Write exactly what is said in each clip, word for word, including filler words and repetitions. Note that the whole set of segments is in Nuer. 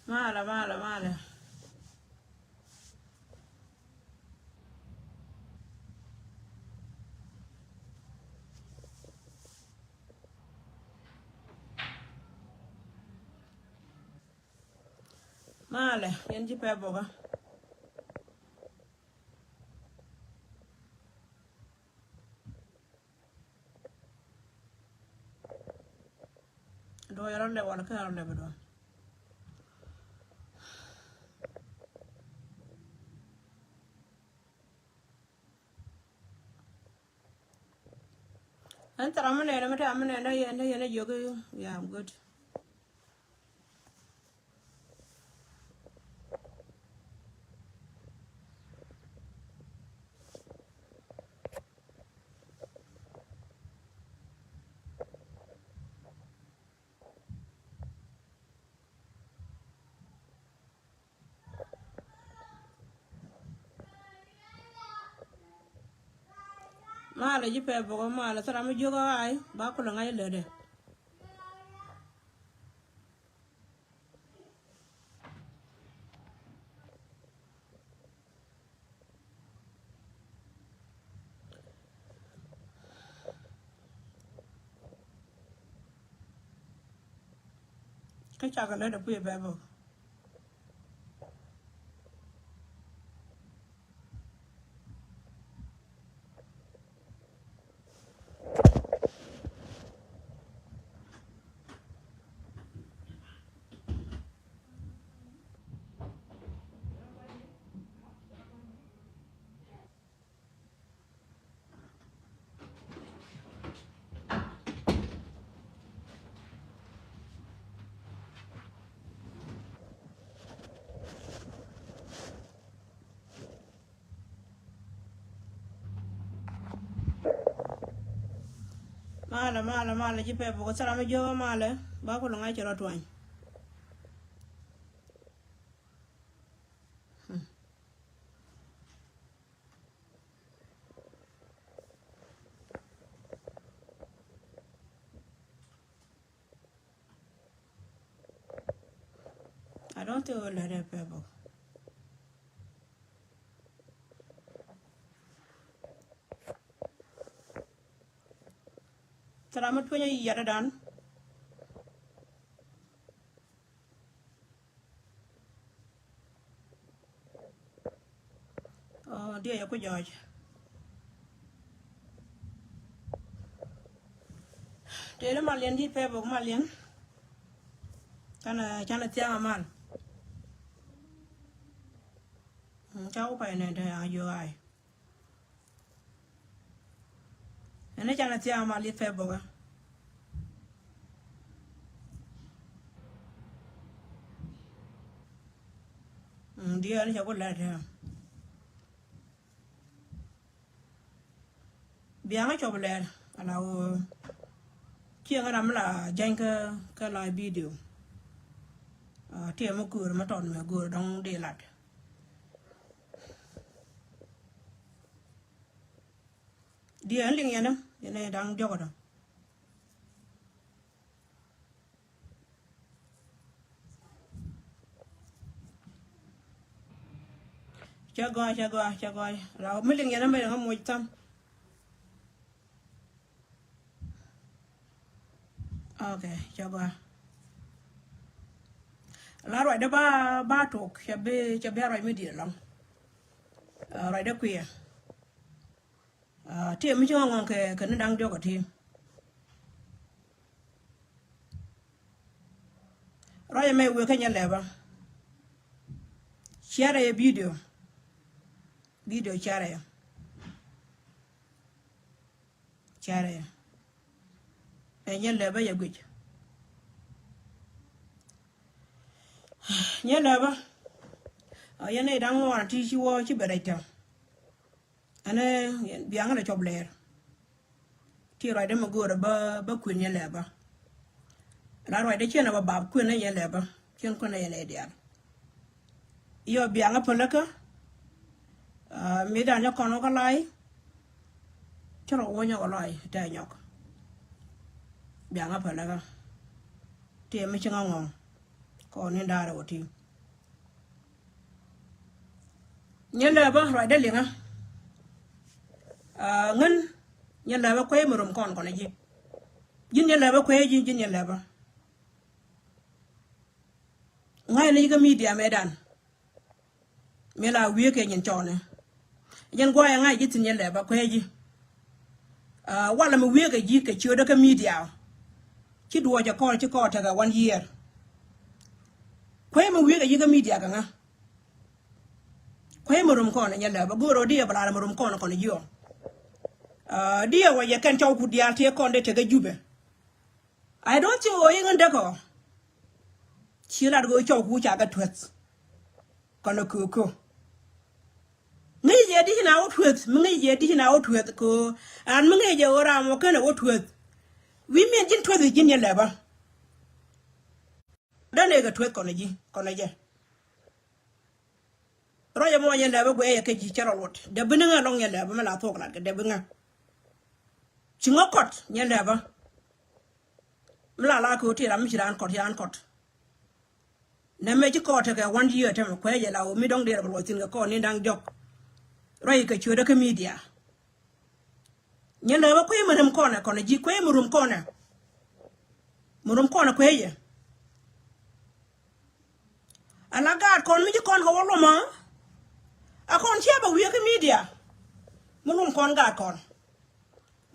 Malɛ, malɛ, malɛ. Malɛ, yɛn ji̱ pɛ bokä. Duɔ̱ɔ̱c rɔ lɛp wala kä rɔ lɛp duɔ̱ɔ̱c. Ɛn thara mi nɛnɛ mi te a mi nɛnɛ yɛn te yɛn a jiök i̱, yeah, I'm good. Malɛ ji̱ pɛ bokä malɛ thara mi jiök a ɣa̱a̱y ba kulɛ ŋa̱c lätdɛ. Kä cakɛ lät ɛ puc ɛ bɛ bä. Malɛ, malɛ, malɛ, ji̱ pɛ bok thara mi jiök malɛ ba kulɛ ŋa̱c ci rɔ tuany. I don't think we'll let it people. Thara mi tueny a yiɛt adan. Ɔ, diɛ yɛ ku jɔɔc. Tëëdä mal yɛn ji̱ pɛp ɔ mal yɛn. Canɛ, canɛ thia̱a̱ŋ a mal. Mm, ca ku pay nɛ te a jiök ay. Ɛn ni canɛ thia̱a̱ŋ a mal yɛ pɛp ɔ. Mm, diɛ ni ca ku lɛt te. Biaŋä cɔp lɛr ala ɣöö cieŋä ram mi la jäny kä, kä la video. Ah, tiɛ mi köör mi tɔt mɛ go̱o̱r dɔ̱ŋ di lat. Diɛ ɛn liŋ yɛn ɛ, yɛn ɛ da̱ŋ diɔk ɛ dɔ̱ŋ. Cɛ gɔaa, cɛ gɔaa, cɛ gɔaa. La mi liŋ yɛn mi liŋ moc tham. Ok, cɛ gɔaa. La ruacdä ba, ba tok, cɛ bi, cɛ bi a ruac mi di̱i̱t ɛlɔ̱ŋ. Ah, ruacdä kuiɛ. Ah, ti mi ci ŋɔŋ kɛ, kɛ ni da̱ŋ diɔk ɛ ti. Ruac ɛmɛ wëë kä nyɛ lɛpä. Share yɛ video. Video share yɛ. Share yɛ. Ɛ nyɛ lɛpä yɛ guic. Nyɛ lɛpä. Ah, yɛn ni da̱ŋ ŋuan ti ci wä ci bɛ rɛc tɛ. Ɛn biaŋä lɛ cɔp lɛɛr. Ti ruacdä mi go̱o̱rä bä, bä kuën yɛ lɛpä. La ruacdä ciɛn ɛ bä bap kuën yɛ lɛpä. Ciɛn kuën yɛ lɛ diaal. Yɔ biaŋä päläkä. Ah, mi dan nyɛ kɔn wä kä lay. Ci rɔ wä nyɔk lay tɛ nyɔk. Biaŋä päläkä. Ti mi ci ŋa ŋɔŋ. Kɔn ni da̱rɛ wä ti. Nyɛ lɛpä ruacdä liŋä. Aa, ŋän nyɛ lɛpä kuey mi rom kɔn kɔnɛ ji̱. Ji̱n nyɛ lɛpä kuey ji̱, ji̱n nyɛ lɛpä. Ŋa̱cnɛ ji̱ kä media mëëdan. Mëë la wiee kɛ nyin cɔɔnɛ. Jɛn guayɛ ŋa̱c ji̱ thi̱n nyɛ lɛpä kuey ji̱. Aa, walɛ mi wiee kɛ ji̱ kɛ ciötdä kä media. Ci duɔɔcɛ kɔn ci kɔn tekɛ one year. Kuey mi wiee kɛ ji̱ kä media kɛ ŋä. Kuey mi rom kɔn nyɛ lɛpä go̱o̱r ɔ diɛ bɛ lar mi rom kɔn kɔn jiɔ. Aa, diɛ wä yɛ kɛn cɔw ku diaal tëë kɔn dee tekɛ Jubɛ. I don't think ɣöö i̱ ŋän däkɔ. Ci lat ɣöö cɔw ku ca kɛ tueth. Kɔn ɛ köök köök. Ŋäc jɛ di̱c na wä tueth, mi ŋäc jɛ di̱c na wä tueth kɛ ɣöö an mi ŋäc jɛ ɣöö ram wä känɛ wä tueth. Wi̱i̱ miɛn ji̱n tueth ji̱n nyɛ lɛpä. Däni kɛ tueth kɔn ɛ ji̱ kɔn ɛ jɛ. Ruac ɛmɔ nyɛ lɛpä guɛcɛ kɛ ji̱ cɛ rɔ luɔt dee bi ni ŋä lɔŋ nyɛ lɛpä mi la thuɔk lat kɛ dee bi ŋä. Ci ŋä kɔt nyɛ lɛpä. Mi la la kɛ ɣöö ti ram mi ci raan kɔt ci raan kɔt. Nɛ mɛ ci kɔt tekɛ one year tɛmɛ kuecɛ la ɣöö mi dɔ̱ŋ diɛɛr bɛ luɔc thi̱n kɛ kɔn ni da̱ŋ jɔk. Ruac kɛ ciötdä kä media. Nyɛ lɛpä kuey mi rom kɔnɛ kɔnɛ ji̱ kuey mi rom kɔnɛ. Mi rom kɔnɛ kuecɛ. Ala gaat kɔn mi ci kɔn kɛ wä lomä. A kɔn ciɛ bɛ wiee kä media. Mi lom kɔn gaat kɔn.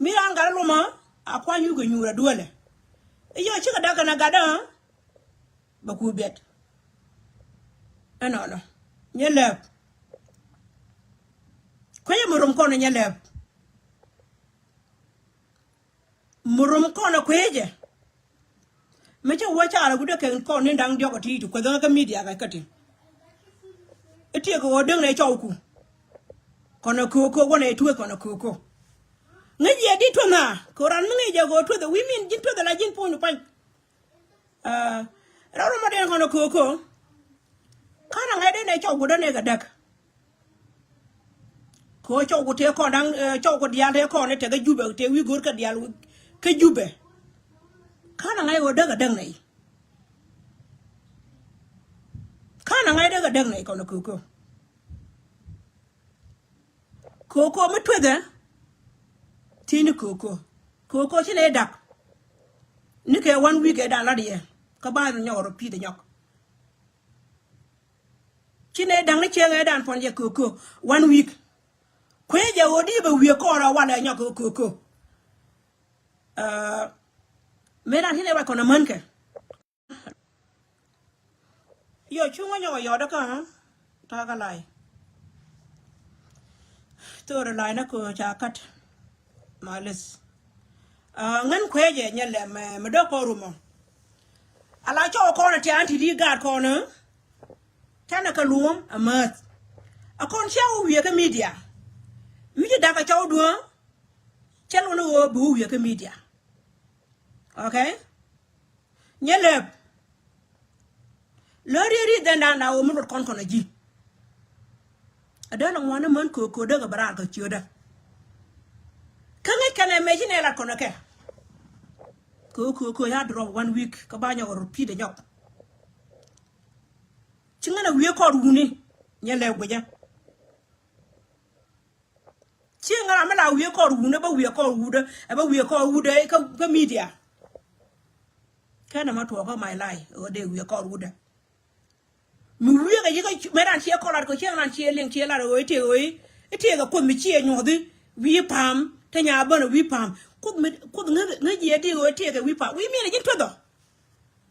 Mi raan gat lomä a kuany yuk kɛ nyuur a duelɛ. I̱ yɔ cikɛ dak kɛn a gat ɛ. Bɛ ku biɛt. Ɛnɔnɔ nyɛ lɛp. Kuecɛ mi rom kɔn nyɛ lɛp. Mi rom kɔn a kuecɛ. Mi cä wä ca la wut ɛ kɛn kɔn ni da̱ŋ diɔk a ti ti kueth kä media kɛ kä ti. I̱ tiek kɛ ɣöö däŋ nɛ cɔw ku. Kɔn a köök köök wä nɛ tueth kɔn a köök köök. Ŋäc yɛ di tueth na kɛ ɣöö ran mi ŋäc jɛ kɛ ɣöö tueth ɛ wi̱i̱ min ji̱n tueth ɛ la ji̱n puɔ̱ny ni pa̱ny. Aa, rɛw rɔ ma den kɔn a köök köök. Ka̱n a ŋa̱c den ɛ cɔw ku däŋ nɛ kɛ däk. Kɛ ɣöö cɔw ku tëë kɔn da̱ŋ, ɛ, cɔw ku diaal tëë kɔn i̱ tekɛ Jubɛ tëë wi̱i̱ go̱o̱r kä diaal wi̱i̱ kä Jubɛ. Ka̱n a ŋa̱c ɣöö däk a däk nɛy. Ka̱n a ŋa̱c däk a däk nɛy kɔn a köök köök. Köök köök mi tuethɛ. Thiec ni köök köök. Köök köök ci nɛy dak. Ni kɛ one week ɛ da̱ŋ lat yɛ kä ba nyɔk rɔ pi̱i̱th ɛ nyɔk. Ci nɛ da̱ŋ ni cieŋ ɛ dan puɔn jɛ köök köök one week. Kuecɛ ɣöö di bɛ wiee kɔn rɔ walɛ nyɔk köök köök. Aa, mëë dan ci nɛ ruac kɔn ɛ mänkɛ. Yɔ cuŋä nyɔk ɛ yɔt kä ta̱a̱ kä lay. Thöörä lay nä köök ca kat. Malis. Aa, ŋän kuecɛ nyɛ lɛ mɛ mɛ dee kɔn rumɔ. Ala cɔw kɔn a tian ti di gaat kɔn. Tɛnɛ kɛ luɔ̱m a mäth. A kɔn cia wä wiee kä media. Mi ci dak a cɔw duɔ̱ɔ̱ŋ. Cɛ lun ɣöö bi wä wiee kä media. Okay. Nyɛ lɛp. Lö riet riet dhɛn dan la ɣöö mi luɔt kɔn kɔn a ji̱. A dee la ŋuan ni män köök köök dee kɛ bɛ raar kɛ ciötdä. Kä ŋäc kɛn ɛ mɛ ci nɛ lat kɔn ɛ kɛ. Köök köök köök ya drop one week kä ba nyɔk repeat ɛ nyɔk. Ci ŋän a wiee kɔɔr wuni. Nyɛ lɛp guicä. Cieŋ ram mi la wiee kɔr wut, ɛ bä wiee kɔr wut, ɛ bä wiee kɔr wut ɛ kä, kä media. Kɛn ɛ ma tuɔɔk kä my life ɛ ɣöö dee wiee kɔr wut ɛ. Mi wiee kɛ ji̱ kä mɛ ran ciɛ kɔr lat kɛ cieŋ ran ciɛ liŋ ciɛ lat ɛ ɣöö i̱ tëë ɣöö i̱ tëë kɛ kuoth mi ciɛ nyuɔthi wi̱i̱ pa̱a̱m te nya bän ɛ wi̱i̱ pa̱a̱m. Kuoth mi kuoth ŋäth ŋäth jiɛ di ɣöö i̱ tëë kɛ wi̱i̱ pa̱a̱m wi̱i̱ miɛn ɛ ji̱n tuethɔ.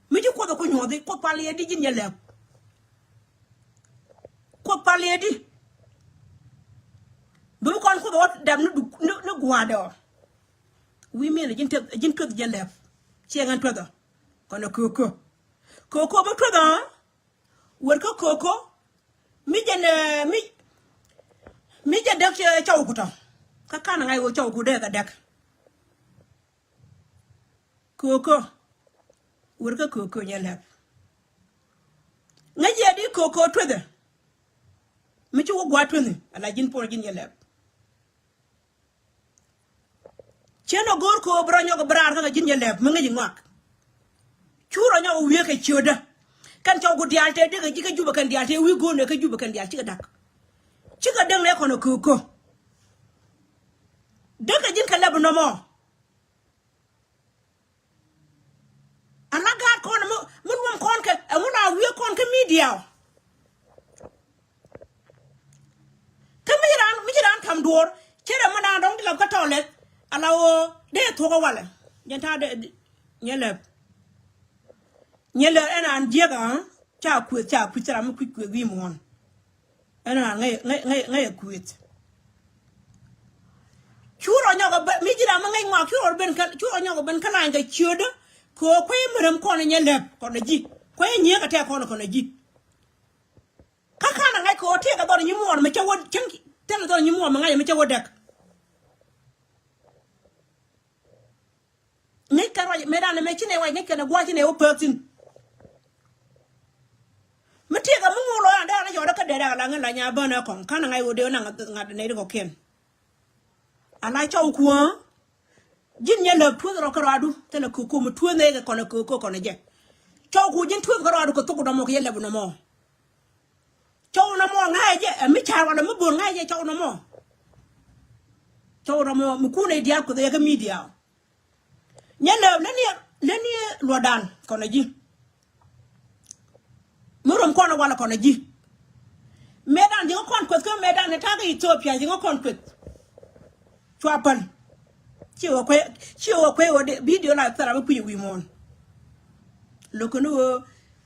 Mi ci kuoth ɛ ku nyuɔthi kuoth pal yɛ di ji̱n yɛ lɛp. Kuoth pal yɛ di. Bi mi kɔn kuoth ɛ wä dap ni du ni, ni gua̱a̱dɛ ɔ. Wi̱i̱ miɛn ɛ ji̱n tueth, ɛ ji̱n tueth jɛ lɛp. Ciɛ ŋän tuethɔ. Kɔn ɛ köök köök. Köök köök mi tuethɔ. Wër kä köök köök. Mi jɛn ɛ mi mi jɛ däk cɛ cɔw kutɔ. Kä kan ŋa̱c ɣöö cɔw kut dee kɛ däk. Köök köök. Wër kä köök köök nyɛ lɛp. Ŋäc yɛ di köök köök tuethɛ. Mi ci wä gua̱a̱th tuethɛ ala ji̱n puɔl ji̱n nyɛ lɛp. Cien ɔ go̱o̱r köök bi rɔ nyɔk bi raar kä kɛ ji̱n nyɛ lɛp mi ŋäc i̱ ŋɔak. Cu rɔ nyɔk wiee kɛ ciötdä. Kɛn cɔw ku diaal tëë dee kɛ ji̱ kä Jubɛ kɛn diaal tëë wi̱i̱ go̱o̱r nɛ kä Jubɛ kɛn diaal cikɛ da̱k. Cikɛ däŋ nɛ kɔn ɛ köök kä. Däkɛ ji̱n kɛ lɛp nɔmɔ. Ala gaat kɔn mi, mi luɔm kɔn kɛ, ɛŋu la wiee kɔn kä media ɔ. Kä mi ci raan, mi ci raan ka̱m duɔ̱ɔ̱r, cɛ rɛ mi naan dɔ̱ŋ ti lap kä tɔlɛth. Ala ɣöö dee thuɔ̱k ɛ walɛ. Jɛn ta̱a̱ dee, nyɛ lɛp. Nyɛ lɛp ɛn an jiäk a, ca kuëth, ca kui̱th, ca ram mi kui̱c kuëth wi̱i̱ muɔ̱ɔ̱n. Ɛn an ŋäc, ŋäc, ŋäc, ŋäc ɛ kuëth. Cu rɔ nyɔk ɛ ben, mi ji̱ ram mi ŋäc ŋɔak, cu rɔ ben kä, cu rɔ nyɔk ɛ ben kä lany kɛ ciötdä. Kɛ ɣöö kuec mi rem kɔn ɛ nyɛ lɛp, kɔn ɛ ji̱. Kuec ɛ nyiek ɛ tɛk kɔn ɛ kɔn ɛ ji̱. Kä ka̱n ɛ ŋa̱c kɛ ɣöö tëëkɛ dhɔr nyimuɔɔr mi cä wä cäŋ, tëëkɛ dhɔr nyimuɔɔr mi ŋa̱c mi cä wä däk. Ŋäc kɛ ruac mëëdan ɛmɛ ci nɛ wac ŋäc kɛn ɛ gua̱a̱c ci nɛ wä pek thi̱n. Mi tëëkɛ mi ŋuul lɔ yan dee an yɔɔdä kä dee dak la ŋäc la nya bän ɛ kɔŋ ka̱n ɛ ŋa̱c ɣöö dee naŋ ŋa̱t nɛy ti kɔ̱kiɛn. Ala cɔw kuäär. Ji̱n nyɛ lɛp tueth rɔ kä ruadu thilɛ köök köök mi tueth nɛy kɛ kɔn ɛ köök köök kɔn ɛ jɛ. Cɔw kuäär ji̱n tueth kä ruadu kɛ thok nɔmɔ kɛ yɛ lɛp nɔmɔ. Cɔw nɔmɔ ŋa̱cɛ jɛ ɛ mi ca̱r walɛ mi bo̱o̱r ŋa̱cɛ jɛ cɔw nɔmɔ. Cɔw nɔmɔ mi kun ɛ diaal kueth ɛ yɛ kä media. Nyɛ lɛp leni, leni luɔtdan kɔn ɛ ji̱. Mi rom kɔn walɛ kɔn a ji̱. Mëëdan ji̱ ŋä kɔn kueth kä mëëdan ni ta̱a̱ kä Ethiopia ji̱ ŋä kɔn kueth. Cua päl. Ci wä kuec, ci wä kuec wä dee video la thil ram mi kui̱c wi̱i̱ muɔ̱ɔ̱n. Lo̱k ni wä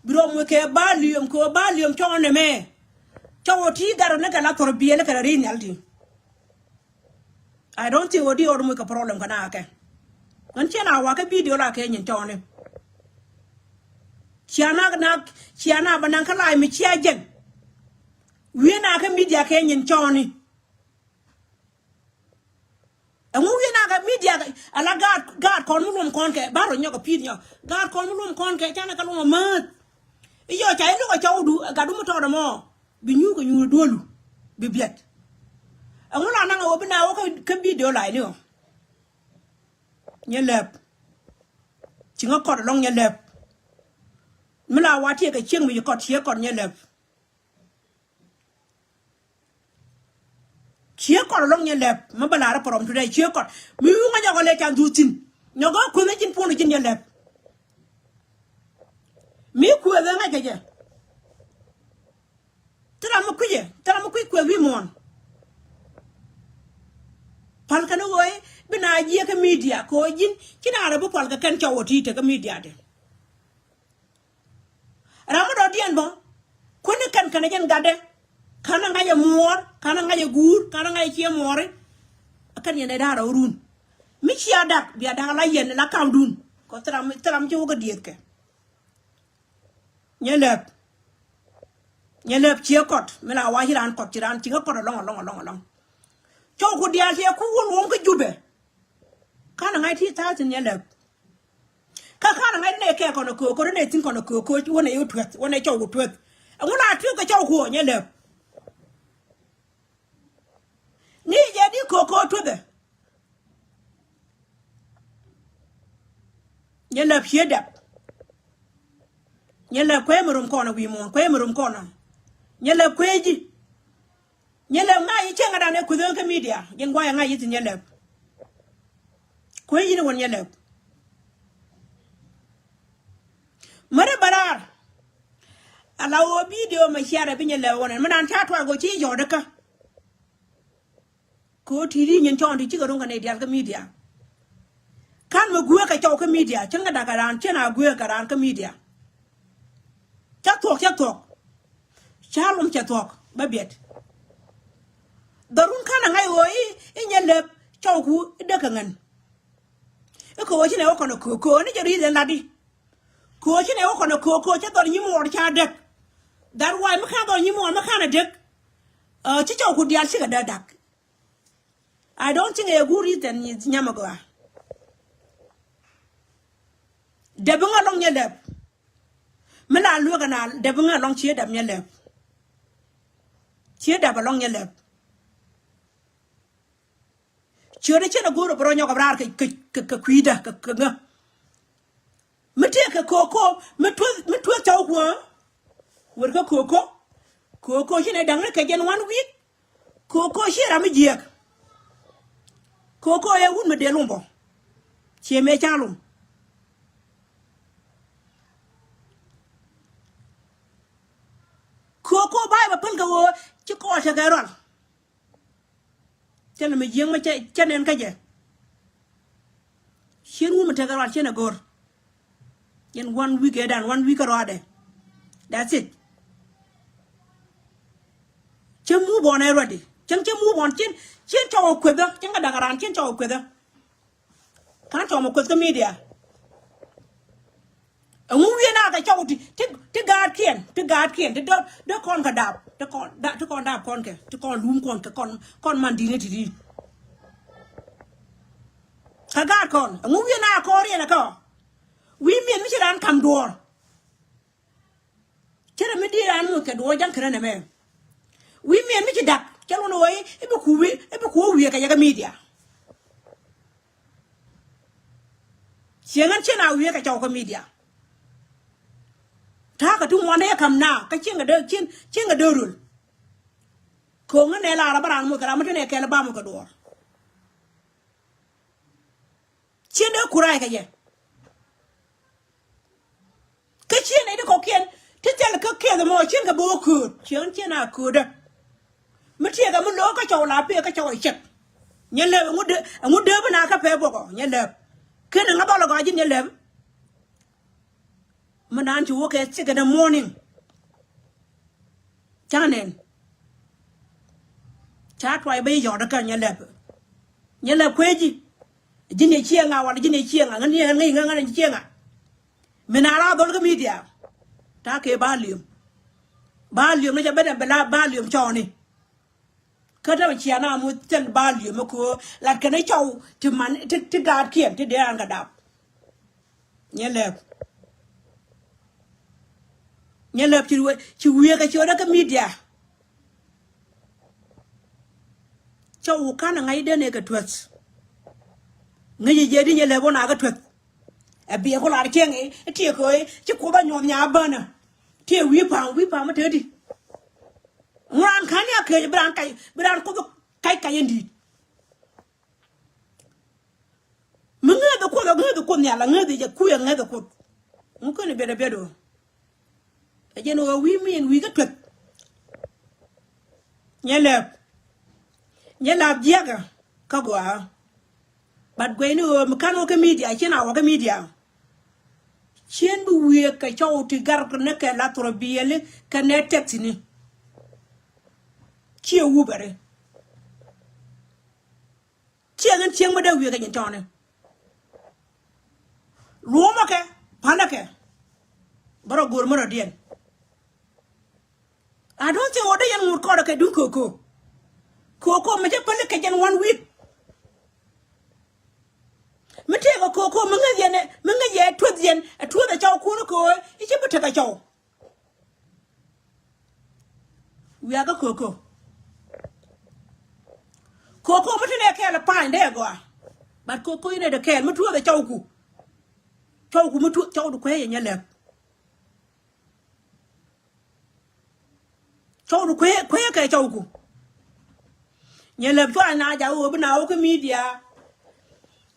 bi rɔ muc kɛ ba liöm kɛ wä ba liöm cɔŋ ni mɛ. Cɔŋ wä ti gat ni kɛ la thor biɛl kɛ la ri nhial ti. I don't think ɣöö di ɣöö ri muc kɛ problem kɛ na kɛ. Ɣän ciɛ na wakä video la kɛ nyin cɔɔni. Cia na na cia na bä naŋ kä live mi cia jɛn. Wi̱i̱ na kä media kɛ nyin cɔɔni. Ɛŋu wi̱i̱ na kä media kɛ ala gaat gaat kɔn mi luɔm kɔn kɛ ba rɔ nyɔk kɛ pi̱i̱t nyɔk gaat kɔn mi luɔm kɔn kɛ canɛ kɛ luɔm amäth. I̱ yɔ ca i̱ luk ɛ cɔwdu ɛ gatdu mi tɔɔt ɛmɔ. Bi nyuuk kɛ nyuur duɔlu bi biɛt. Ɛŋu la naŋ ɛ wä bi na wä kä video la ini ɔ. Nyɛ lɛp. Ci ŋä kɔt ɛlɔŋ nyɛ lɛp. Mi la wa tiɛ kɛ cieŋ mi ci kɔt ciɛ kɔt nyɛ lɛp. Ciɛ kɔt ɛlɔŋ nyɛ lɛp mi bä lar ɛ pɔrɔm tudɛ ciɛ kɔt mi wi̱i̱ ŋä nyɔk ɛ lɛ ca dhuth thi̱n. Nyɔk ɛ kueth ɛ ji̱n puɔ̱n ɛ ji̱n nyɛ lɛp. Mi kueth ɛ ŋa̱c kɛ jɛ. Thil ram mi kui̱cɛ thil ram mi kui̱c kueth wi̱i̱ muɔ̱ɔ̱n. Pal kɛn ɣöö i̱ bi na jiɛ kä media kɛ ɣöö ji̱n ci na rɛ bi pal kɛ kɛn cɔw ɣöö ti te kä media te. Ram mi dɔ̱diɛn bä kuäni kɛn kɛn jɛn gatdɛ. Ka̱n ɛ ŋa̱c ɛ muɔɔr ka̱n ɛ ŋa̱c ɛ guur ka̱n ɛ ŋa̱c ɛ ciɛ muɔɔri. Kɛn yɛn ɛ da̱a̱r ɛ run mi cia dak bia dak la yɛn la kamdun. Kɔ thil ram thil ram ci wä kä dieth kɛ. Nyɛ lɛp. Nyɛ lɛp ciɛ kɔt mi la wa ci raan kɔt ci raan ci ŋä kɔt ɛlɔŋ ɛlɔŋ ɛlɔŋ ɛlɔŋ. Cɔw ku diaal ciɛ ku wä luɔ̱ŋ kä Jubɛ. Ka̱n ɛ ŋa̱c ti tha̱a̱th thi̱n nyɛ lɛp. Kä ka̱n ɛ ŋa̱c ti nɛ kɛ kɔn ɛ köök köök ti nɛ thi̱n kɔn ɛ köök köök wä nɛ i̱ wä tueth wä nɛ cɔw ku tueth. Ɛŋu la tueth kɛ cɔw ku ɔ nyɛ lɛp. Ŋi̱i̱c jɛ di köök köök tuethɛ. Nyɛ lɛp cië dap. Nyɛ lɛp kuec mi rom kɔn a wi̱i̱ muɔ̱ɔ̱n kuec mi rom kɔn a. Nyɛ lɛp kuec ji̱. Nyɛ lɛp ŋa̱c i̱ cieŋ adan ɛ kueth ɣän kä media ji̱n gua̱c ɛ ŋa̱c i̱ thi̱n nyɛ lɛp. Kuec ji̱n ɛ wän nyɛ lɛp. Märä bä raar. Ala ɣöö video mɛ ciarɛ bi nyɛ lɛp ɣän ɛn mi naan ca tuac ɣöö ci yɔ̱ɔ̱t kä. Kɛ ɣöö ti̱i̱t i̱ nyin cɔɔn ti cikɛ ro̱ŋ kɛ nɛy diaal kä media. Ka̱n mi gueek kɛ cɔw kä media cieŋ kɛ dak kɛ raan cieŋ a gueek kɛ raan kä media. Cä thuɔ̱k cä thuɔ̱k. Cä lom cɛ thuɔ̱k bä biɛt. Dhɔrun ka̱n a ŋa̱c ɣöö i̱ i̱ nyɛ lɛp cɔwku i̱ dek kɛ ŋän. I̱ kɛ ɣöö ci nɛ wä kɔn a köök köök ni jɛ ri̱i̱th ɛn latdi. Kɛ ɣöö ci nɛ wä kɔn a köök köök cä dhɔr nyimuɔɔr ca dek. That why mi ka̱n dhɔr nyimuɔɔr mi ka̱n a dek. Ɛ ci cɔwku diaal cikɛ dee dak. I don't think ɛ good reason nyi nyam a gɔaa. Dɛp bi ŋa lɔŋ nyɛ lɛp. Mi la lueek ɛn a dɛp bi ŋa lɔŋ cië dɛp nyɛ lɛp. Cië dɛp a lɔŋ nyɛ lɛp. Ciötdä cien a go̱o̱r a bɛ rɔ nyɔk a bɛ raar kɛ, kɛ, kɛ, kɛ kui̱dä kɛ, kɛ ŋä. Mi tëë kɛ köök köök mi tueth, mi tueth cɔw kuäär. Wër kä köök köök. Köök köök ci nɛ da̱ŋ ni kɛ jɛn one week. Koko ciɛ ram mi jiɛk. Koko ɛ wut mi dee lum bɔ. Ciɛ mëë ca lum. Koko ba̱a̱ bɛ päl kɛ ɣöö ci kɔɔr tekɛ rɔl. Cä lɛ mi jiäŋ mɛ cä, cä nɛn kä jɛ. Cien wun mi tekɛ ruat cien ɛ go̱r. Yɛn one week ɛ dan, one week kä ruadɛ. That's it. Cä move on ɛ ruadi. Cäŋ cä move on cien, cien cɔw ɛ kuethä. Cien kä da̱k ran cien cɔw ɛ kuethä. Ka̱n cɔw mɛ kueth kä media. Ɛŋu wi̱i̱ na kɛ cɔw ti, ti, ti gaatkiɛn, ti gaatkiɛn, ti dee, dee kɔn kɛ dap, ti kɔn, da, ti kɔn dap kɔn kɛ, ti kɔn lum kɔn kɛ, kɔn, kɔn man di̱t ni ti di̱t. Kɛ gaat kɔn, ɛŋu wi̱i̱ na kɔn riɛn ɛ kɛ ɔ. Wi̱i̱ miɛn mi ci raan kam duɔɔr. Cä rɛ mi di̱i̱t raan muth kɛ duɔɔr ja̱ŋ kɛ rɛ nɛmɛ. Wi̱i̱ miɛn mi ci dak, cä lun ɛ wee, i̱ bi ku wi̱i̱, i̱ bi ku wi̱i̱ kɛ yɛ kɛ media. Cieŋ ɛn cien a wiee kɛ cɔw kä media. Ta̱a̱ kɛ ti ŋuan dee kam na kä cieŋ kɛ dee cieŋ, cieŋ kɛ dee röl. Ko̱ŋ ɛn ɛ lar ɛ bä raan muth kɛ ram mi te nɛ kɛl ɛ bam kɛ duɔɔr. Cien dee kurac kɛ yɛ. Kä cien nɛy ti kɔ̱kiɛn ti thil kä kiɛth ɛmɔ cien kɛ bi wä kööt, cien, cien a köötdä. Mi tiɛɛkɛ mi lo̱o̱k kä cɔw la piɛk kä cɔw ɛ cɛk. Nyɛ lɛp ɛŋu dee, ɛŋu dee bi na kä pɛp bɔkɔ, nyɛ lɛp. Ken ɛŋa dhɔl ɛ gɔaa ji̱n nyɛ lɛp. Mi naan ci wä kɛ six in the morning. Ca nɛn. Ca tuay bä yi yɔt kä nyɛ lɛp. Nyɛ lɛp kuec ji̱. Ji̱n yɛ cieŋ a wala ji̱n yɛ cieŋ a ŋän yɛ ŋäc ŋän ŋän yɛ cieŋ a. Mi na la dhol kä media. Ta kɛ ba liom. Ba liom ni ca ben a bɛ la ba liom cɔɔni. Kä te bɛ cia na mu thil ba liom mi ko̱o̱ lat kɛn cɔw ti man ti, ti gaatkiɛn ti dee an kɛ dap. Nyɛ lɛp. Nyɛ lɛp ci wiee, ci wiee kɛ ciötdä kä media. Cɔw kan a ŋa̱c den ɛ kɛ tuäth. Ŋäc jɛ di nyɛ lɛp wä na kɛ tuäth. Ɛ biɛ ku lar cieŋ i̱ tiɛ kɛ i̱ ci kuoth a nyuɔth nya bänä. Tiɛ wi̱i̱ pa̱a̱m wi̱i̱ pa̱a̱m mi te di. Ŋuan ka̱n ya kec bi raan kac bi raan kuoth kac kac in di̱i̱t. Mi ŋäth ɛ kuoth ɛ ŋäth ɛ kuoth nhial ɛ ŋäth ɛ jɛ kuy ɛ ŋäth ɛ kuoth. Ŋu keni biɛt ɛ biɛt ɣöö ɛ jɛn ɣöö wi̱i̱ mi ɛn wi̱i̱ kä tueth. Nyɛ lɛp. Nyɛ lap jiäkä kä gɔaa. But guɛyni ɣöö mi ka̱n wä kä media cien a wä kä media. Cien bi wiee kɛ cɔw ti gar ni kɛ la thurɔ biɛli kɛ nɛ tɛk thi̱ni. Ciɛ wupɛri. Cieŋ in cieŋ mi dee wiee kɛ nyin tɔɔni. Luɔmɔ kɛ pa̱nɛ kɛ bärɔ go̱o̱r mi rɔ diɛn. I don't think wä dee yɛn ŋut kɔrɛ kɛ duŋ köököö. Köököö mi cä päli kɛ jɛn one week. Mi tëëkɛ köököö mi ŋäth yɛn mi ŋäth yɛ tueth yɛn ɛ tueth ɛ cɔw kuun köö i̱ ci bi tekɛ cɔw. Wiakä köököö. Köököö mi ti nɛ kɛɛl ɛ pa̱a̱ny dee ɛ gɔaa. But köököö in ɛ dee kɛɛl mi tuɔth ɛ cɔwku. Cɔwku mi tuɔth cɔwdu kueec ɛ nyɛ lɛp. Cɔwdu kueec kueec kɛ cɔwku. Nyɛ lɛp cua na jakä ɣöö bi na wä kä media.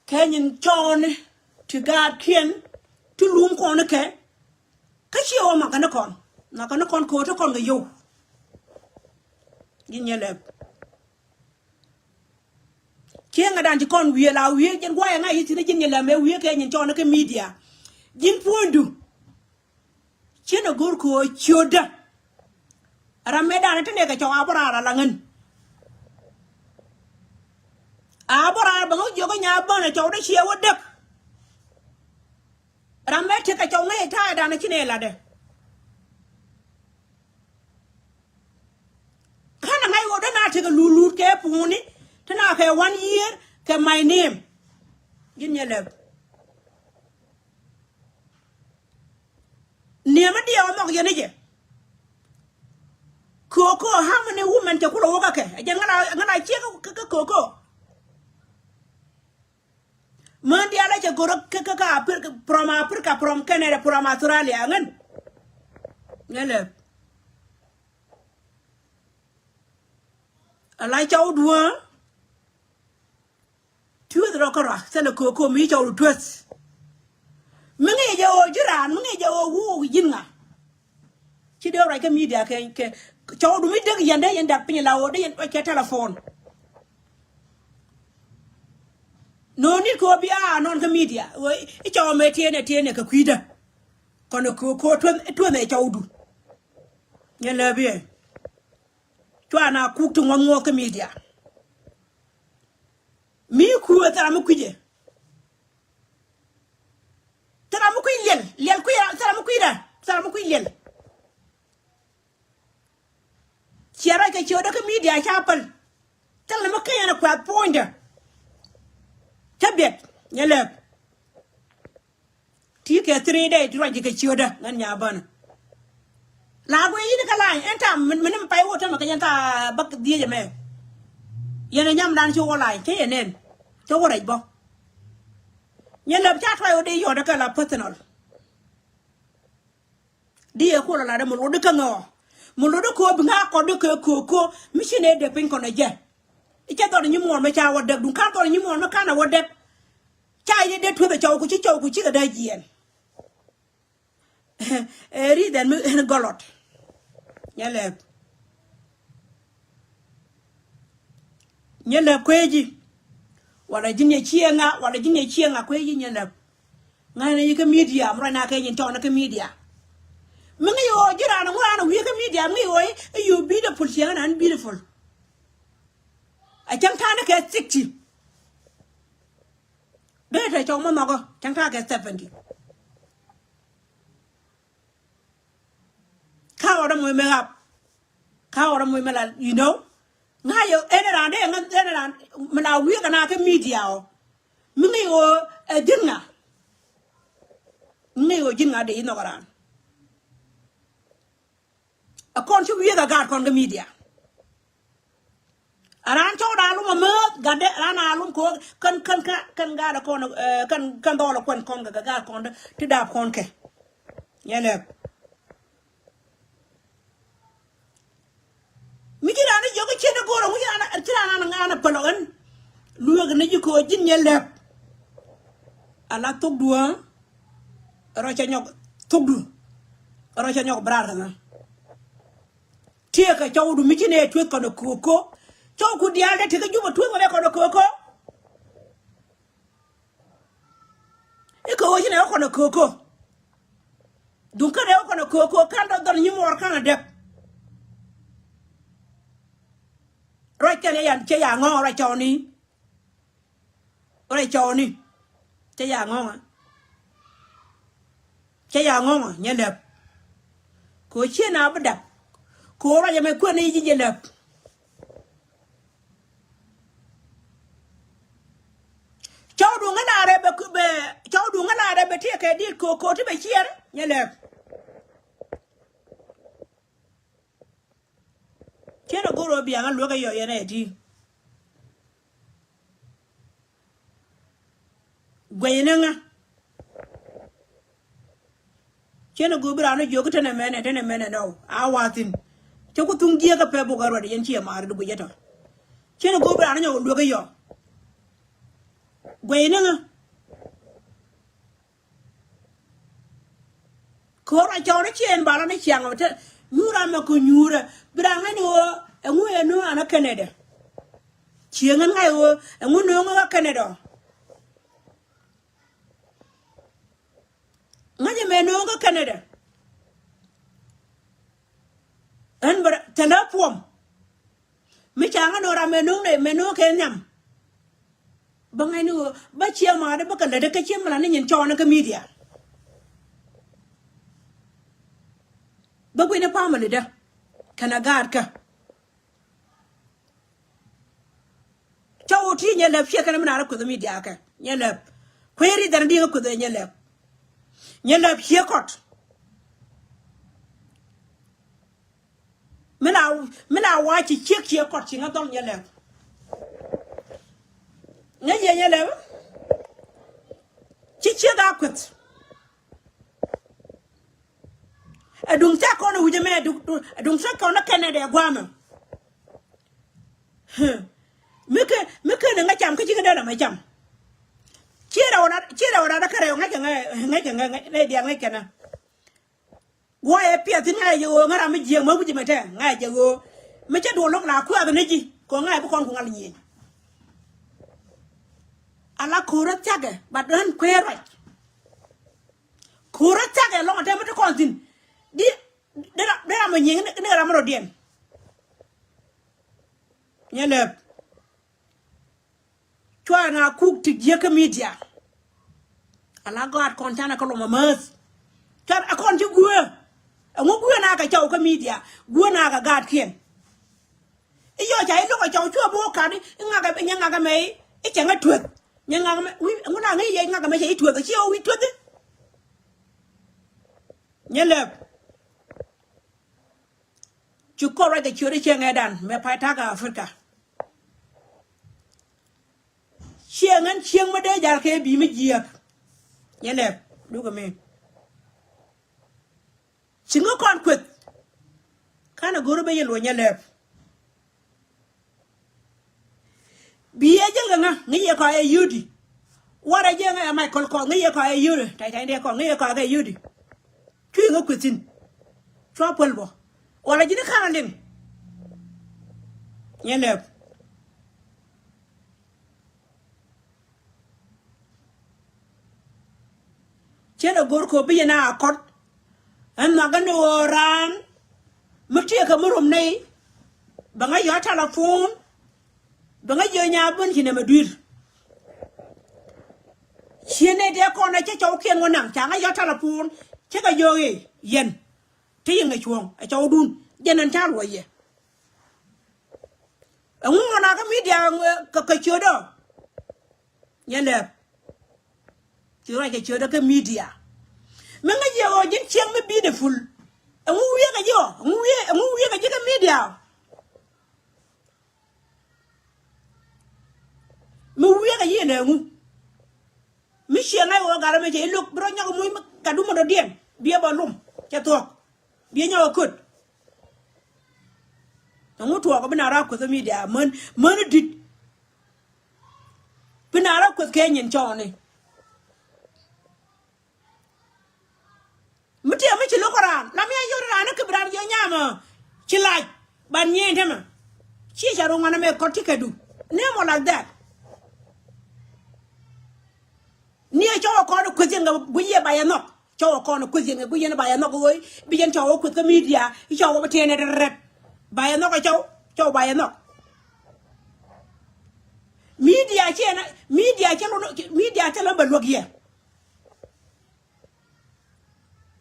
Kɛ nyin cɔɔni ti gaatkiɛn ti lum kɔn kɛ. Kä ciɛ wä makä ni kɔn makä ni kɔn kööt ti kɔn kɛ yio̱w. Ji̱n nyɛ lɛp. Cieŋädan ci kɔn wiee la wiee ji̱n guayɛ ŋa̱c i̱ thi̱n ji̱n nyɛ lɛp mëë wiee kɛ nyin cɔɔn kä media. Ji̱n puɔ̱nydu. Cien ɛ go̱r köö ciötdä. Ram mëë danɛ ti nɛɛkɛ cɔw a bä raar a laŋän. A bä raar bɛ ŋä jiök kä nya bänɛ cɔw dee ciɛ wä däk. Ram mɛ tekɛ cɔw ŋäc ta̱a̱ danɛ ci nɛ latdɛ. Ka̱n a ŋa̱c ɣöö dee na tekɛ luut luut kɛ puuni ti na kɛ one year kɛ my name. Ji̱n nyɛ lɛp. Niɛmä diɛw mɔk yɛn i̱ jɛ. Köököö, how many women cɛ kulɛ wä kä kɛ ɛ jɛ ŋäna ŋäna ciek kä köököö. Män diaal a cɛ go̱r kä kä kä Africa, from Africa, from Canada, from Australia ŋän. Ŋän lɛ. Ala cɔw duɔ̱ɔ̱ŋ. Tueth rɔ kä rɔ thilɛ köök köök mi cɔw du tueth. Mi ŋi̱i̱c jɛ ɣöö ji̱ raan, mi ŋi̱i̱c jɛ ɣöö wuu ji̱n ŋa. Ci dee ruac kä media kɛ, kɛ cɔw du mi dek yɛn dee yɛn dak piny la ɣöö dee yɛn ruac kɛ telephone. No need kɛ ɣöö bi a nɔn kä media ɣöö i̱ cɔw mɛ tieenɛ tieenɛ kɛ kui̱dä. Kɔn köök köök tueth, tueth ɛ cɔw du. Nyɛ lɛ biɛ. Cua na kuk ti ŋuɔth ŋuɔth kä media. Mi kuɛ thil ram mi kui̱cɛ. Thil ram mi kui̱ liɛl, liɛl kui̱, thil ram mi kui̱ rɛ, thil ram mi kui̱ liɛl. Ciɛ ruac kɛ ciötdä kä media ca päl. Thil ni mi keny ɛn a kuath puɔ̱nydä. Cä biɛt, nyɛ lɛp. Ti kɛ three day ti ruac kɛ ciötdä ŋän nya bänä. La guiy yi̱n kä lany ɛn tam min, min mi pay wot tämɛ kɛ yɛn ka bäk dhiec ɛmɛ. Yɛn ɛ nyamdan ci wä lany cä yɛ nɛn. Cä wä rɛc bä. Nyɛ lɛp ca tuay wä dee yɔt kä la personal. Di ɛ kuɔl ala dee mi luɔt di kä ŋɔɔ. Mi luɔt di köö bi ŋa̱a̱ kɔt di kɛ köö köö mi ci nɛ dee piny kɔn ɛ jɛ. Icɛ dhɔr nyi muɔɔr mi ca wä dɛk duŋ ka̱n dhɔr nyi muɔɔr mi ka̱n ɛ wä dɛk. Ca yɛ dee tueth ɛ cɔw ku ci cɔw ku cikɛ dee jiɛɛn. Ɛ ri dhɛn mi ɛn gɔlɔt. Nyɛ lɛp. Nyɛ lɛp kueeci. Wala ji̱n yɛ cieŋa, wala ji̱n yɛ cieŋa kueeci nyɛ lɛp. Ŋa̱n ni kä media mi ruac na kɛ nyin tɔɔn kä media. Mi ŋi̱i̱c ɣöö ji̱ raan ŋuan wi̱i̱ kä media mi ŋi̱i̱c ɣöö i̱ you beautiful cieŋä nan beautiful. A cäŋ ta̱a̱n kɛ sixty. Dee tɛ cɔw mɔ nhɔkä cäŋ ta̱a̱n kɛ seventy. Ka ɣɔrɔ moc mɛ ɣap. Ka ɣɔrɔ moc mɛ la, you know. Ŋa̱ yɛ ɛn raan dee ŋa̱ ɛn raan mi la wi̱i̱ kɛ na kä media ɔ. Mi ŋi̱i̱c ɣöö ɛ ji̱n ŋa. Mi ŋi̱i̱c ɣöö ji̱n ŋa dee i̱ nhɔk raan. Ɛ kɔn ci wi̱i̱ kɛ gaat kɔn kä media. A raan cɔw da lum a määth gatdɛ raan a lum ko̱o̱k kän kän kän kän gaat kɔn kän kän dhɔl kuɛn kɔn kɛ gaat kɔn ti dap kɔn kɛ. Nyɛ lɛp. Mi ci raan jiök i̱ ciet igo̱o̱r ɛŋu ci raan ci raan an ŋaan a päl ɔ ɛn. Lueek ni ji̱ ko̱o̱k ji̱n nyɛ lɛp. Ala thokdu ɛ rɔ cɛ nyɔk thokdu. Ɛ rɔ cɛ nyɔk bi raar kɛ ŋa. Tiekɛ cɔwdu mi ci nɛ tueth kɔn ɛ köök köök. Cɔwku diaal dee tekɛ Jubɛ tueth kɔn ɛ köök köök. I̱ kɛ ɣöö ci nɛ wä kɔn ɛ köök köök. Duŋ kɛn ɛ wä kɔn ɛ köök köök ka̱n dɔ̱th dhɔr nyimuɔɔr ka̱n ɛ dɛp. Ruac kɛn ɛ yan cɛ ya ŋɔ̱ɔ̱ŋ ruac cɔwni. Ruac cɔwni cɛ ya ŋɔ̱ŋä. Cɛ ya ŋɔ̱ŋä nyɛ lɛp. Kɛ ɣöö ciɛ na bi dap. Kɛ ɣöö ruac ɛmɛ kuɛn ni ji̱ jɛ lɛp. Cɔwdu ŋä na rɛp bɛ, cɔwdu ŋä na rɛp bɛ tiɛ kɛ dit köök köök ti bɛ ciɛɛr nyɛ lɛp. Cien a go̱r ɣöö biaŋä luäk ɛ yɔc yɛn ɛ ti. Guɛcni ŋä. Cien a go̱r bi raan ɔ jiök tenɛ mɛnɛ tenɛ mɛnɛ nɔw a wathin. Cä ku thuŋ jiäk ɛ pɛ buk ɛ ruɛt yɛn ciɛ maari di guic ɛ tɔ. Cien a go̱r bi raan ɔ nyɔk luäk ɛ yɔc. Guɛcni ŋä. Ko̱r a cɔw ni ciɛɛn bala ni ciaŋ te nyuur amɛ ku nyuurɛ bi daŋ ɛn ɣöö ɛŋu ɛ no̱o̱ŋ an ɛ Canada. Cieŋ ɛn ŋa̱c ɣöö ɛŋu no̱o̱ŋ ɛ Canada. Ŋa̱c ɛmɛ no̱o̱ŋ kä Canada. Ɛn bɛ thilɛ puɔm. Mi ca ŋä no̱o̱ŋ ram mɛ no̱o̱ŋ nɛ mɛ no̱o̱ŋ kɛ nhiam. Bä ŋäcni ɣöö bä ciɛ ma̱a̱dä bä kɛ lätdä kä ciɛ mi la ni nyin cɔɔnä kä media. Bä gui̱ni family dä kɛnɛ gaatkä. Cä wä ti nyɛ lɛp ciɛ kɛnɛ mi na rɛ kueth media kɛ nyɛ lɛp. Kueeri dhɛn di̱i̱ŋä kueth nyɛ lɛp. Nyɛ lɛp ciɛ kɔt. Mi la mi la wa ci ciek ciek kɔt ci ŋä dhɔl nyɛ lɛp. Ŋä yɛ nyɛ lɛp. Ci ciek a kueth. Ɛ duŋ thɛk kɔn wi̱cɛ mɛ ɛ duŋ thɛk kɔn ɛ kɛnɛ dɛ guamɛ. Mi ken, mi ken ŋäc cam kä cikɛ dee ram ɛ cam. Ciɛ rɛw rat, ciɛ rɛw rat kä rɛw ŋäc kɛ ŋäc, ŋäc kɛ ŋäc, ŋäc, ŋäc diaal ŋäc kɛn ɛ. Guɔ yɛ piɛth thi̱n ŋa̱cä jɛ ɣöö ŋäc ram mi jiääk mi wi̱c mɛ tɛɛ ŋa̱cä jɛ ɣöö mi cä duɔl lo̱k la kuɛth ni ji̱ kɛ ŋa̱cä bi kɔn ku ŋa̱l nyieny. Ala ko̱rä thia̱kɛ bat ɣän kuëë ruac. Ko̱rä thia̱kɛ lɔ̱ŋ a te mi te kɔn thi̱n di, di ram mi nyieny ni ram mi rɔ diɛn. Nyɛ lɛp. Cua na kuk ti jiäk kä midia. Ala gɔaa kɔn canɛ kä lɔm amäth. Can a kɔn ci guee. Ɛŋu guee na kɛ cɔw kä midia? Guee na kɛ gaatkiɛn. I̱ yɔc ca i̱ lo̱k a cɔw cua bo̱o̱k kat i̱ ŋakɛ, i̱ nyɛ ŋakɛ mɛ i̱ cɛ ŋä tueth. Nyɛ ŋakɛ mɛ wi̱i̱ ɛŋu na ŋäc yɛ i̱ ŋakɛ mɛ cɛ i̱ tueth a ciɛ wä wi̱i̱ tueth i̱. Nyɛ lɛp. Ci kɔn ruac kɛ ciöt i̱ cieŋ ɛ dan mɛ pay ta̱kä Africa. Cieŋ ɛn cieŋ mi dee jal kɛ bi mi jiääk. Nyɛ lɛp dukɛ mi. Ci ŋä kɔn kueth. Kanɛ go̱r ben yɛ luɔ̱c nyɛ lɛp. Bi yɛ jäl kɛ ŋä ŋä yɛ kɔak ɛ yudi. Warɛ jɛ ŋä ɛ Michael kɔak ŋä yɛ kɔak ɛ yudi. Tay tay dee kɔak ŋä yɛ kɔak ɛ yudi. Cui̱ ŋä kueth thi̱n. Cua puɔl bɔ. Wala ji̱n i̱ ka̱n aliŋ. Nyɛ lɛp. Ciɛ lɛ go̱r kɛ ɣöö bi yɛn a kɔt. Ɛn nhɔakä ni ɣöö raan mi tiɛɛkä mi rom nɛy. Bɛ ŋa̱c yɔ̱a̱ telephone. Bɛ ŋa̱c yio̱o̱ nyaa ben ci nɛmɛ dui̱r. Ciɛ nɛy tëë kɔn ɛ cä cɔwkiɛn wä naŋ ca ŋa̱c yɔ̱a̱ telephone. Cä kɛ yio̱o̱ i̱ yɛn te yɛ ŋäc cuɔ̱ɔ̱ŋ ɛ cɔwdun. Jɛn ɛn ca luɔc yɛ. Ɛŋu ŋuɔ̱t nakä midia kɛ, kɛ ciötdä. Nyɛ lɛp. Ci ruac kɛ ciötdä kä midia. Mi ŋäc yɛ ɣöö ji̱n cieŋ mi beautiful. Ɛŋu wi̱i̱ kɛ ji̱ ɔ? Ɛŋu wi̱i̱, ɛŋu wi̱i̱ kɛ ji̱ kä midia ɔ? Mi wi̱i̱ kɛ ji̱ ɛn ɛŋu? Mi ciɛ ŋa̱c ɣöö gat ɛmɛ cɛ i̱ lo̱k bi rɔ nyɔk i̱ muc mi gat wumä dɔ̱diɛn. Biɛ bä lum cɛ thuɔ̱k. Biɛ nyɔk i̱ köt. Ɛŋu tuɔɔk bi na rɔ kueth kä midia män, män i̱ di̱t. Bi na rɔ kueth kɛ nyin cɔɔni. Mi tiɛm mi ci lo̱k raan lam ya yot raan i̱ kä bi raan jiɔ nyamä. Ci lac ban nyieny tämɛ. Ci ca rɔ ŋuan ɛmɛ kɔt ci kɛ du. Name like that. Ni ɛ cɔw ɛ kɔn ɛ kueth yɛn kɛ guic yɛ ba yɛ nhɔk. Cɔw ɛ kɔn ɛ kueth yɛn kɛ guic yɛn ba yɛ nhɔk ɣöö bi yɛn cɔw ɛ kueth kä midia i̱ cɔw ɛ bi tëë nɛ rɛt. Ba yɛ nhɔk ɛ cɔw, cɔw ba yɛ nhɔk. Midia ciɛ na, midia ciɛ lon, midia ciɛ lon bɛ luäk yɛ.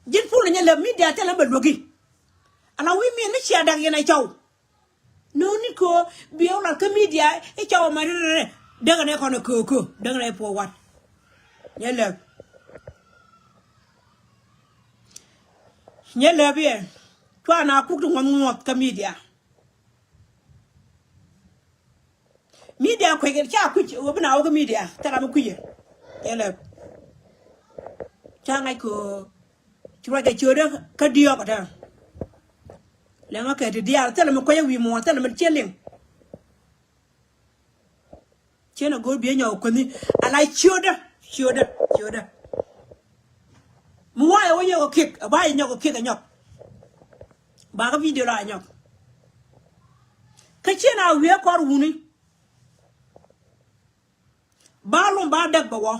Ji̱n pul nyɛ lɛ midia thilɛ bɛ luäki. Ala wi̱i̱ mi̱i̱n ni cia dak yɛn a cɔw. No̱o̱ni köö biɛ wä lat kä midia i̱ cɔw mɛ ri ri ri. Däkɛ nɛ kɔn ɛ köö köö däkɛ nɛ i̱ puɔ wat. Nyɛ lɛp. Nyɛ lɛp yɛ. Cua na kuk ti ŋuɔth ŋuɔth kä midia. Midia kuec ca kui̱c ɣöö bi na wä kä midia thilɛ mi kui̱cɛ. Yɛlɛ ca ŋa̱c kɛ ɣöö ci ruac kɛ ciötdä kä diɔ̱ɔ̱k ɛ tɛ̈. Lɛŋä kɛ ti diaal thilɛ mi kuec ɛ wi̱i̱ muɔ̱ɔ̱n thilɛ mi ciɛ liŋ. Ciɛ na go̱o̱r biɛ nyɔk kuäthi ala ciötdä ciötdä ciötdä. Mi wa̱a̱ yɛ wä nyɔk kɛ kiɛk ɛ ba yɛ nyɔk kɛ kiɛk ɛ nyɔk. Bakä video la nyɔk. Kä ciɛ na wiee kɔr wuni. Ba lum ba däk bɛ wä.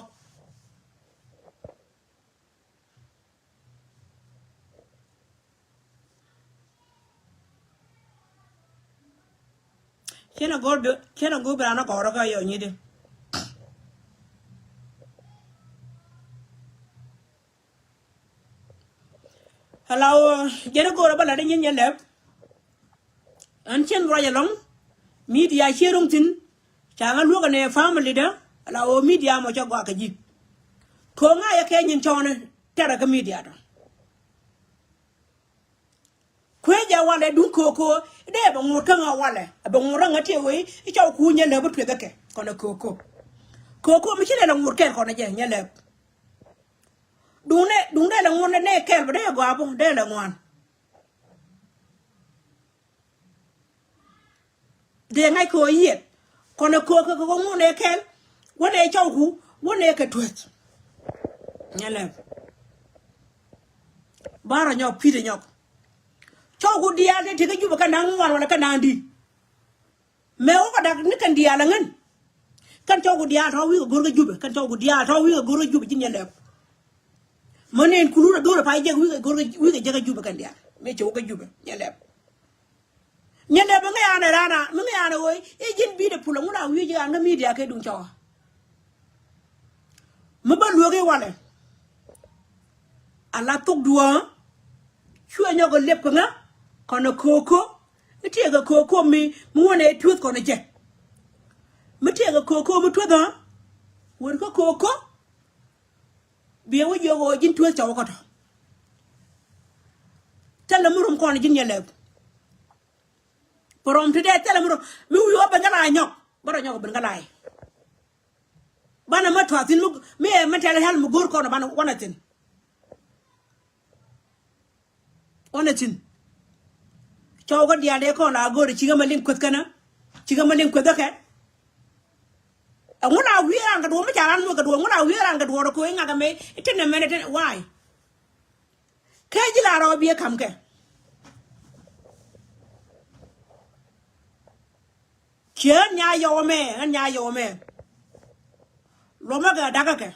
Ciɛ na go̱o̱r bi, ciɛ na go̱o̱r bi raan a gɔ̱rä kä yɔ nyit di. Ala ɣöö jɛn i̱ go̱o̱rä bä la̱t i̱ nyin yɛ lɛp. Ɛn cien ruac ɛlɔ̱ŋ midia cie ro̱ŋ thi̱n. Ca ŋä luäk ɛn ɛ family dä ala ɣöö midia mɔ cä gɔaa kɛ ji̱. Kööŋ a yɛ kɛ nyin cɔɔni tɛrɛ kä midia tɔ. Kuee jɛ walɛ duŋ köököö dee bɛ ŋuut kä ŋä walɛ bɛ ŋuut kä ŋä tiɛ wee i̱ cɔw kuuc nyɛ lɛp i̱ tueth ɛ kɛ kɔnɛ köököö. Köököö mi ci lɛ lɛ ŋuut kɛn kɔnɛ jɛ nyɛ lɛp. Duŋdɛ, duŋdɛ lɛ ŋuan nɛ kɛl bä dee gɔaa bä dee lɛ ŋuan. Dee ŋa̱c kɛ ɣöö yiɛt kɔnɛ köökä kɛ ɣöö ŋun ɛ kɛl wänɛ cɔwku wänɛ kɛ tueth. Nyɛ lɛp. Barɛ nyɔk pi̱t ɛ nyɔk. Cɔwku diaal tëë ti kä Jubɛ kɛ naŋ ŋuan wala kɛ naŋ di̱t. Mëë wä kɛ dak ni kɛn diaal aŋän. Kɛn cɔwku diaal tɔ̱ wi̱i̱ kɛ go̱r kä Jubɛ, kɛn cɔwku diaal tɔ̱ wi̱i̱ kɛ go̱r kä Jubɛ ji̱n nyɛ lɛp. Mä nɛn kulun a dho̱r a pay jek wi̱i̱ kɛ go̱r kä, wi̱i̱ kɛ jek kä Jubɛ kɛn diaal mëë cɔw kä Jubɛ nyɛ lɛp. Nyɛ lɛp mi ŋäc an ɛ raan a mi ŋäc an ɛ ɣöö i̱ ji̱n bi̱i̱dɛ pul aŋun a wi̱i̱ ji̱ an kä media kɛ duŋ cɔwä. Mi bä luäk i̱ walɛ. Ala thok duɔ̱ɔ̱ŋ. Cuɛ nyɔk ɛ lep kɛ ŋä kɔnɛ köökö. Mi tiɛɛkɛ köökö mi, mi wänɛ tueth kɔnɛ jɛ. Mi tiɛɛkɛ köökö mi tueth ɣä. Wër kä köökö. Biɛ wä jiök ɣöö ji̱n tueth cɔw kä tɔ. Thilɛ mi rom kɔn ji̱n nyɛ lɛp. Pɛ rɔm ti dee thilɛ mi rom mi wi̱i̱ wä ben kä la nyɔk. Bä rɔ nyɔk ben kä la. Banɛ mä tuath thi̱n mi, mi ɛ mental health mi go̱o̱r kɔn banɛ wanɛ thi̱n. Wanɛ thi̱n. Cɔw kä diaal dee kɔn la go̱o̱r cikɛ ma liŋ kueth kɛnä. Cikɛ ma liŋ kueth kä kɛ. Ɛŋu la wi̱i̱ ran kɛ duɔ̱ɔ̱r mi ca ran muɔth kɛ duɔ̱ɔ̱r, ɛŋu la wi̱i̱ ran kɛ duɔ̱ɔ̱r kɛ ɣöö iŋakɛ mɛ itin ɛmɛn itin why? Kä ji̱ la rɔ biɛ ka̱m kɛ. Ciɛ ɣän nya yɔw ɛmɛ, ɣän nya yɔw ɛmɛ. Luɔmä kɛ dakä kɛ.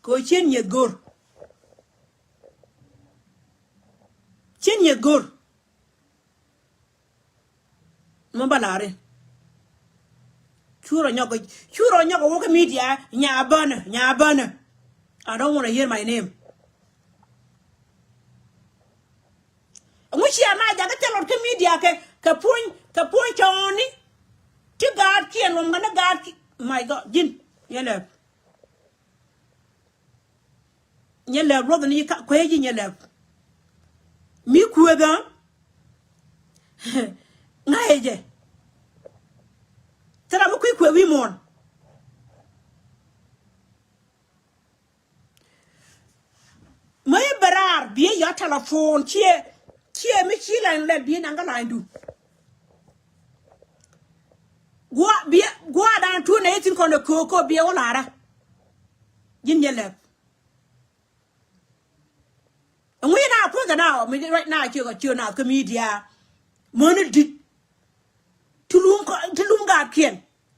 Kɛ ɣöö cien nyieth go̱r. Cien nyieth go̱r. Mɛ bä la̱ri. Curɔ nyɔk, curɔ nyɔk wä kä media, nya bänä, nya bänä. I don't wanna hear my name. Ŋu cia na jakä thil rɔt kä media kɛ, kɛ puɔ̱ny, kɛ puɔ̱ny cɔɔni. Ti gaatkiɛn luɔm kɛ ni gaatki, my God, ji̱n. Yɛn lɛ. Nyɛ lɛp luɔth ni ka kuɛ ji̱ nyɛ lɛp. Mi kuekä. Ŋa̱cɛ jɛ. Thil ram mi kui̱ kuɛ wi̱i̱ muɔ̱ɔ̱n. Mä i̱ bɛ raar biɛ yɔ telephone ciɛ, ciɛ mi ci line lɛt biɛ naŋ kä line du. Gua̱a̱ biɛ gua̱a̱ da̱a̱n tuun nɛ ithin kɔn ɛ köök köök biɛ wä la̱rä. Ji̱n nyɛ lɛp. Ŋui̱ na puɔ̱th na ɔ mi right now ciɛ kɔ ciɛ na kä media. Mäni di̱t. Ti lum kɔ ti lum gaatkiɛn.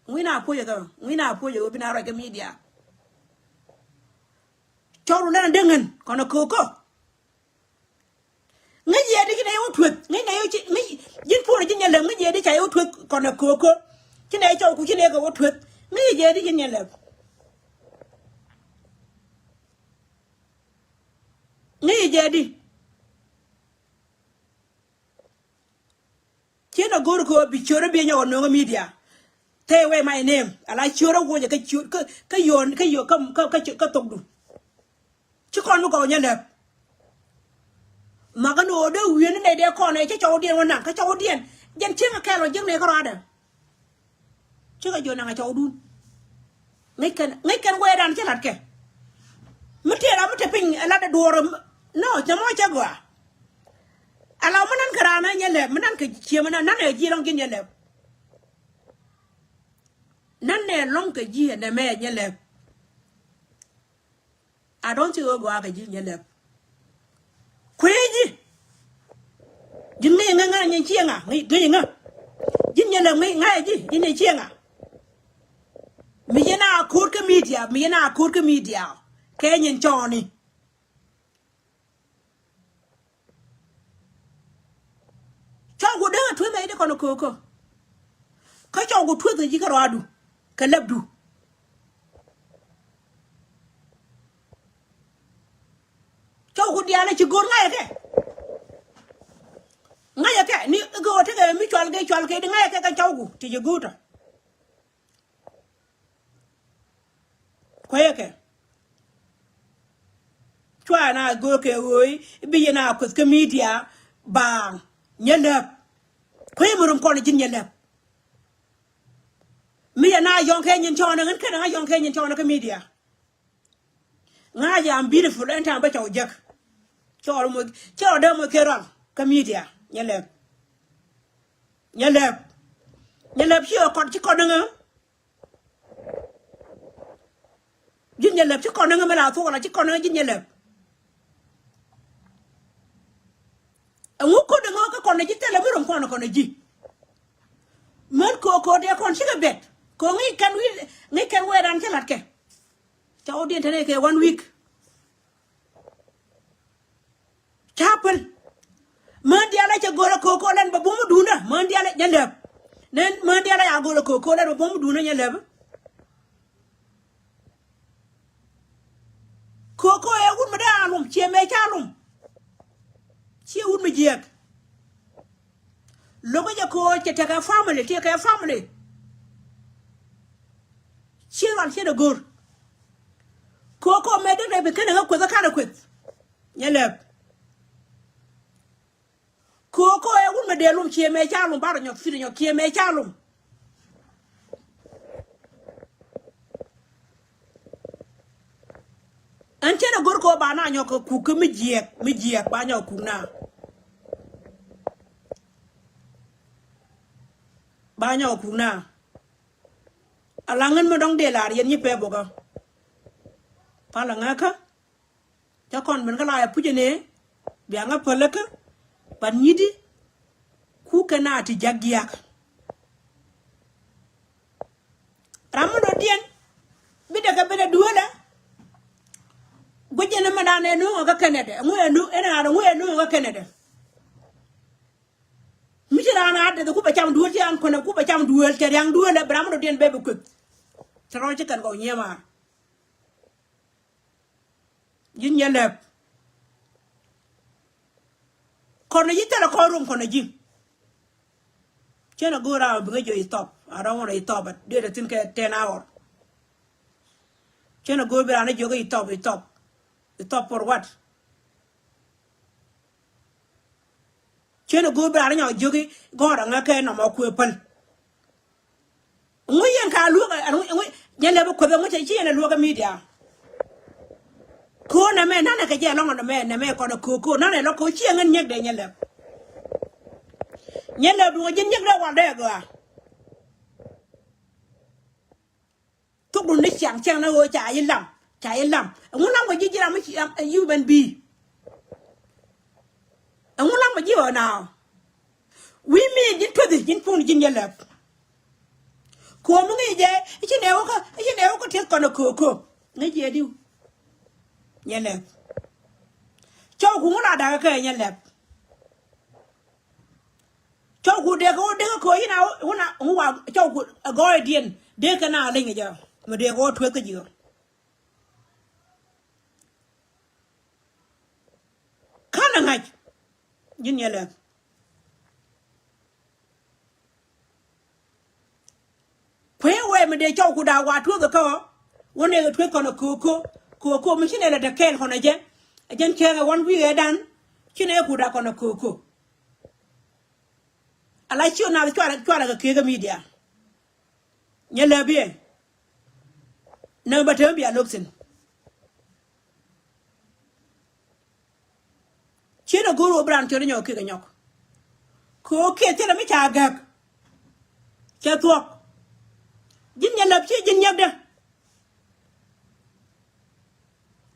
Ŋui̱ na puɔ̱th kɛ ŋui̱ na puɔ̱th kɛ bi na ruac kä media. Cɔr wun dɛn a däŋ ɣän kɔn a köök kä. Ŋäc yɛ di ci nɛ yɛ wä tueth ŋäc nɛ yɛ ci ŋäc ji̱n puɔ̱n ji̱n nyɛ lɛm ŋäc yɛ di ca yɛ wä tueth kɔn a köök kä. Ci nɛ yɛ cɔw ku ci nɛ yɛ kɛ wä tueth ŋäc yɛ di ji̱n nyɛ lɛm. Ŋäc yɛ di. Ciɛ na go̱r kɛ ɣöö bi ciötdä bi nyɔk ɛ nööŋä media. Take away my name. Ala ciötdä wocɛ kä ciöt kä kä yɔn kä yɔn kä kä kä kä thokdu. Ci kɔn mi gɔw nyɛ lɛp. Makä ni ɣöö dee wi̱i̱ni nɛy dee kɔn ɛ cä cɔwdiɛn wä naŋ kä cɔwdiɛn. Jɛn cieŋ kɛ kɛl wä jiäk nɛy kä ruaadɛ. Cikɛ jiök naŋ a cɔwdun. Ŋäc kɛn ŋäc kɛn wee dan ci lat kɛ. Mi tëë ram mi te piny ɛ lat ɛ duɔɔr. No cɛ mɔ cɛ gɔaa. Ala mi nan kɛ raan ɛ nyɛ lɛp mi nan kɛ cië mi nan nan ɛ ji̱ lɔŋ ji̱n nyɛ lɛp. Nan nɛ lɔŋ kɛ ji̱ ɛ nɛmɛ ɛ nyɛ lɛp. I don't think ɣöö gɔaa kɛ ji̱ nyɛ lɛp. Kuee ji̱. Ji̱n ŋäc ŋä ŋä nyɛ cieŋa ŋäc ŋä. Ji̱n nyɛ lɛp ŋäc ŋä ji̱ ji̱n nyɛ cieŋa. Mi yɛn a ko̱r kä media mi yɛn a ko̱r kä media. Kɛ nyin cɔɔni. Cɔw ku dee a tueth mɛ i̱ di kɔn a köök kä. Kä cɔw ku tueth a ji̱ kä rɔadu kɛ lɛpdu. Cɔw ku diaal a ci go̱o̱r ŋa̱cɛ kɛ. Ŋa̱cɛ kɛ ni go̱o̱r tekɛ mi cual kɛ cual kɛ di ŋa̱cɛ kɛ kɛ cɔw ku ti ci go̱o̱r tɔ. Kuecɛ kɛ. Cua na go̱o̱r kɛ ɣöö i̱ bi yɛn a kueth kä media baaŋ nyɛ lɛp. Kuecɛ mi rom kɔn ji̱n nyɛ lɛp. Mi yɛn a yɔ̱ŋ kɛ nyin cɔɔnɛ ɣän kɛn a yɔ̱ŋ kɛ nyin cɔɔnɛ kä media. Ŋa̱cɛ I'm beautiful ɛn ta̱a̱m bä cɔw jek. Cɔɔl moc cɔɔl dee moc kɛ rɔl kä media nyɛ lɛp. Nyɛ lɛp. Nyɛ lɛp ci ɛ kɔn ci kɔn ni ŋä. Ji̱n nyɛ lɛp ci kɔn ni ŋä mi la thuɔk la ci kɔn ni ŋä ji̱n nyɛ lɛp. Ɛŋu kɔn ni ŋä kä kɔn ni ji̱ thilɛ mi rom kɔn ni kɔn ni ji̱. Män ko̱o̱k ko̱o̱k dee kɔn cikɛ bɛt ko̱o̱k ŋi̱i̱c kɛn wi̱i̱ ŋi̱i̱c kɛn wɛɛdan ci la̱t kɛ. Ca wä diɛn tɛn ɛ kɛ one week. Ca päl. Män diaal a cɛ go̱r a ko̱o̱k ko̱o̱k lɛn bɛ buɔ̱m duundä män diaal a jɛ lɛp. Nɛn män diaal a ya go̱r a ko̱o̱k ko̱o̱k lɛn bɛ buɔ̱m duundä nyɛ lɛp. Ko̱o̱k ko̱o̱k ɛ wut mi dee a lum ciɛ mɛ ca lum. Ciɛ wut mi jiɛk. Lo̱kä jɛ ko̱o̱k cɛ tekɛ family tiɛ kɛ family. Ciɛ ral ciɛ dee go̱r. Ko̱o̱k ko̱o̱k mɛ dee rɛp bi kenɛ ŋä kueth kä ka̱n ɛ kueth. Nyɛ lɛp. Ko̱o̱k ko̱o̱k ɛ wut mɛ dee lum ciɛ mɛ ca lum barɔ nyɔk thil nyɔk ciɛ mɛ ca lum. Ɛn cɛn ɛ go̱r ko̱o̱k ba na nyɔk kɛ kuk kä mi jiɛk mi jiɛk ba nyɔk kuk na. Ba nyɔk kuk na. Alaŋ ɛn mi dɔ̱ŋ dee lar yɛn nyi pɛ bokä. Palä ŋäkä. Cä kɔn ben kä la yɛ puc ɛnɛ bia ŋä päläkä. Pan nyi̱ti ku kɛ na ti jak jiak. Ram mi dɔ̱diɛn bi dee kɛ ben ɛ duelɛ. Guic ɛn mi dan ɛ nuŋ ɛ kä Canada ɛŋu ɛ nuŋ ɛn ɛ ŋu ɛ nuŋ ɛ kä Canada. Mi ci raan a deth ku bɛ cam duel ci an kɔnɛ ku bɛ cam duel cɛ riaŋ duel ɛ bi ram mi dɔ̱diɛn bɛ bi kueth. Tɛ rɔ̱ ci kɛn kɔk nyiee maar. Ji̱n nyɛ lɛp. Kɔn ji̱ thilɛ kɔn rum kɔn ji̱. Cien a go̱o̱r a bi ŋäc jiök stop. I don't want to stop, but dee dee thin kɛ ten hour. Cien a go̱o̱r bi raan jiök stop, stop. Stop for what? Cien a go̱o̱r bi raan nyɔk jiök gɔ̱r aŋä kɛ nɔmɔ kuëë päl. Ŋu yɛn ka luɔk ɛ ŋu nyɛ lɛ bi kueth ŋu cɛ ci yɛn ɛ luɔk ɛ media. Ko̱o̱n ɛmɛ nanɛ kɛ jɛ lɔŋ ɛn ɛmɛ nanɛ kɔn ɛ ko̱o̱k ko̱o̱n nanɛ lɔ ko̱o̱k ci yɛn ŋän nyɛk dee nyɛ lɛp. Nyɛ lɛp duŋ ji̱n nyɛk dee wal dee gɔaa. Thukdu ni ciaŋ ciaŋ ni ɣöö ca yi lam ca yi lam. Ɛŋu lam kɛ ji̱ ji̱ ram mi ci ɛ human being. Ɛŋu lam kɛ ji̱ ɣöö na ɣöö wi̱i̱ mi ji̱n tuethi ji̱n puun ji̱n yɛ lɛp. Ko̱o̱m ŋi̱i̱c jɛ i̱ ci nɛ wä kä i̱ ci nɛ wä kä tieth kɔn ɛ köök köök ŋi̱i̱c jɛ diw. Nyɛ lɛp. Cɔw ku ŋun a dakä kɛ nyɛ lɛp. Cɔw ku dee kɛ wä dee kɛ köök in a wun a ŋun wa cɔw ku ɛ gɔɔydiɛn dee kɛ na leny kɛ jɛ. Mɛ dee kɛ wä tueth kä ji̱ ɣä. Ka̱n ɛ ŋa̱c ji̱n yɛ lɛp. Kuee wee mi dee cɔw ku da̱a̱ wa tuɔth kä ɣä. Wä nɛy kɛ tueth kɔn ɛ köök köök köök köök mi ci nɛy lɛ te kɛɛl kɔn ɛ jɛ. Ɛ jɛn cäŋ ɛ wän wi̱i̱ ɛ dan ci nɛy ku da̱a̱ kɔn ɛ köök köök. Ala ci ɣä nath cuarɛ cuarɛ kɛ keekä media. Nyɛ lɛ biɛ. Nɛ bɛ te mi bia lo̱k thi̱n. Ciet a go̱o̱r wä bi raan ciöt inyɔk kiɛ kɛ nyɔk. Kɛ ɣöö kiɛ thilɛ mi ca gäk. Cɛ thuɔ̱k. Ji̱n nyɛ läp ci ji̱n nyäkdä.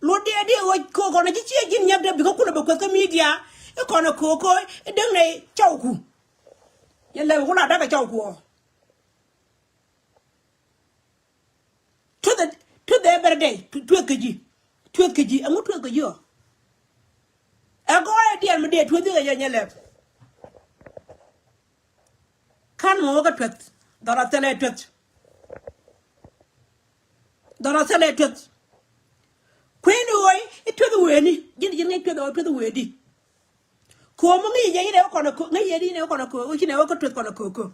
Luɔt diɛ diɛ ɣöö kɛ kɔn a ji̱ ciɛ ji̱n nyäkdä bikɛ kulɛ bɛ kueth kä media. I̱ kɔn a köök köök i̱ däŋ nɛ cɔwku. Nyɛ läp i̱ wula da̱k a cɔwku ɔ. Tueth, tueth every day. Tueth kɛ ji̱. Tueth kɛ ji̱. Ɛŋu tueth kɛ ji̱ ɔ? Ɛ gɔɔyɛ diɛn mi dee tueth kɛ jɛ nyɛ lɛp. Ka̱n mɔ wä kä tueth. Dhɔr a thilɛ tueth. Dhɔr a thilɛ tueth. Kueni ɣöö i̱ tueth weni. Ji̱n ji̱n ŋäc tueth ɣöö tueth weni. Köök mi ŋäc yɛ in ɛ wä kɔn a köök, ŋäc yɛ in ɛ wä kɔn a köök, ci nɛ wä kä tueth kɔn a köök köök.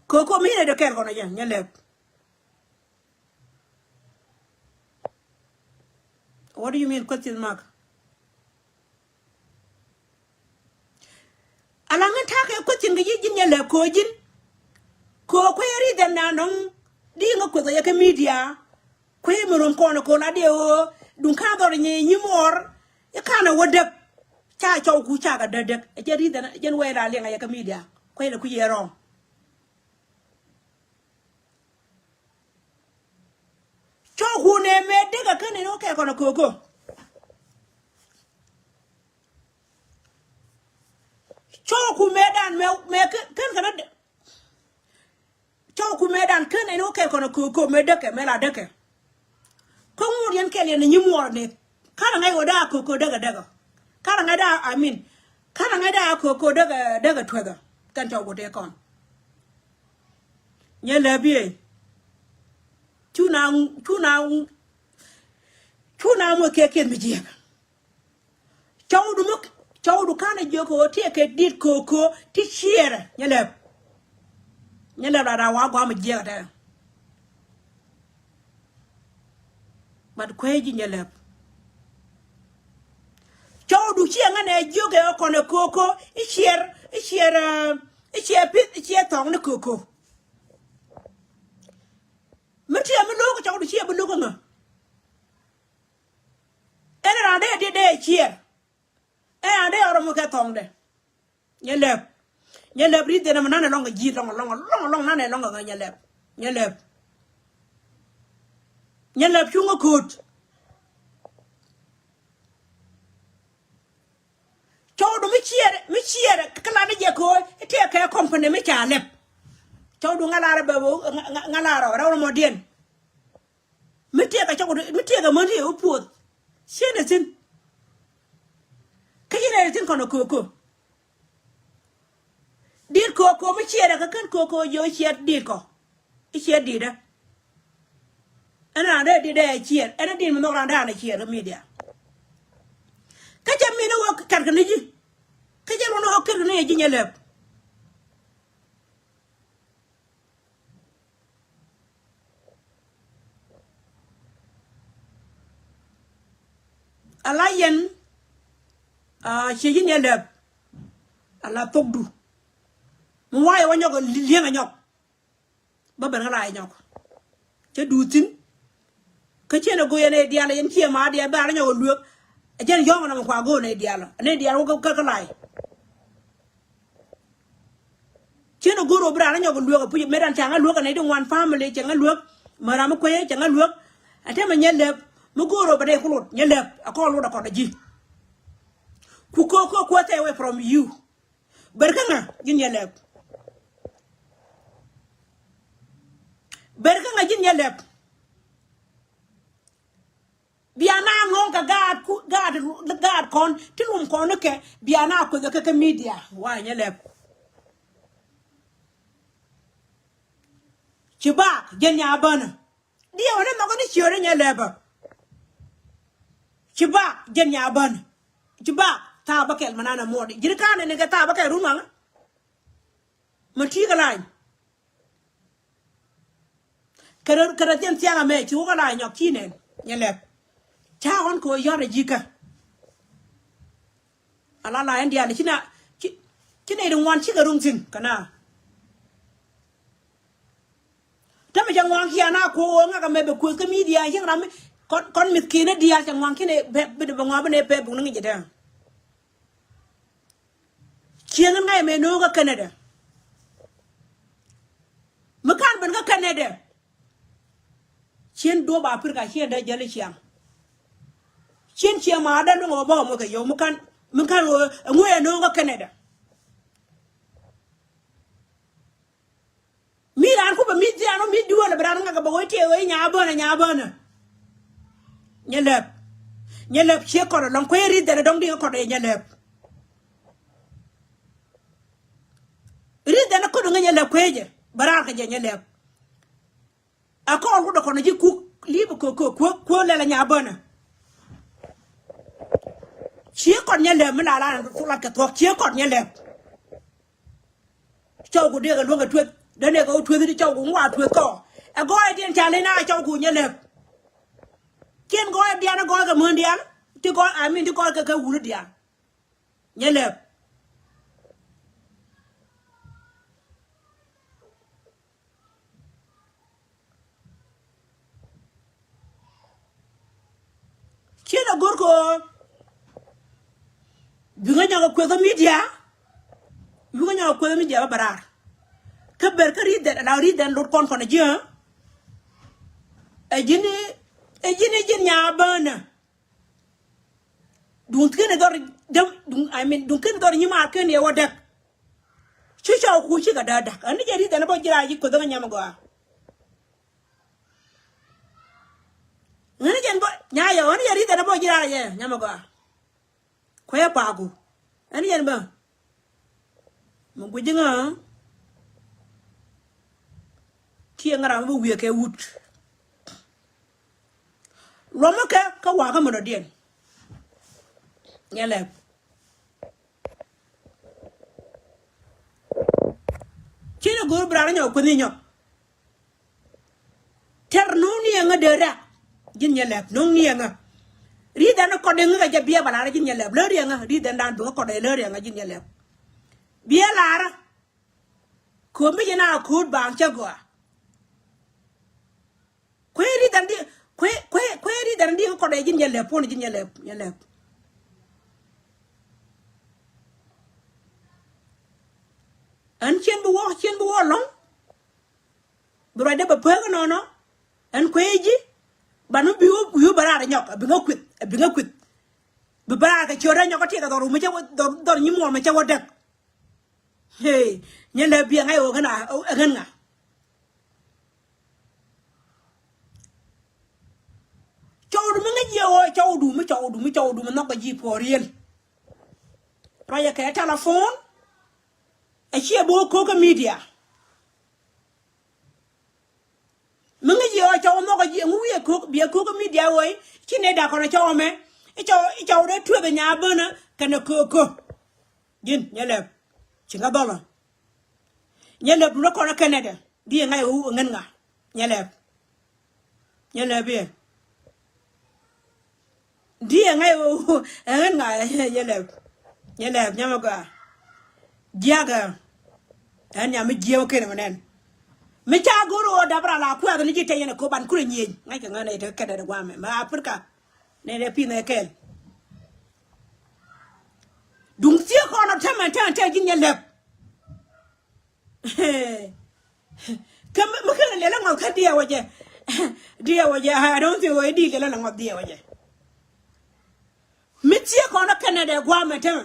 Köök köök mi in ɛ dee kɛɛl kɔn a jɛ nyɛ lɛp. What do you mean question mark? Ala ŋän ta̱a̱ kɛ question kɛ ji̱ ji̱n nyɛ lɛp köök ji̱n. Köök kuɛ reason na nɔŋ di ŋä kueth a yɛ kä media. Kuɛ mi rom kɔn a köök la diɛ ɣöö duŋ ka̱n dhɔr nyi nyi muɔɔr. I̱ ka̱n a wä däk. Ca cɔwku ca kɛ däk däk. Ɛ jɛn reason ɛ jɛn wɛy la liɛŋ a yɛ kä media. Kuɛ lɛ kui̱ yɛ wrong. Cɔw ku nɛ mɛ dek a ken in wä kɛ kɔn a köök köök. Cɔw ku mɛ dan mɛ, mɛ ken, ken kɛn a dek. Cɔw ku mɛ dan ken in wä kɛ kɔn a köök köök mɛ dek kɛ, mɛ la dek kɛ. Kä ŋut yɛn kɛl yɛn ni nyi muɔɔr ni. Karɛ ŋäc wä daa a köök köök dek a dek a. Karɛ ŋäc daa, I mean, karɛ ŋäc daa a köök köök dek a, dek a tueth a. Kɛn cɔw ku tëë kɔn. Nyɛ lɛ biey. Cu na, cu na, cu na muɔth kɛ kiɛth mi jiɛk. Cɔwdu mi, cɔwdu kanɛ jiök kɛ ɣöö tiɛɛkɛ di̱t köök köök ti ciɛɛrɛ. Nyɛ lɛp. Nyɛ lɛp rat a wa guam mi jiɛk tɛ. But kuee ji̱ nyɛ lɛp. Cɔwdu ciɛ ŋänɛ jiök kɛ ɣöö kɔnɛ köök köök i̱ ciɛɛr, i̱ ciɛɛr, eh, i̱ ciɛɛr pi̱th, i̱ ciɛɛr thɔɔk ni köök köök. Mi tiɛɛ mi lo̱k cɔwdu ciɛ bi lo̱k ŋä. Ɛn raan dee diet dee ciɛɛr. Ɛn raan dee ɔrɔm kɛ thɔŋdɛ. Nyɛ lɛp. Nyɛ lɛp ri̱th dee nɛmɛ nanɛ lɔŋ ji̱ lɔŋ lɔŋ lɔŋ lɔŋ nanɛ lɔŋ ŋä nyɛ lɛp. Nyɛ lɛp. Nyɛ lɛp cuŋä ko̱o̱t. Cɔwdu mi ciɛɛr, mi ciɛɛr kä lat ni jɛ ko̱o̱t i̱ tiɛɛkɛ company mi ca lɛp. Cɔwdu ŋa lar bɛ ŋa, ŋa, ŋa lar ɔ rɛw rɔmɔdiɛn. Mi tiɛɛkɛ cɔk mi tiɛɛkɛ män ti wä puɔth. Ciɛn ɛ thi̱n. Kä ci rɛy thi̱n kɔn ɛ köök köök. Diet köök köök mi ciɛɛr ɛ kä kän köök köök jiök i̱ ciɛɛr diet kɔ. I̱ ciɛɛr diet ɛ. Ɛn raan dee diet ɛ ciɛɛr ɛn ɛ diet mi nhɔk raan dee an ɛ ciɛɛr kä media. Kä cɛ min ɛ wä kɛt kɛ ni ji̱. Kä cɛ luɔn ɛ wä kɛt kɛ ni ji̱ nyɛ lɛp. Ala yɛn, ah, ciɛ ji̱n yɛ lɛp. Ala thokdu. Mi wayɛ wä nyɔk li̱eŋ ɛ nyɔk. Bä ben kä la yɛ nyɔk. Cä duut thi̱n. Kä ciɛn ɛ go̱o̱r yɛn ɛ diaal yɛn ciɛ ma diaal bɛ ala nyɔk ɛ luek. Ɛ jɛn yɔ̱ɔ̱ŋ ɛnɔ mi kua go̱o̱r nɛ diaal ɛ nɛ diaal wä kä kä la yɛ. Cien a go̱r ɔ bi raan a nyɔk luek a puc mëë dan ca ŋa luek a nɛy di ŋuan family ca ŋa luek. Mɛ ram mi kuec ca ŋa luek. A tɛmɛ nyɛ lɛp mi go̱r ɔ bɛ dee ku lot nyɛ lɛp a kɔn lot a kɔn a ji̱. Ku ko̱o̱k ko̱o̱k kuɔ stay away from you. Ber kä ŋa ji̱n nyɛ lɛp. Ber kä ŋa ji̱n nyɛ lɛp. Bia na ŋɔ̱ŋ kɛ gaat ku gaat gaat kɔn ti lum kɔn ni kɛ bia na kueth kɛ kɛ media wa nyɛ lɛp. Ci bak jɛn nya bänä diɛ wä ni nhɔk ni ciöt ni nyɛ lɛpä. Ci bak jɛn nya bänä ci bak thaap bä kɛl mɛ nan ɛ muɔt ji̱n ka̱n ni kɛ thaap bä kɛl run waŋä. Mɛ ti̱i̱ kɛ lany. Kɛ rɔ kɛ rɔ thiɛn thiaŋ amɛ ci wä kɛ lany nyɔk ci nɛn nyɛ lɛp. Ca ɣɔn kɛ ɣöö yɔ̱t ɛ ji̱ kä. Ala la ɛn diaal ci na ci ci nɛy di ŋuan cikɛ ro̱ŋ thi̱n kɛ na. Tämɛ cɛ ŋuan kiɛ na kuɔk ɣöö ŋa̱k amɛ bɛ kueth kä media cieŋ ram mi kɔn kɔn mith ki̱n ni diaal cɛ ŋuan ki̱n ɛ bɛ bɛ ŋuan bi nɛ pɛ buk ni ŋi̱c jɛ dee. Cieŋ in ŋa̱c mɛ no̱o̱ŋ kä Canada. Mi ka̱n ben kä Canada. Cien duɔ̱p Africa cien dee jäl i̱ ciaŋ. Cien ciaŋ ma dee luŋ ɛ bä kɛ moth kɛ yio̱w mi ka̱n mi ka̱n ɣöö ɛŋu ɛ no̱o̱ŋ kä Canada. Mi raan ku bɛ mi dhian wä mi duɔl bɛ raan ŋak bɛ wä tiɛ wä i̱ nya bänä nya bänä. Nyɛ lɛp. Nyɛ lɛp ciek kɔn ɛlɔ̱ŋ kuec ri̱th dhɛn ɛ dɔ̱ŋ di̱ kɔn ɛ nyɛ lɛp. Ri̱th dhɛn ɛ ko̱t ŋä nyɛ lɛp kuecɛ bɛ raar kɛ jɛ nyɛ lɛp. Ɛ kɔn wut ɛ kɔn ɛ ji̱ kuk li̱i̱p ɛ kuek kuek kuek kuek lɛl ɛ nya bänä. Ciek kɔn nyɛ lɛp mi la la thuk lat kɛ thuɔ̱k ciek kɔn nyɛ lɛp. Cɔwku dee kɛ luäŋ kɛ tueth dee nɛ kɛ wä tueth di cɔwku ŋuak tueth kɔ. Ɛ gɔɔydiɛn ca leny na cɔwku nyɛ lɛp. Cien gɔɔydiɛn ɛ gɔɔy kɛ män diaal ti gɔɔy amin ti gɔɔy kɛ kɛ wuni diaal. Nyɛ lɛp. Cien a go̱r kɛ ɣöö bi ŋä nyɔk a kueth kä media. Bi ŋä nyɔk a kueth kä media bä bɛ raar. Kä ber kä ri̱th dhɛn ala ri̱th dhɛn lot kɔn kɔn a ji̱ ɛ ji̱n i̱ Ɛ ji̱n, ɛ ji̱n nyaa bänä. Duŋ kɛn dhɔr däm, duŋ, I mean, duŋ kɛn dhɔr nyimaar kɛn yɛ wä däk. Cu cɔw ku cikɛ däk däk. Ɣän ni jɛ ri̱th ɛn bä ji̱ raar ji̱ kuoth ɣä nyam gɔaa. Ɣän ni jɛn bä, nya yɛ, ɣän ni jɛ ri̱th ɛn bä ji̱ raar yɛ nyam gɔaa. Kuɛ paku. Ɛn yɛn bä. Mi guic ŋa. Tiɛ ŋa ram bä wiɛ kɛ wut. Luɔmɔ kɛ kä wakä mɔnɔ diɛn. Nyɛ lɛp. Cin a go̱o̱r bi raan nyɔk kueth ni nyɔk. Tɛr no̱o̱ŋ ni ɛŋä dee rak. Ji̱n nyɛ lɛp no̱o̱ŋ ni ɛŋä. Ri̱th ɛn kɔt ɛŋä kɛ jɛ biɛ bɛ lar ji̱n nyɛ lɛp. Lär ɛŋä ri̱th ɛn dan duŋ kɔt ɛ lär ɛŋä ji̱n nyɛ lɛp. Biɛ lar. Ko̱o̱m bi jɛ na ko̱o̱t baaŋ cä gɔaa. Kuɛ ri̱th ɛn di, kuɛ, kuɛ, kuɛ ri̱th ɛn di kɔt ɛ ji̱n nyɛ lɛp puɔ̱n ji̱n nyɛ lɛp, nyɛ lɛp. Ɛn cien bi wä, cien bi wä lɔ̱ŋ. Bi ruacdä bɛ pek inɔnɔ. Ɛn kuec ji̱. Ban mi bi wä, bi wä bɛ raar inyɔk, ɛ bi ŋä kuith, ɛ bi ŋä kuith. Bi bɛ raar kɛ ciötdä inyɔk kä tiɛɛk kɛ dhɔr wum mi cä wä, dhɔr, dhɔr nyimuɔɔm mi cä wä däk. Hey, nyɛ lɛ biɛ ŋa̱c ɣöö ɣän a, ɛ ɣän ŋa. Cɔwdu mi ŋäc yɛ ɣöö cɔwdu mi, cɔwdu mi, cɔwdu mi nhɔk kɛ ji̱ puɔ̱ɔ̱r riel. Ruacɛ kɛ telephone. Ɛ ciɛ bi wä ko̱k kä media. Mi ŋäc yɛ ɣöö cɔw nhɔk ɛ jiɛ ŋu wiɛ ko̱k, biɛ ko̱k kä media ɣöö ci nɛ dak kɔn ɛ cɔw ɛmɛ. I̱ cɔw, i̱ cɔw dee tueth ɛ nyaa bänä kɛnɛ ko̱k ko̱k. Ji̱n nyɛ lɛp. Ci ŋa dhɔlä. Nyɛ lɛp dun ɛ kɔn ɛ Canada. Di ɛ ŋa̱c ɛ ɣöö ɛ ŋän ŋa. Nyɛ lɛp. Nyɛ lɛp iɛ. Diɛ ŋa̱c ɛ ɣän ŋa. Nyɛ lɛp. Nyɛ lɛp nyamɛ gɔaa. Jiakä. Ɛn nyam mi jiɛw kɛn mɛ nɛn. Mi ca go̱r ɣöö dap ral a kuɛth ni ji̱ tɛy yɛn ɛ ko̱pan kurɛ nyieny. Ŋa̱c kɛ ŋän ɛ te kɛn ɛ guamɛ mɛ Africa. Nɛn ɛ pi̱n ɛ kɛl. Duŋ thiek kɔn ɔ tämɛ tämɛ tämɛ ji̱n nyɛ lɛp. Kä mi, mi kɛn lɛl aŋɔth kä diɛ wä jɛ. Diɛ wä jɛ, I don't think wä di lɛl aŋɔth diɛ wä jɛ. Mi thiek kɔn ɔ kɛnɛ dɛ guamɛ tämɛ.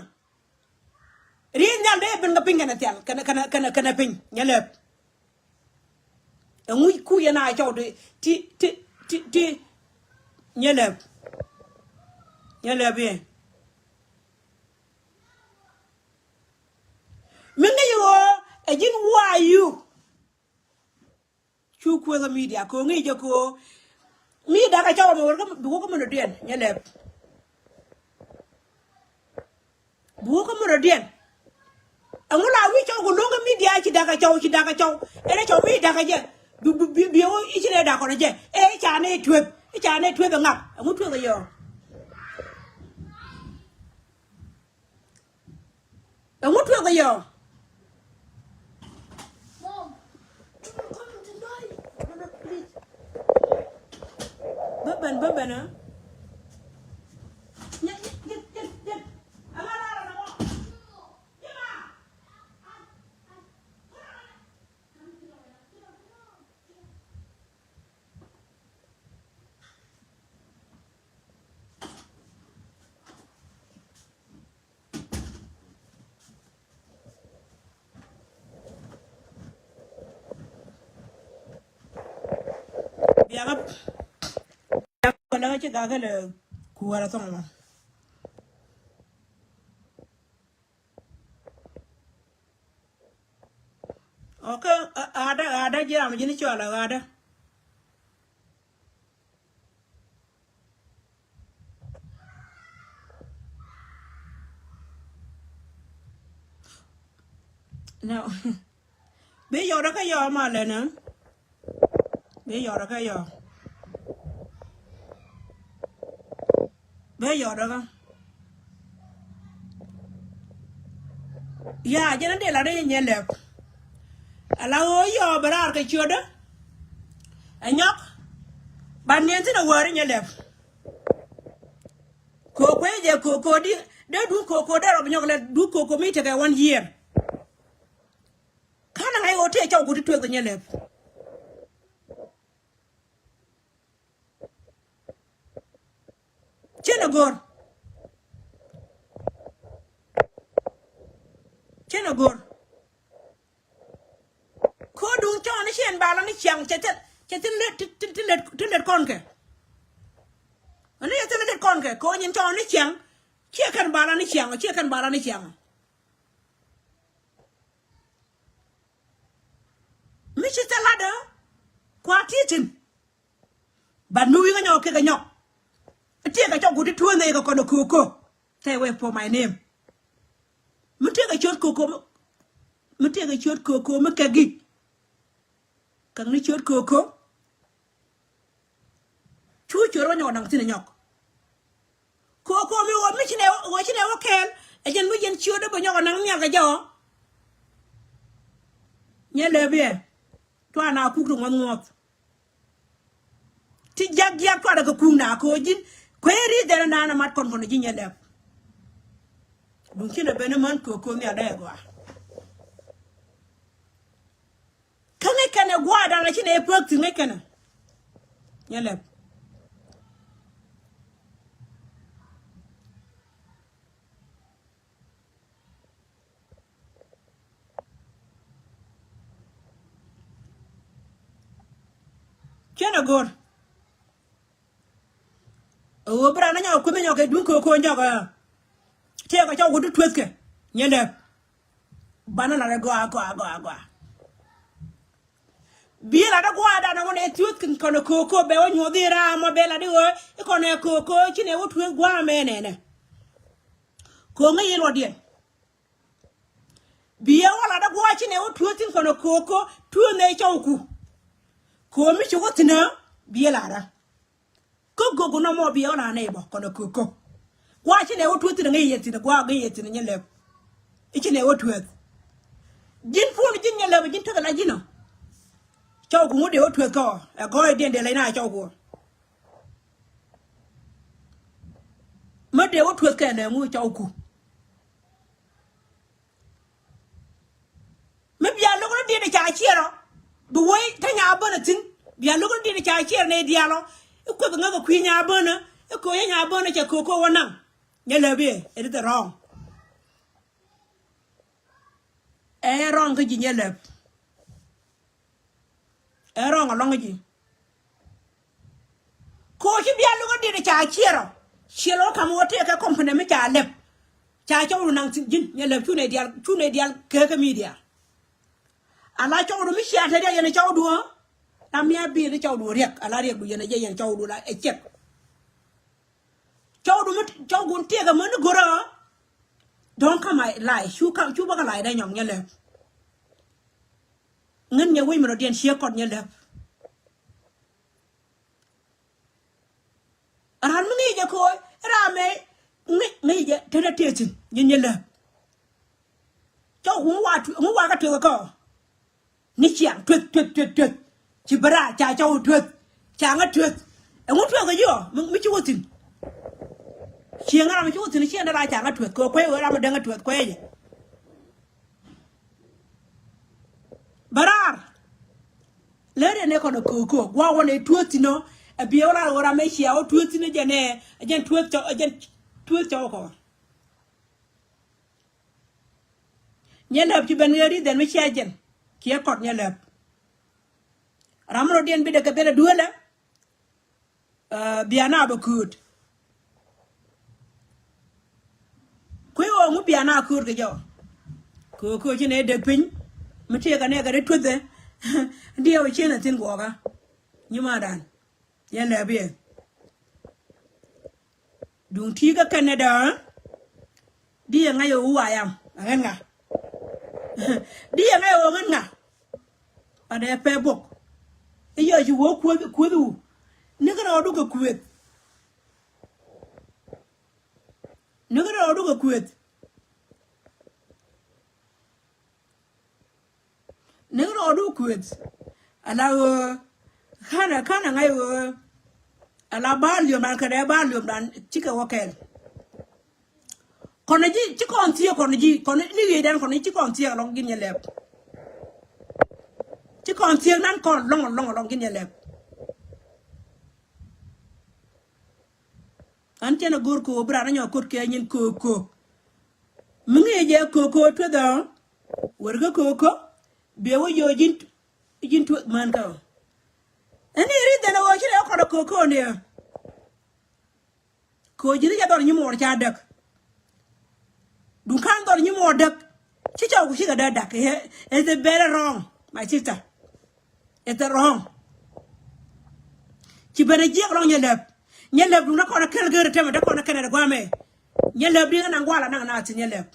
Ri nhial dee ben kä piny kɛnɛ thial, kɛnɛ, kɛnɛ, kɛnɛ, kɛnɛ piny, nyɛ lɛp. Ɛŋu ku yɛn a cɔw ti, ti, ti, ti, ti. Nyɛ lɛp. Nyɛ lɛp yɛ. Mi ŋäc ɣöö ɛ ji̱n why you. Cu kueth ɛ media kɛ ɣöö ŋi̱i̱c jɛ kɛ ɣöö mi da̱k ɛ cɔw ɛmɛ wä kä bi wä kä mänödiɛn nyɛ lɛp. Bi wä kä mänödiɛn. Ɛŋu la wi̱i̱ cɔw kɛ luäŋ kä media ci da̱k ɛ cɔw, ci da̱k ɛ cɔw. Ɛn ɛ cɔw mi da̱k ɛ jɛ. Bi, bi, bi, bi ɛ wä i̱ ci nɛ da̱k kɔn ɛ jɛ. Ɛ i̱ ca nɛ tueth. I̱ ca nɛ tueth ɛ ŋa̱k. Ɛŋu tueth ɛ yɔɔ. Ɛŋu tuɔth ɛ yɔ? Bä ben, bä ben, ɛ? Biakä, biakä kɔn däkä ci gakä lɛ kuäärä thɔŋ mɔ. Ok, ɣa̱dä, ɣa̱dä ji̱ ram ji̱n cɔal ɛ ɣa̱dä. No. Bi yɔt kä yɔ ma lɛ nä. Bi yɔt kä yɔ. Bi yɔt kä. Ya, jɛn a dee la dee nyɛ lɛp. Ala ɣöö yɔ bɛ raar kɛ ciötdä. Ɛ nyɔk. Ba niɛn thin a wäri nyɛ lɛp. Koko jɛ koko di dee duk koko dee rɔ bi nyɔk lɛ duk koko mi tekɛ one year. Ka̱n a ŋa̱c ɣöö tëë cɔw ku ti tueth kɛ nyɛ lɛp. Cien a go̱r. Cien a go̱r. Ko̱duŋ cɔɔni cien bala ni ciaŋ cɛ thil cɛ thil lät ti lät kɔn kɛ. Ani cɛ thil lät kɔn kɛ ko̱ nyin cɔɔni ciaŋ. Ciɛ kɛn bala ni ciaŋ ciɛ kɛn bala ni ciaŋ. Mi ci thil ladä kua ti tin. But mi wi̱i̱ kä nyɔk kɛ kɛ nyɔk. Tiɛ kɛ cɔk guti tuɔ̱n dhɛ kɛ kɔn koko. Stay away from my name. Mi tiɛ kɛ ciöt koko mi tiɛ kɛ ciöt koko mi kɛ gi̱k. Käŋ ni ciöt koko. Cu ciöt wä nyɔk daŋ thin nyɔk. Koko mi wä mi ci nɛ wä ci nɛ wä kɛɛl. Ɛ jɛn mi jɛn ciöt dä bä nyɔk anaŋ nhial kɛ jɛ ɔ. Nyɛ lɛ biɛ. Tua na kuk ti ŋuɔth ŋuɔth. Ti jak jiak tuarɛ kɛ kuŋ na ko̱ ji̱n kueeri dhɛn naan a mat kɔn kɔn ji̱ nyɛ lɛp. Duŋ ci nɛ ben män ko̱ ko̱ nhial dee gɔaa. Kä ŋäc kɛn ɛ gua̱a̱dan a ci nɛ päk thi̱n ŋäc kɛn ɛ nyɛ lɛp. Ciɛn a go̱r. Ɛ ɣöö bi raan a nyɔk kueth mi nyɔk kɛ duŋ köök köök nyɔk ɛ. Tëëkɛ cɔk wut ti tuethkɛ nyɛ lɛp. Banɛ lat ɛ gɔaa gɔaa gɔaa gɔaa. Biɛ lat ɛ gua̱a̱dan ɛ ɣöö nɛ tueth kɔn ɛ köök köök bɛ wä nyuɔth i̱ raam ɔ bɛ lat i̱ ɣöö i̱ kɔn ɛ köök köök ci nɛ wä tueth gua̱a̱ mɛ nɛnɛ. Köök ŋäc i̱ luɔtdiɛn. Biɛ wä lat ɛ gua̱a̱ ci nɛ wä tueth thi̱n kɔn ɛ köök köök tueth nɛ cɔwku. Köök mi ci wä thi̱n ɛ biɛ lat ɛ. Kä go̱o̱k nɔmɔ biɛ wä lat nɛ bä kɔn ɛ köök köök. Gua̱a̱ ci nɛ wä tueth thi̱n ɛ ŋäc yɛ thi̱n ɛ gua̱a̱ ŋäc yɛ thi̱n ɛ nyɛ lɛp. I̱ ci nɛ wä tueth. Ji̱n puɔ̱n ji̱n nyɛ lɛp ji̱n tekɛ la ji̱n ɔ. Cɔwku ŋut dee wä tueth kä ɔ ɛ gɔɔydiɛn dee lɛc na cɔwku ɔ. Mä dee wä tueth kɛ nɛ ŋu cɔwku. Mi bia lo̱k ni diet ca ciɛr ɔ bi wei te nya bänä thi̱n. Bia lo̱k ni diet ca ciɛr ni diaal ɔ i̱ kueth ŋäk ɛ kui̱ nya bänä i̱ ko̱ yä nya bänä cɛ ko̱ ko̱ wä naŋ. Nyɛ lɛp i̱ ɛ ri the wrong. Ɛ wrong kä ji̱ nyɛ lɛp. Ɛ wrong alɔŋ ji̱. Ko̱ ci bia lo̱k in diet ca ciɛr ɔ ciɛl ɔ kam wä tëëkɛ company mi ca lɛp. Ca cɔw du naŋ thi̱n ji̱n nyɛ lɛp cunɛ diaal cunɛ diaal keekä media. Ala cɔw du mi cia te riɛk yɛn cɔw du ɔ. La mia bi̱i̱ ni cɔw du riɛk ala riɛk du yɛn a jɛ yɛn cɔw du la ɛ ciɛk. Cɔw du mi cɔw gun tëëkɛ män ni go̱rä ɔ. Don't come my lie cu kam cu bä kä lie dee nyɔk nyɛ lɛp. Ŋän nyɛ wec mi rɔ diɛn ciek kɔt nyɛ lɛp. Ran mi ŋi̱i̱c jɛ ko̱o̱c ran mɛ ŋi̱i̱c ŋi̱i̱c jɛ te dee tëë thi̱n nyin nyɛ lɛp. Cɔw ŋu wa ŋu wa kä tuekä kä. Ni ciaŋ tueth tueth tueth tueth. Ci bä raar ca cɔw tueth. Ca ŋä tueth. Ɛŋu tueth kɛ jiɔ mi ci wä thi̱n. Cieŋ ram mi ci wä thi̱n cieŋ dee raar ca ŋä tueth kɛ kuec wee ram mi dee ŋä tueth kuec jɛ. Bä raar. Lät ɛn ɛ kɔn ɛ köök köök gua̱a̱k wä nɛ tueth thi̱n ɔ. Ɛ biɛ wä raar wä ram ɛ cia wä tueth thi̱n ɛ jɛn ɛ ɛ jɛn tueth cɔw ɛ jɛn tueth cɔw kɔ. Nyɛ lɛp ci ben ɣet i̱ dhɛn mi cia jɛn kiɛ kɔt nyɛ lɛp. Ram rɔ diɛn bi dee kɛ ben ɛ duelɛ. Biana bɛ kööt. Kui̱ ɣɔɔ ŋu biana kööt kɛ jɔw. Kööt kööt ci nɛ dek piny mi tiɛɛk kɛ nɛ kɛ ri tuethɛ. Diɛw cienɛ thi̱n guɔkä. Nyimadan. Yɛn lɛ biɛ. Duŋ ti̱i̱ kä kɛn nɛ däär. Di yɛ ŋa̱c ɛ wu wayam ɛ ɣän ŋa. Di yɛ ŋa̱c ɛ wu ɣän ŋa. Panɛ pɛ bok. I̱ yɔ ci wä kueth kueth wu. Ni kä rɔɔdu kɛ kueth. Ni kä rɔɔdu kɛ kueth. Ni rɔɔdu kueth ala ɣöö. Kanɛ kanɛ ŋa̱c ɣöö. Ala ba liöm dan kɛ dee ba liöm dan cikɛ wä kɛl. Kɔn ji̱ ci kɔn thiee kɔn ji̱ kɔn ni wiee dan kɔn ci kɔn thiee alɔŋ gin yɛ lɛp. Ci kɔn thiee nan kɔn lɔŋ lɔŋ lɔŋ gin yɛ lɛp. Ɛn cɛn a go̱r ko̱o̱k bi raan a nyɔk ko̱t kɛ nyin ko̱o̱k ko̱o̱k. Mi ŋi̱i̱c jɛ ko̱o̱k ko̱o̱k tueth ɔ. Wër kä ko̱o̱k ko̱o̱k. Biɛ wä yo̱o̱ ji̱n, ji̱n tueth män kä ɔ. Ɛn i̱ ri̱th ɛn a ɣöö ci rɛ kɔn a ko̱o̱k ko̱o̱k ni ɔ. Ko̱o̱k ji̱n i̱ ca dhɔr nyi muɔɔr ca däk. Duŋ ka̱n dhɔr nyi muɔɔr däk. Ci cɔw ku cikɛ dee dak. It's a very wrong, my sister. It's a wrong. Ci ben a jiɛk lɔŋ nyɛ lɛp. Nyɛ lɛp duŋ na kɔn a kɛl geri temɛ te kɔn a kɛnɛ de guamɛ. Nyɛ lɛp diŋ a naŋ guala naŋ na thin nyɛ lɛp.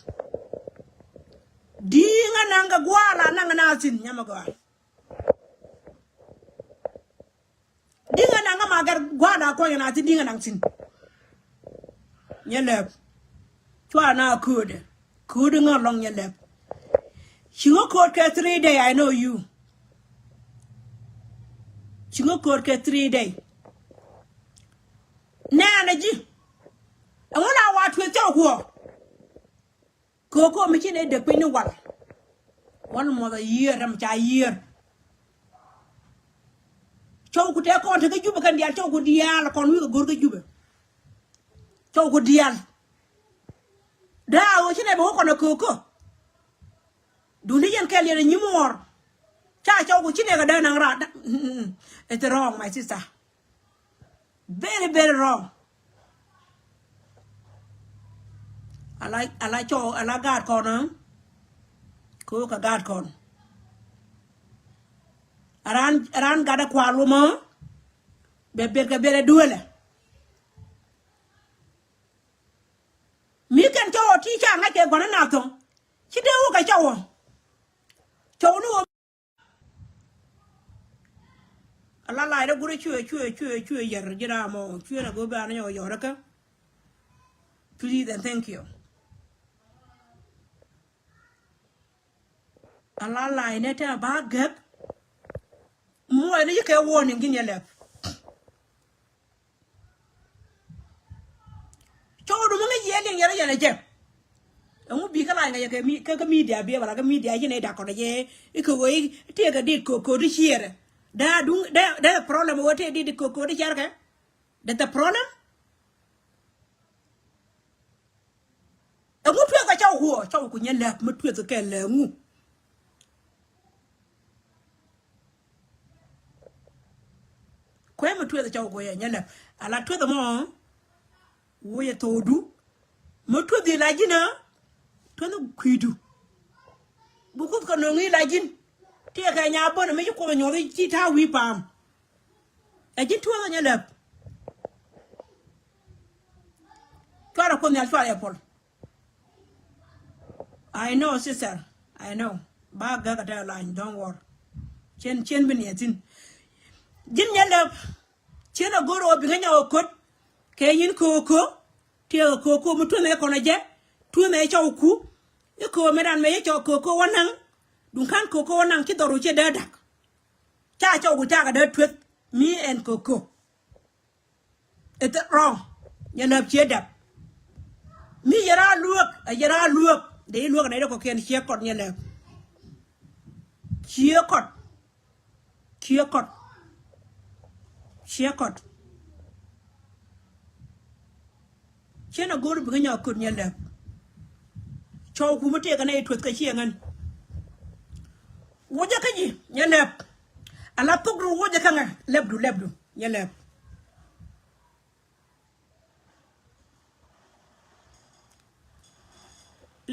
Diŋ a naŋ kɛ guala naŋ na thin nyamɛ gɔaa. Diŋ a naŋ a ma gɛr gua̱a̱r na kuɔny na ti diŋ a naŋ thin. Nyɛ lɛp. Cua na köödɛ. Köödɛ ŋä lɔŋ nyɛ lɛp. Ci ŋä kööd kɛ three day, I know you. Ci ŋä kööd kɛ three day. Nɛɛnɛ ji̱. Ɛŋu na wa tueth cɔw kuɔ. Köök köök mi ci nɛ dek piny ni wal. One month a year, ram ca year. Cɔw ku tɛ kɔn te kä Jubɛ kɛn diaal, cɔw ku diaal kɔn wi̱i̱ kɛ go̱r kä Jubɛ. Cɔw ku diaal. Daa ɣöö ci nɛ bɛ wä kɔn a köök köök. Duŋni yɛn kɛl yɛn a nyimuɔɔr. Ca cɔw ku ci nɛ kɛ dee naŋ raar. It's wrong, my sister. Very, very wrong. Ala, ala cɔw, ala gaat kɔn, ɛ? Ko ka gaat kɔn. Aran, aran gaat a kual wä mɔ. Bɛ ber kɛ ber a duelɛ. Mi kɛn cɔw ti ca ŋa̱c kɛ gɔn a na thɔŋ. Ci dee wä kɛ cɔw wä. Cɔw ni wä. Ala la̱a̱c rɛ gurɛ cuɛ, cuɛ, cuɛ, cuɛ yɛr ji̱ ram ɔ, cuɛ na go̱o̱r bɛ an nyɔk yɔr kä. Please and thank you. Ala la̱a̱c nɛ tɛ ba gɛk. Muɔc ni ci kɛ warning ji̱n yɛ lɛp. Cɔw du mi ŋäc yɛ liŋ yɛn rɔ yɛn a jɛ. Ɛŋu bi kä lac ŋäc yɛ kɛ mi, kä, kä media biɛ wala kä media ci nɛ dak kɔn a jɛ. Ikɛ wee tiɛ kɛ dit ko, ko di ciɛrɛ. Daa duŋ, daa, daa problem wee tiɛ dit ko, ko di ciɛrɛ kɛ. That's the problem. Ɛŋu tueth kɛ cɔw kuɔ, cɔw ku nyɛ lɛp mi tueth kɛ lɛ ŋu. Kuɛ mi tueth cɔw kuɛ nyɛ lɛp. Ala tueth mɔ. Wuɔ yɛ thokdu. Mi tueth la ji̱n a. Tueth kui̱du. Bi kuth kɛ no̱ŋ i̱ la ji̱n. Tiɛ kɛ nya bön mi ci kuoth nyuɔth i̱ ci ta̱a̱ wi̱i̱ pa̱a̱m. Ɛ ji̱n tueth nyɛ lɛp. Cuarɛ kuoth nhial cuarɛ yɛ puɔl. I know, sister. I know. Ba gäk a tɛth lany, don't worry. Cien, cien bi niɛ thi̱n. Ji̱n nyɛ lɛp. Cien a go̱r ɣöö bi ŋäc nyɔk a ko̱t. Kɛ nyin köök köök. Tiɛɛk köök köök mi tueŋ ɛ kɔn a jɛ. Tueŋ ɛ cɔw ku. I̱ köök mi ran mɛ i̱ cɔw köök köök wä naŋ. Duŋ ka̱n köök köök wä naŋ ci dhɔr wu ciɛ dee da̱k. Ca cɔw ku cakɛ dee tueth. Mi ɛn köök köök. It's wrong. Nyɛ lɛp ciɛ dap. Mi yɛ raa luäk, ɛ yɛ raa luäk. Dee i̱ luäk nɛ dee kɔkiɛn ciɛ kɔt nyɛ lɛp. Ciɛ kɔt. Ciɛ kɔt. Ciɛ kɔt. Ciɛ na go̱o̱r bikɛ nyɔk köt nyɛ lɛp. Cɔw kumä tëëkɛ nɛ i̱ tueth kɛ ciɛ ŋän. Wocɛ kä ji̱ nyɛ lɛp. Ala thok du wocɛ kä ŋɛ lɛpdu lɛpdu. Nyɛ lɛp.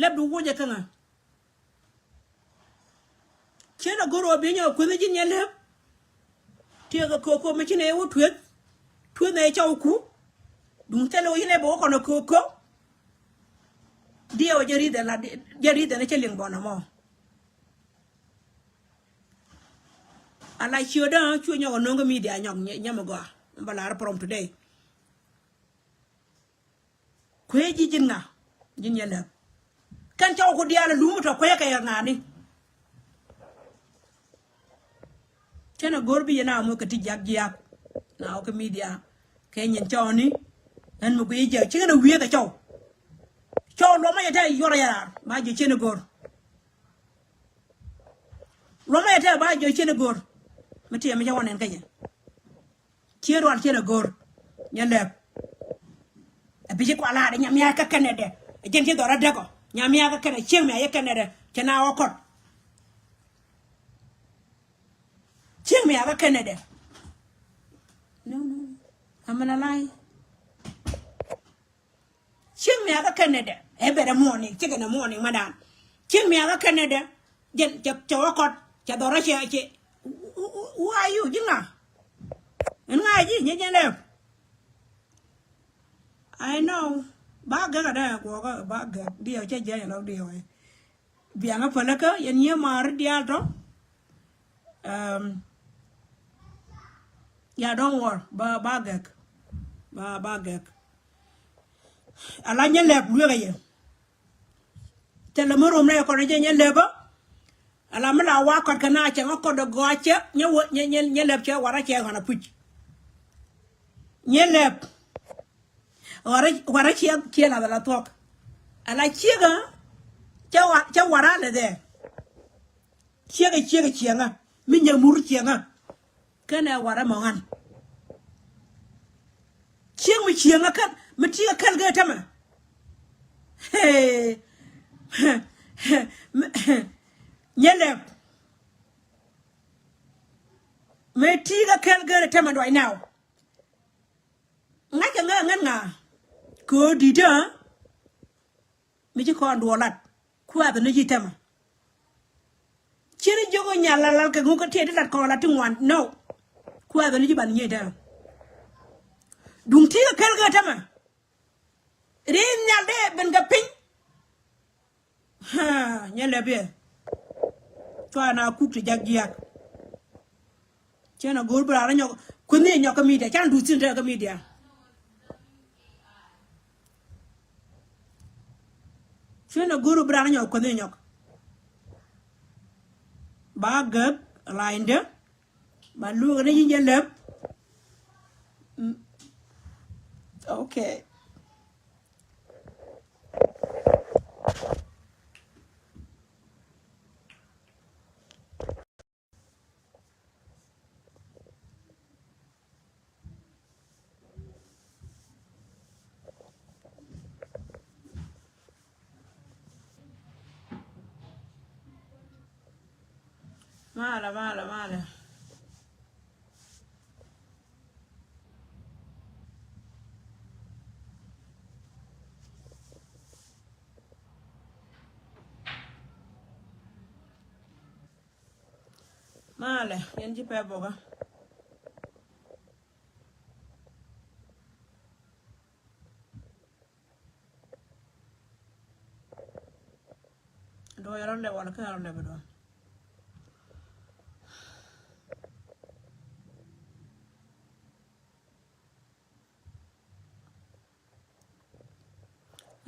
Lɛpdu wocɛ kä ŋa. Ciɛ na go̱r ɣöö bi nyɔk kueth ji̱n nyɛ lɛp. Tiɛɛk kɛ köök köök mi ci nɛ wä tueth. Tueth nɛ cɔw ku. Duŋ thilɛ wä ci nɛ bɛ wä kɔn ɛ köök köök. Diɛw jɛ ri̱th ɛn la, jɛ ri̱th ɛn cɛ liŋ bɔn ɛmɔ. Ala ciötdä cu nyɔk a no̱o̱ŋ kä media nyɔk nyam a gɔaa. Ba lar from today. Kuee ji̱ ji̱n ŋa ji̱n yɛ lɛp. Kɛn cɔw ku diaal a lum tɔ kuee kɛ yɛ ŋa̱a̱ni. Cɛn a go̱r bi yɛ na moc kɛ ti jiak jiak. Na wä kɛ media kɛ nyin cɔwni. Ɛn mi guiy jiak cikɛn a wiee kɛ cɔw. Cɔw luɔmɔ yɛ tɛ yuɔr yɛ raar ma jiɛ cien a go̱r. Luɔmɔ yɛ tɛ ba jiɛ cien a go̱r. Mi tiɛ mi cɛ wä nɛn kä jɛ. Ciɛ rual ciɛ lɛ go̱r nyɛ lɛp. Ɛ bi ci kua la̱a̱t ɛ nyamia̱a̱ kä Canada. Ɛ jɛn ci dhɔr adäk ɔ. Nyamia̱a̱ kä Canada, cieŋ mi a yɛ Canada. Cɛ na wä kɔt. Cieŋ mi a kä Canada. No, no, no. Amɛ la la̱a̱c. Cieŋ mi a kä Canada. Ɛ bɛrɛ muɔ̱ɔ̱ni, cikɛ nɛ muɔ̱ɔ̱ni ma dan. Cieŋ mi a kä Canada. Jɛn cɛ, cɛ wä kɔt, cɛ dhɔrä cɛ, cɛ. Who, who, who are you? Ji̱ ŋa? Ɛn ŋa ji̱, nyɛ jɛn lɛp. I know. Ba gɛk a dee guɔkä, ba gɛk. Diɛw cɛ jiɛc a lɔk diɛw ɛ. Biaŋä päläkä, yɛn nyiee maari diaal tɔ. Um, yeah, don't worry. Ba, ba gɛk. Ba, ba gɛk. Ala nyɛ lɛp luekä yɛ. Thilɛ mi rom rɛy kɔn jɛ nyɛ lɛpä. Ala mi la wa kɔt kɛ na cɛ ŋä kɔt dɛ gɔaa cɛ nyɛ wä nyɛ nyɛ nyɛ lɛp cɛ warä cɛ ɣän a puc. Nyɛ lɛp. Warä warä ciɛ ciɛ la la thuɔk. Ala ciɛ ɣä cɛ wa cɛ warä lɛ dhɛ. Ciɛ ɣä ciɛ ɣä ciɛ ŋä mi nyɛ mur ciɛ ŋä. Kɛnɛ warɛ mɔ ŋa̱n. Cieŋ mi cieŋ a kɛl mi ti̱i̱ a kɛl gee tämɛ. Hey. Nyɛ lɛp. Mi ti̱i̱ a kɛl gee tämɛ duay now. Ŋa̱ckɛ ŋa̱ ŋän ŋa̱. Kɛ ɣöö di̱t ɛ. Mi ci kɔn duɔl lat. Kuath ni ji̱ tämɛ. Ciri jiök nya lal lal kɛ ŋuk kä tiɛt di lat kɔn lat ti ŋuan. No. Kuath ni ji̱ ban nyiey tämɛ. Duŋ ti kɛ kɛl kɛ tämɛ. Ri nhial dee ben kɛ piny. Ha, nyɛ lɛ biɛ. Cua na kuk ti jak jiak. Cien a go̱o̱r bi raan nyɔk kueth ni nyɔk kä media, can duth thin te kä media. Cien a go̱o̱r bi raan nyɔk kueth ni nyɔk. Ba gäk la̱a̱cdä. Ba luäk ni ji̱ jɛ lɛp. Mm. Okay. Malɛ, malɛ, malɛ. Malɛ, yɛn ji̱ pɛ bokä. Duɔyɛ rɔ lɛ wal kä rɔ lɛ bi duɔn.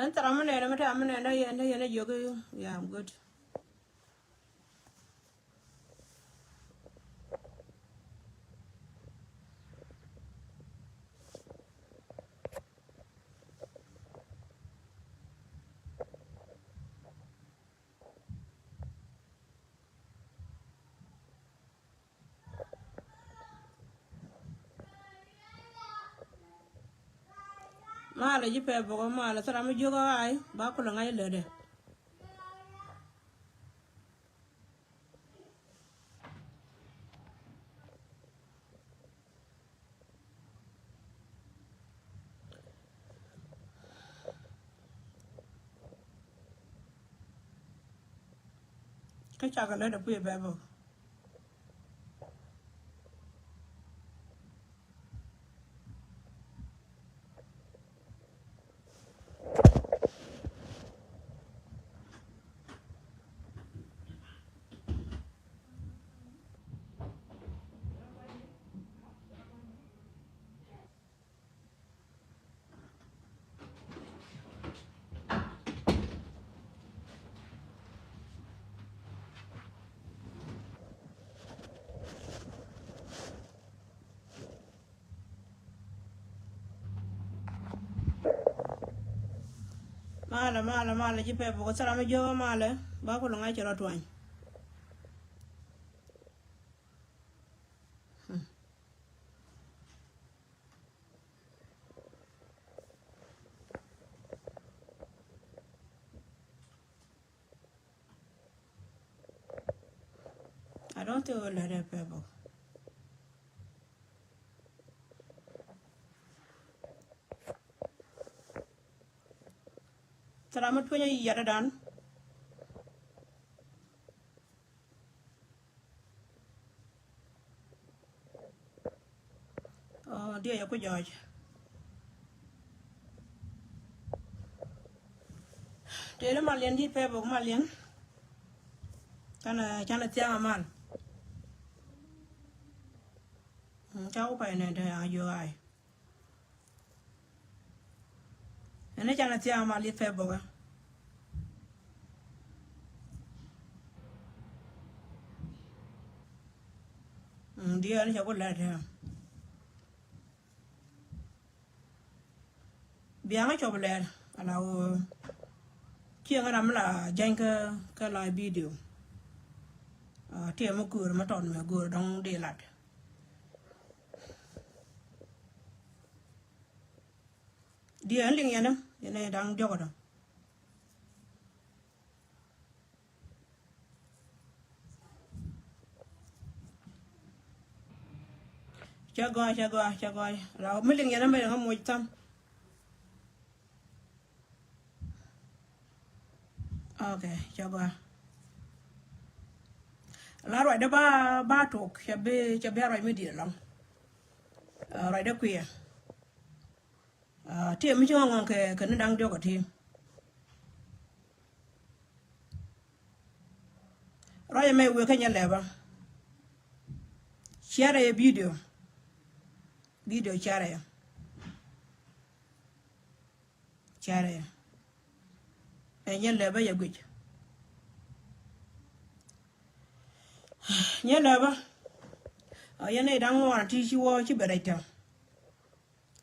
Ɛn thara mi nɛn mi ta mi nɛn da yɛn da yɛn da yɔk. Yeah, I'm good. Malɛ ji̱ pɛ bɔkɔ malɛ thara mi jiök a ɣa̱a̱y ba kulɛ ŋa̱c lätdɛ. Kä cakɛ lät ɛ kui̱ bɛ bä. Malɛ, malɛ, malɛ, ji̱ pɛp bä kɛ thil ram mi jiök ɛ malɛ, ba ku luŋ a ci rɔ tuany. Hmm. I don't think we let it people. Tara ma tuenye yɛt dan. Oh, diɛ yɛ ku jɔɔc. Tëë ni mal yɛn di̱t pɛp ɔk mal yɛn. Canɛ, canɛ thiaŋ amal. Mm, ca wä pay nɛ te a yio̱k ay. Ɛn ni canɛ thiaŋ amal yɛ pɛp ɔk ɛ. Mm, diɛ ni ca ku lɛt ɛ. Biaŋä cɔp lɛr ala ɣöö ciɛ ŋä ram mi la jäny kä, kä la video. Ah, tiɛ mi köör mi tɔt mi göör dɔ̱ŋ di lat. Diɛ ɛn liŋ yɛn ɛ, yɛn ɛ da̱ŋ diɔk ɛ dɔ̱ŋ. Cɛ gɔaa, cɛ gɔaa, cɛ gɔaa. La mi liŋ yɛn mi liŋ moc tham. Ok, cɛ gɔaa. La ruacdä ba, ba tok, cɛ bi, cɛ bi a ruac mi di̱i̱t ɛlɔ̱ŋ. Ah, ruacdä kuiɛ. Ah, ti mi ci ŋɔŋ kɛ, kɛ ni da̱ŋ diɔk ɛ ti. Ruac ɛmɛ wëë kä nyɛ lɛpä. Share yɛ video. Video share yɛ. Share yɛ. Ɛ nyɛ lɛpä yɛ guic. Nyɛ lɛpä. A yɛn ɛ da̱ŋ ŋuan ti ci wä ci bɛ rɛc tɛm.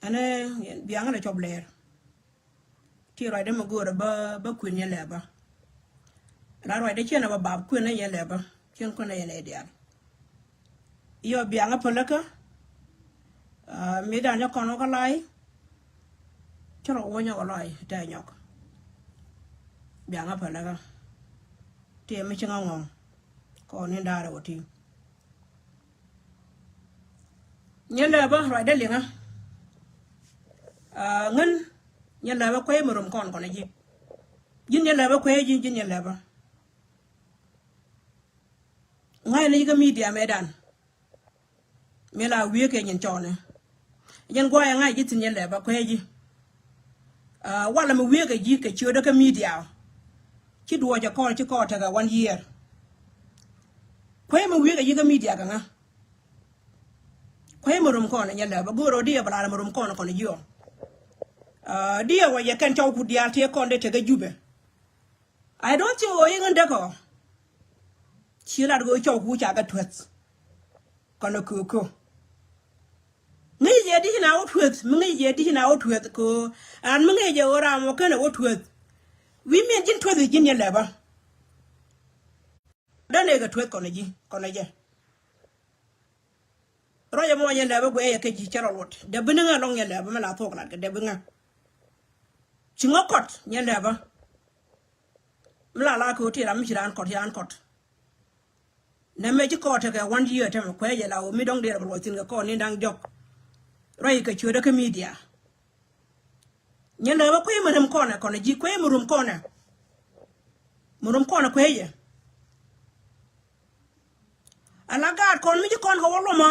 Ɛn ɛ biaŋä lɛ cɔp lɛɛr. Ti ruacdä mi go̱o̱rä bä, bä kuën yɛn lɛ bä. La ruacdä ciɛn ɛ bä bap kuën ɛ yɛn lɛ bä. Ciɛn kuën ɛ yɛn lɛ diaal. Yɔ biaŋä päläkä. Ah, mi dan nyɔk kɔn wä kä lay. Ci rɔ wä nyɔk ɛ lay tɛ nyɔk. Biaŋä päläkä. Ti mi ci ŋa ŋɔŋ. Kɔn ni da̱rɛ wä ti. Nyɛ lɛpä ruacdä liŋä. Ah, ŋän nyɛ lɛpä kuecä mi rom kɔn kɔn ji̱. Ji̱n nyɛ lɛpä kuecä ji̱, ji̱n nyɛ lɛpä. Ŋa̱cä ni ji̱ kä media mëëdan. Mi la wi̱i̱ kɛ nyin cɔɔnɛ. Jɛn guayɛ ŋa̱cä ji̱ thi̱n nyɛ lɛpä kuecä ji̱. Ah, walɛ mi wi̱i̱ kɛ ji̱ kɛ ciötdä kä media. Ci duɔɔcɛ kɔn ci kɔn tekɛ one year. Kuecä mi wi̱i̱ kɛ ji̱ kä media kɛ ŋa. Kuecä mi rom kɔn nyɛ lɛpä go̱o̱r ɔ diɛ bɛ lar mi rom kɔn kɔn jiɔ. Ah, diɛ wä yɛ kɛn cɔw ku diaal tëë kɔn dee tekɛ Jubɛ. I don't think ɣöö i̱ ŋän däk ɔ. Ci lat ɣöö cɔw ku ca kɛ tuäth. Kɔn ɛ köök köök. Ŋäc jɛ di̱c na wä tuäth, mi ŋäc jɛ di̱c na wä tuäth kɛ ɣöö ran mi ŋäc jɛ ɣöö ram wä känɛ wä tuäth. Wi̱i̱ min ji̱n tuäth ji̱n yɛ lɛpä. Däni kɛ tuäth kɔn ji̱, kɔn jɛ. Ruac ɛmɔ nyɛ lɛpä guɛcɛ kɛ ji̱ cɛ rɔ luɔt. Dee bi ni ŋä lɔŋ nyɛ lɛpä mi la thuɔk lat kɛ dee bi ŋä. Ci ŋä kɔt nyɛ lɛpä. Mi la la kɛ ɣöö ti ram mi ci raan kɔt, ci raan kɔt. Nɛ mɛ ci kɔɔt tekɛ one year tɛmɛ kuecä jɛ la ɣöö mi dɔ̱ŋ diɛɛr bɛ luɔc thi̱n kɛ kɔɔt ni da̱ŋ diɔk. Ruac kɛ ciötdä kä media. Nyɛ lɛ bä kuecä mi rem kɔnɛ kɔnɛ ji̱ kuecä mi rem kɔnɛ. Mi rem kɔnɛ kuecä jɛ. Ala gaat kɔn mi ci kɔn kɛ wä lomä.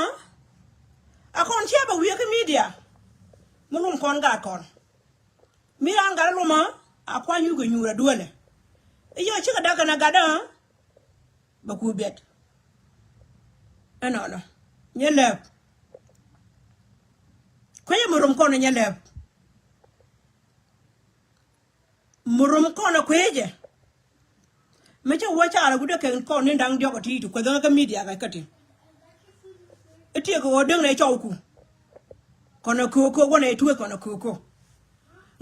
A kɔn ciɛ bɛ wiee kä media. Mi lom kɔn gaat kɔn. Mi raan gat lomä a kuany yuk kɛ nyuur a duelɛ. I̱ yɔ cikɛ dak kɛn a gatdä. Bɛ ku biɛt. Ɛnɔnɔ nyɛ lɛp. Kuecä mi rom kɔn nyɛ lɛp. Mi rom kɔn kuecä. Mi cä wä ca la gudä kɛn kɔn ni da̱ŋ diɔk a ti ti kueth ŋä kä media kɛ kä ti. I̱ tiek kɛ ɣöö däŋ nɛ cɔw ku. Kɔn a köök köök wä nɛ tueth kɔn a köök köök.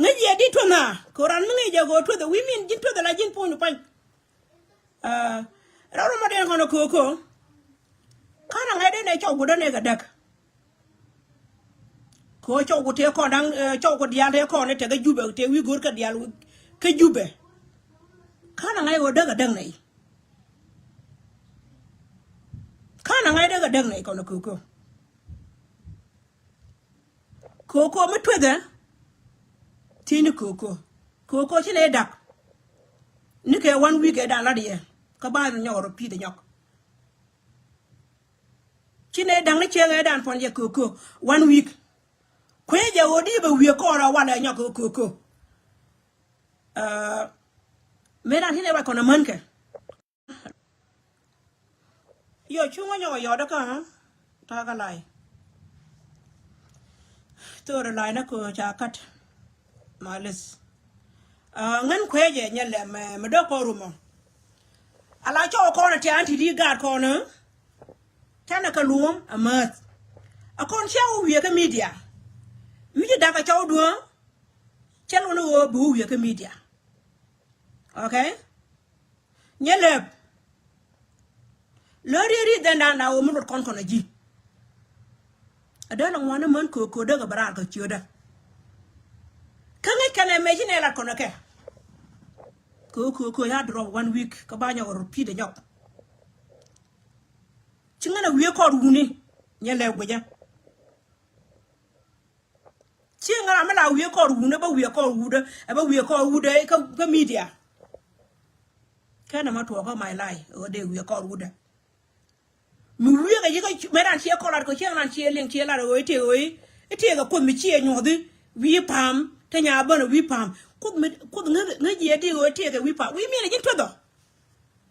Ŋäc yɛ di tueth na kɛ ran mi ŋäc jɛ kɛ ɣöö tueth a wi̱i̱ min ji̱n tueth a la ji̱n puɔ̱ny ni pua̱ny. Aa, rɛw rɔ ma den kɔn a köök köök. Ka̱n a ŋa̱c den ɛ cɔw ku den ɛ kɛ däk. Kɛ ɣöö cɔw ku tëë kɔn da̱ŋ, ɛ, cɔw ku diaal tëë kɔn ɛ tekɛ Jubɛ tëë wi̱i̱ go̱o̱r kä diaal kɛ Jubɛ. Ka̱n a ŋa̱c ɣöö däk a däk nɛy. Ɛn a ŋa̱c dee kɛ däk nɛy kɔn ɛ kökö. Kökö mi tuethɛ. Thiecni kökö. Kökö ci nɛy da̱k. Nikɛ one week ɛ dan lat yɛ. Kä ba nyɔk rɔ pi̱i̱t ɛ nyɔk. Ci nɛy da̱k ni cieŋ ɛ dan puɔn yɛ kökö. One week. Kuecɛ ɣöö di bɛ wiee kɔɔr a walɛ nyɔk kökö. Mëë dan ci nɛy ruac kɔn ɛ mänkɛ. Yɔ cuŋä nyɔk a yɔt kä ta̱a̱ kä lay. Thöörä lay nä kö ca kat. Malis. Ŋän kuecɛ nyɛ lɛm mɛ dɔ̱k kɔn rumɔ. Ala cɔw kɔn a tian ti di gaat kɔn. Tɛnɛ kɛ luɔ̱m a mäth. A kɔn cia wä wiee kä media. Mi ci da̱k a cɔw duɔ̱ɔ̱ŋ. Cɛ luɔ̱n ɣöö bi wä wiee kä media. Okay. Nyɛ lɛp. Lö riet riet dhɛn dan dan wä mi luɔt kɔn kɔn a ji̱. A dee la ŋuan ni män köök köök dee kɛ bɛ raar kɛ ciötdä. Kä ŋäc kɛn ɛ mɛ ci nɛ lat kɔn ɛ kɛ. Köök köök köök ya drop one week kä ba nyɔk rɔ pi̱i̱t ɛ nyɔk. Ci ŋän a wiee kɔɔr wuni. Nyɛ lɛp guicä. Ci ŋa̱ ram mi la wiee kɔɔr wudä, bä wiee kɔɔr wudä, ɛ bä wiee kɔɔr wudä kä, kä media. Kɛn ɛmɔ tuɔɔkä my life ɣöö dee wiee kɔɔr wudä. Mi wiee kɛ ji̱ kä mëë ran ciɛ kɔlat kɛ ciɛ ran ciɛ liŋ ciɛ lat ɣöö itek ɣöö itek ɛ kuoth mi ciɛ nyuɔthi wi̱i̱ pa̱a̱m te nya bän ɛ wi̱i̱ pa̱a̱m. Kuoth mi kuoth ŋäth ŋäth jiɛ di ɣöö itek ɛ wi̱i̱ pa̱a̱m wi̱i̱ miɛn ɛ ji̱n tuethɔ.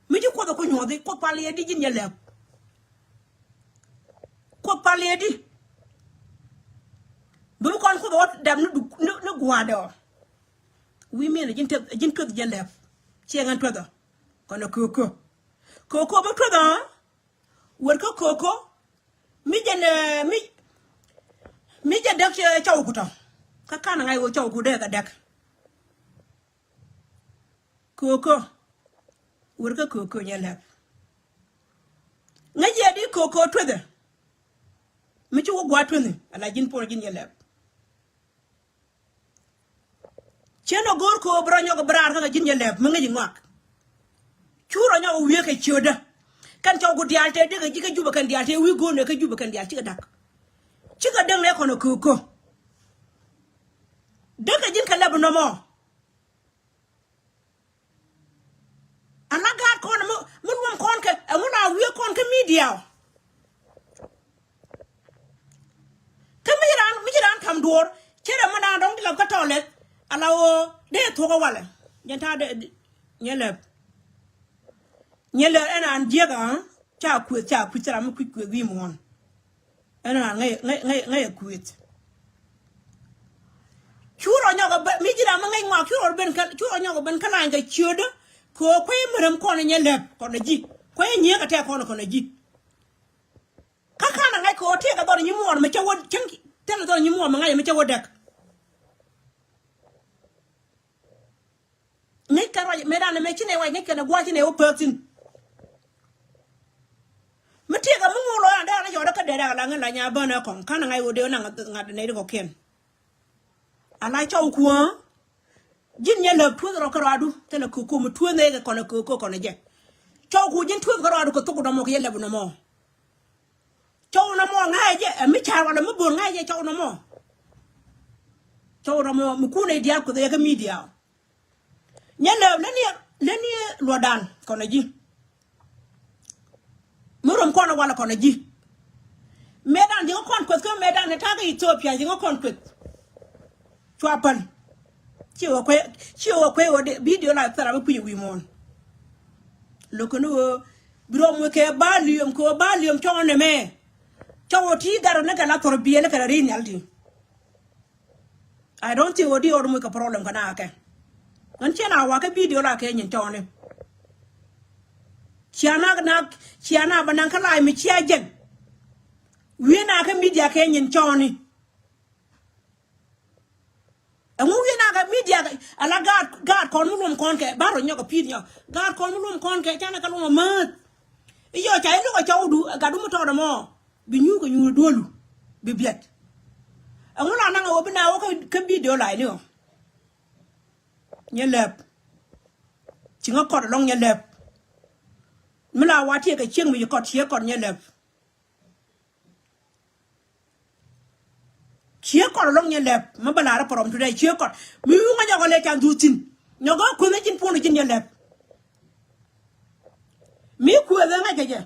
Mi ji̱ kuoth ɛ ku nyuɔthi kuoth pal yɛ di ji̱n yɛ lɛp. Kuoth pal yɛ di. Bi bi kɔn kuoth ɛ wä dap ni duk ni, ni gua̱a̱dɛ ɔ. Wi̱i̱ miɛn ɛ ji̱n tueth, ɛ ji̱n tueth jɛ lɛp. Ciɛ ŋän tuethɔ. Kɔn ɛ köök köök. Köök köök mi tuethɔ. Wër kä köök köök. Mi jɛ nɛ mi, mi jɛ däk cɛ cɔw kutɔ. Kä kan ŋa̱c wä cɔw kut dee kɛ däk. Köök köök. Wër kä köök köök nyɛ lɛp. Ŋäc yɛ di köök köök tuethɛ. Mi ci wä gua̱a̱th tuethɛ ala ji̱n puɔl ji̱n nyɛ lɛp. Ciɛ nɔ go̱o̱r köök bi rɔ nyɔk bi raar kä kɛ ji̱n nyɛ lɛp mi ŋäc iŋɔak. Cu rɔ nyɔk wiee kɛ ciötdä. Kɛn cɔw ku diaal tëë dikɛ ji̱ kä Jubɛ kɛn diaal tëë wi̱i̱ go̱o̱r nɛ kä Jubɛ kɛn diaal cikɛ da̱k. Cikɛ däk nɛ kɔn ɛ köök köök. Däk kɛ ji̱n kɛ lɛp nɔmɔ. Ala gaat kɔn mi, mi luɔm kɔn kɛ ɛŋu la wiee kɔn kä media ɔ. Kä mi ci raan, mi ci raan ka̱m duɔ̱ɔ̱r cɛ rɛ mi naan dɔ̱ŋ di lap kä tɔɔlɛth. Ala ɣöö dee thuɔ̱k ɛ walɛ jɛn ta̱a̱ dee nyɛ lɛp. Nyɛ lɛp ɛn an jiäk ɛ ca kueth ca kueth thil ram mi kui̱c kueth wi̱i̱ muɔ̱ɔ̱n. Ɛn ran ŋäc ŋäc ŋäc ŋäc ɛ kuëth. Cu rɔ nyɔk ɛ ben mi ji̱ ram mi ŋäc ŋɔak cu rɔ ben kä cu rɔ nyɔk ɛ ben kä lany kɛ ciötdä. Kɛ ɣöö kuec mi rem kɔn ɛ nyɛ lɛp kɔn ɛ ji̱ kuec ɛ nyiek ɛ tɛk kɔn ɛ kɔn ɛ ji̱. Kä ka̱n ɛ ŋa̱c kɛ ɣöö tëëkɛ dhɔr ɛ nyi muɔɔr mi cä wä cäŋ tëëkɛ dhɔr ɛ nyi muɔɔr mi ŋa̱c ɛ mi cä wä däk. Ŋäc kɛ ruac mëë dan ɛmɛ ci nɛ wac ŋäc kɛn ɛ gua̱a̱c ci nɛ wä pek thi̱n. Mi tiɛɛk ɛ mi ŋuul lɔ yan dee an cɔɔdä kä dee dak ala ŋäc la nya bän ɛ kɔŋ ka̱n ɛ ŋa̱c ɣöö dee wä naŋ ŋa̱t nɛy ti kɔ̱kiɛn. Ala cɔw kuɔ̱ɔ̱ŋ. Ji̱n nyɛ lääk tueth rɔ kä ruaadu thilɛ köök köök mi tueth nɛy kɛ kɔn ɛ köök köök kɔn ɛ jɛ. Cɔw kuɔ̱ɔ̱ŋ ji̱n tueth kä ruaadu kɛ thok nɔmɔ kɛ yɛ lɛp nɔmɔ. Cɔw nɔmɔ ŋa̱cɛ jɛ ɛ mi ca̱r walɛ mi bo̱o̱r ŋa̱cɛ jɛ cɔw nɔmɔ. Cɔw nɔmɔ mi kun nɛy diaal kueth ɛ yɛ kä media. Nyɛ lääp lätni lätni luɔtdan kɔnɛ ji̱. Mi rom kɔn walɛ kɔnɛ ji̱. Mëëdan ji̱ ŋä kɔn kueth kä mëëdan ni ta̱a̱ kä Ethiopia ji̱ ŋä kɔn kueth. Cua päl. Ci wä kuey ci wä kuey wä dee bidio la thara mi kui̱ wi̱i̱ muɔ̱ɔ̱n. Lo̱k ni wä bi rom wä kɛ ba liöm kɛ wä ba liöm cɔŋ ni mɛ. Cɔŋ wä ti gat wä ni kɛ la thɔr biɛl kɛ la ri nhial ti. I don't think odi ɔr muc kɛ problem kɛ na kɛ. Ɣän ciɛ na wakä bidio la kɛ nyin tɔɔni. Cia na na cia na ba naŋ kä lay mi cia jɛn. Wi̱i̱ na kä media kɛ nyin tɔɔni. Ɛŋu wi̱i̱ na kä media kɛ ala gaat gaat kɔn mi luɔm kɔn kɛ ba rɔ nyɔk kɛ pi̱i̱t nyɔk gaat kɔn mi luɔm kɔn kɛ canɛ kɛ luɔm amäth. I̱ yɔ ca i̱ luk ɛ cɔwdu ɛ gatdu mi tɔɔdɛ mɔ. Bi nyuuth kɛ nyuuth duelu bi biɛt. Ɛŋu la naŋ ɛ wä bi na wä kä bidio lay ni ɔ. Nyɛ lɛp. Ci ŋä kɔt ɛlɔŋ nyɛ lɛp. Mi la wa tiɛ kɛ cieŋ mi ci kɔt ciɛ kɔt nyɛ lɛp. Lɔŋ Nyɛ Lɛp mi bä lar program today ciek kɔt. Mi wi̱i̱ ŋa̱c ɔkɔ lɛ can dhuth thi̱n. Nyɔk ɛ kueth ɛ ji̱n puɔ̱n ɛ ji̱n Nyɛ Lɛp. Mi kueth ɛ ŋa̱c kɛ jɛ.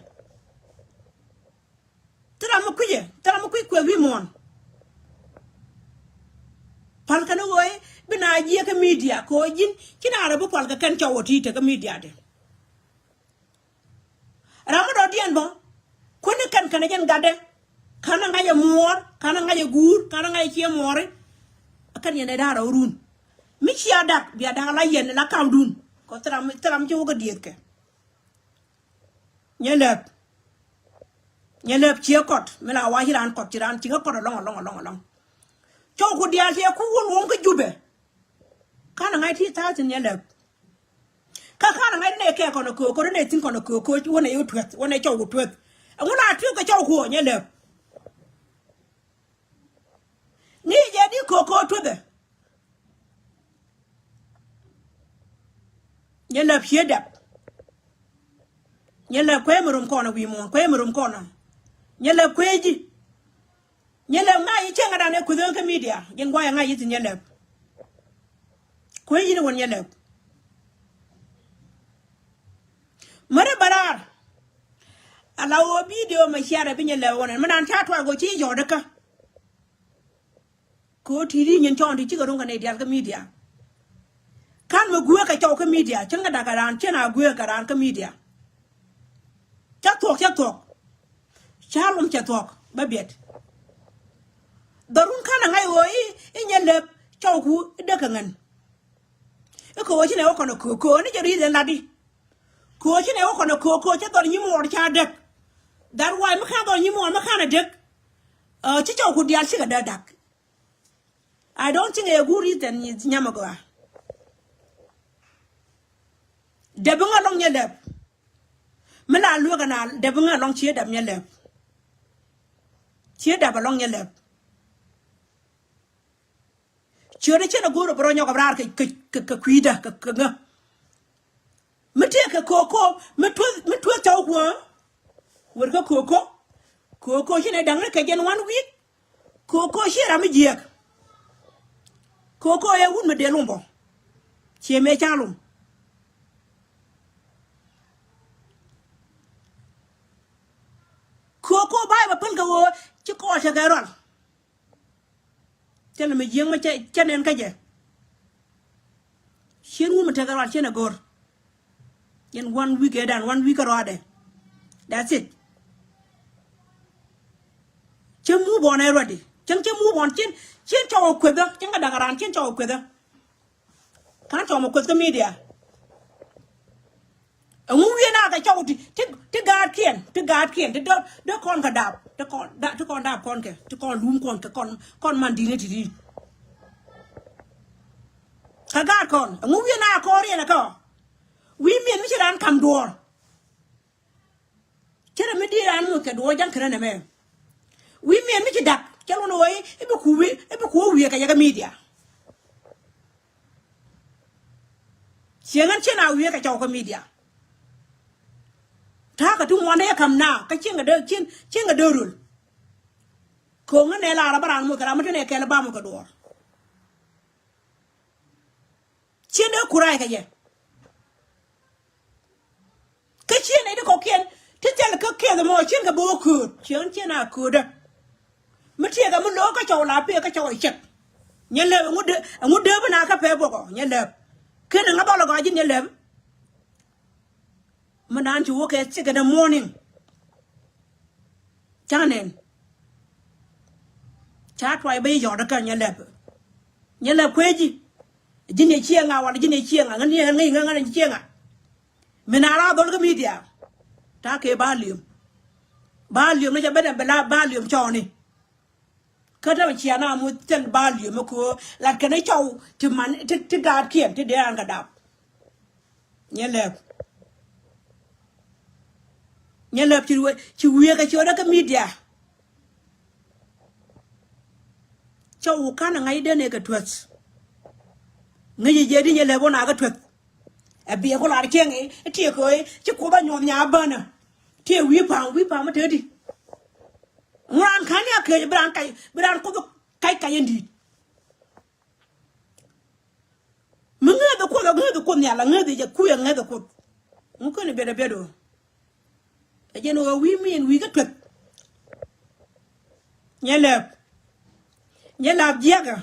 Thil ram mi kui̱cɛ, thil ram mi kui̱c kueth wi̱i̱ muɔ̱ɔ̱n. Pal kɛn ɣöö i̱ bi na jiɛk kä media kɛ ɣöö ji̱n ci na rɛ bi pal kɛ kɛn cɔw ɔ ti te kä media dɛ. Ram mi dɔ̱diɛn bä kuäni kɛn kɛn ɛ jɛn gatdɛ. Ka̱n ɛ ŋa̱c ɛ muɔɔr, ka̱n ɛ ŋa̱c ɛ guur, ka̱n ɛ ŋa̱c ɛ ciɛ muɔɔri. Ɛ kɛn yɛn ɛ da̱a̱r ɛ run mi cia dak bia dak la yɛn la kamdun. Kɔ thil ram, thil ram ci wä kä dieth kɛ. Nyɛ Lɛp. Nyɛ Lɛp ciek kɔt mi la wa ci raan kɔt ci raan ci kä kɔt ɛlɔ̱ŋ ɛlɔ̱ŋ ɛlɔ̱ŋ ɛlɔ̱ŋ. Cɔw ku diaal ciɛ ku wun wun kä Jubɛ. Ka̱n ɛ ŋa̱c ti tha̱a̱ thi̱n Nyɛ Lɛp. Kä ka̱n ɛ ŋa̱c ti nɛ kɛ kɔn ɛ köök köök ti nɛ thi̱n kɔn ɛ köök köök wä nɛ yɛ tueth wä nɛ cɔw ku tueth. Ɛŋu la tueth kɛ cɔw ku ɔ Nyɛ Lɛp. Ŋi̱i̱c jɛ di köök köök tuethɛ. Nyɛ Lɛp cië dap. Nyɛ Lɛp kuɛ mi rom kɔn ɛ wi̱i̱ muɔ̱ɔ̱n kuɛ mi rom kɔn ɛ. Nyɛ Lɛp kuɛ ji̱. Nyɛ Lɛp ŋa̱c i̱ cieŋ adan ɛ kueth ɣän kä media ji̱n guay ɛ ŋa̱c i̱ thi̱n Nyɛ Lɛp. Kuɛ ji̱ ni wän Nyɛ Lɛp. Märi bä raar. Ala wä video mɛ ciarɛ bi Nyɛ Lɛp wä nɛn mi nan ca tuac go̱ ci yɔ̱ɔ̱t kä. Kɛ ɣöö ti̱i̱t i̱ nyin cɔɔn ti cikɛ ro̱ŋ kɛ nɛy diaal kä media. Ka̱n mi gueek kɛ cɔw kä media cän kɛ dak kɛ raan cän a gueek kɛ raan kä media. Cä thuɔ̱k cä thuɔ̱k. Cä lom cɛ thuɔ̱k bä biɛt. Dhɔrun ka̱n a ŋa̱c ɣöö i̱ i̱ Nyɛ Lɛp cɔwku i̱ dek kɛ ŋän. I̱ kɛ ɣöö ci nɛ wä kɔn a köök köök ni jɛ ri̱i̱th ɛn latdi. Kɛ ɣöö ci nɛ wä kɔn a köök köök cä dhɔr nyimuɔɔr ca dek. That why mi ka̱n dhɔr nyimuɔɔr mi ka̱n a dek. Ɛ ci cɔwku diaal cikɛ dee dak. I don't think a good reason is nyam a gɔaa. Dɛp iŋa lɔŋ Nyɛ Lɛp. Mi la lueek ana dɛp iŋa lɔŋ cië dɛp Nyɛ Lɛp. Cië dɛp a lɔŋ Nyɛ Lɛp. Ciötdä cien a go̱o̱r a bɛ rɔ nyɔk a bɛ raar kɛ, kɛ, kɛ, kɛ kui̱dä kɛ, kɛ ŋä. Mi tëëkɛ köök köök mi tueth, mi tueth cɔw kuäär. Wër kä köök köök. Köök köök ci nɛ da̱ŋ ni kɛ jɛn one week. Köök köök ci ram mi jiääk. Köök köök ɛ wut mi dee lom bɔ. Ciɛ mëë ca lom. Köök köök ba̱a̱c bɛ päl kɛ ɣöö ci kɔɔl tekɛ rɔl. Cä lɛ mi jiäk mi cä, cä nɛn kä jɛ. Cien wun mi tekɛ rual cien a go̱r. Yɛn one week ɛ dan, one week kä ruadɛ. That's it. Cä move on ɛ ruadi. Cäŋ cä move on cien, cien cɔw ɛ kuethä. Cien kä da̱ŋ ran cien cɔw ɛ kuethä. Ka̱n cɔw mɛ kueth kä media. Ɛŋu wi̱i̱ na kɛ cɔw ti, ti, ti gaatkiɛn, ti gaatkiɛn, ti dee, dee kɔn kɛ dap, ti kɔn, da, ti kɔn dap kɔn kɛ, ti kɔn lum kɔn kɛ, kɔn, kɔn man di̱t ni ti di̱t. Kɛ gaat kɔn, ɛŋu wi̱i̱ na kɔn riɛn ɛ kä. Wi̱i̱ miɛn mi ci raan kam duɔ̱ɔ̱r. Cä rɛ mi di̱i̱t raan muth kɛ duɔ̱ɔ̱r ja̱ŋ kärä nɛmɛ. Wi̱i̱ miɛn mi ci dak, cä lun ɣöö i̱ bi ku wi̱i̱, i̱ bi ku wi̱i̱ kɛ jɛ kä media. Cieŋ ɛn cien a wiee kɛ cɔw kä media. Ta̱a̱ kɛ ti ŋuɔ̱n dee kam na kä cieŋ kɛ dee cieŋ, cieŋ kɛ dee röl. Ko̱ŋ in nɛ lar a bä raan muth kɛ ram mi te nɛ kɛl ba muth kɛ duɔɔr. Cien dee kurac kɛ jɛ. Kä cien nɛy ti kɔ̱kiɛn ti thil kä kiɛth ɛmɔ cien kɛ bi wä kööt, cien, cien a köötdä. Mi tiɛɛkɛ mi lo̱o̱k kä cɔw la pek kä cɔw ɛ cɛk. Nyɛ lɛp ɛŋu dee, ɛŋu dee bi na kä pek bɔkɔ, nyɛ lɛp. Ken ɛŋa dhɔl ɛ gɔaa ji̱n nyɛ lɛp. Mi naan ci wä kɛ six in the morning. Ca nɛn. Ca tuay bä yɔt kä nyɛ lɛp. Nyɛ lɛp kuec ji̱. Ji̱n yɛ cieŋ a wala ji̱n yɛ cieŋ a ŋän yɛ ŋäc ŋäc ŋäc cieŋ a. Mi na ra dhol kä media. Ta kɛ ba liöm. Ba liöm ni ca ben a bɛ la ba liöm cɔɔni. Kä te cia na mu thil ba liöm mi ko̱o̱ lat kɛn cɔw ti man ti, ti gaatkiɛn ti dee an kɛ dap. Nyɛ lɛp. Nyɛ lɛp ci wee, ci wiee kɛ ci wee dee kɛ media. Cɔw kan a ŋa̱c den ɛ kɛ tueth. Ŋäc jɛ di nyɛ lɛp wä na kɛ tueth. Ɛ biɛ ku lar cieŋ i̱ tiɛ kɛ i̱ ci kuoth a nyuɔth nya bänä. Tiɛ wi̱i̱ pa̱a̱m, wi̱i̱ pa̱a̱m mi te di. Ŋuan ka̱n ni a kec bi raan kac, bi raan kuoth Kac kac in di̱i̱t. Mi ŋäth ɛ Kuoth, ɛ ŋäth ɛ Kuoth nhial, ɛ ŋäth ɛ jɛ kui̱, ɛ ŋäth ɛ Kuoth. Ŋu kɛn ɛ biɛt ɛ biɛt ɣöö ɛ jɛn ɣöö wi̱i̱ mi ɛn wi̱i̱ kä tueth. Nyɛ lɛp. Nyɛ lap jiäkä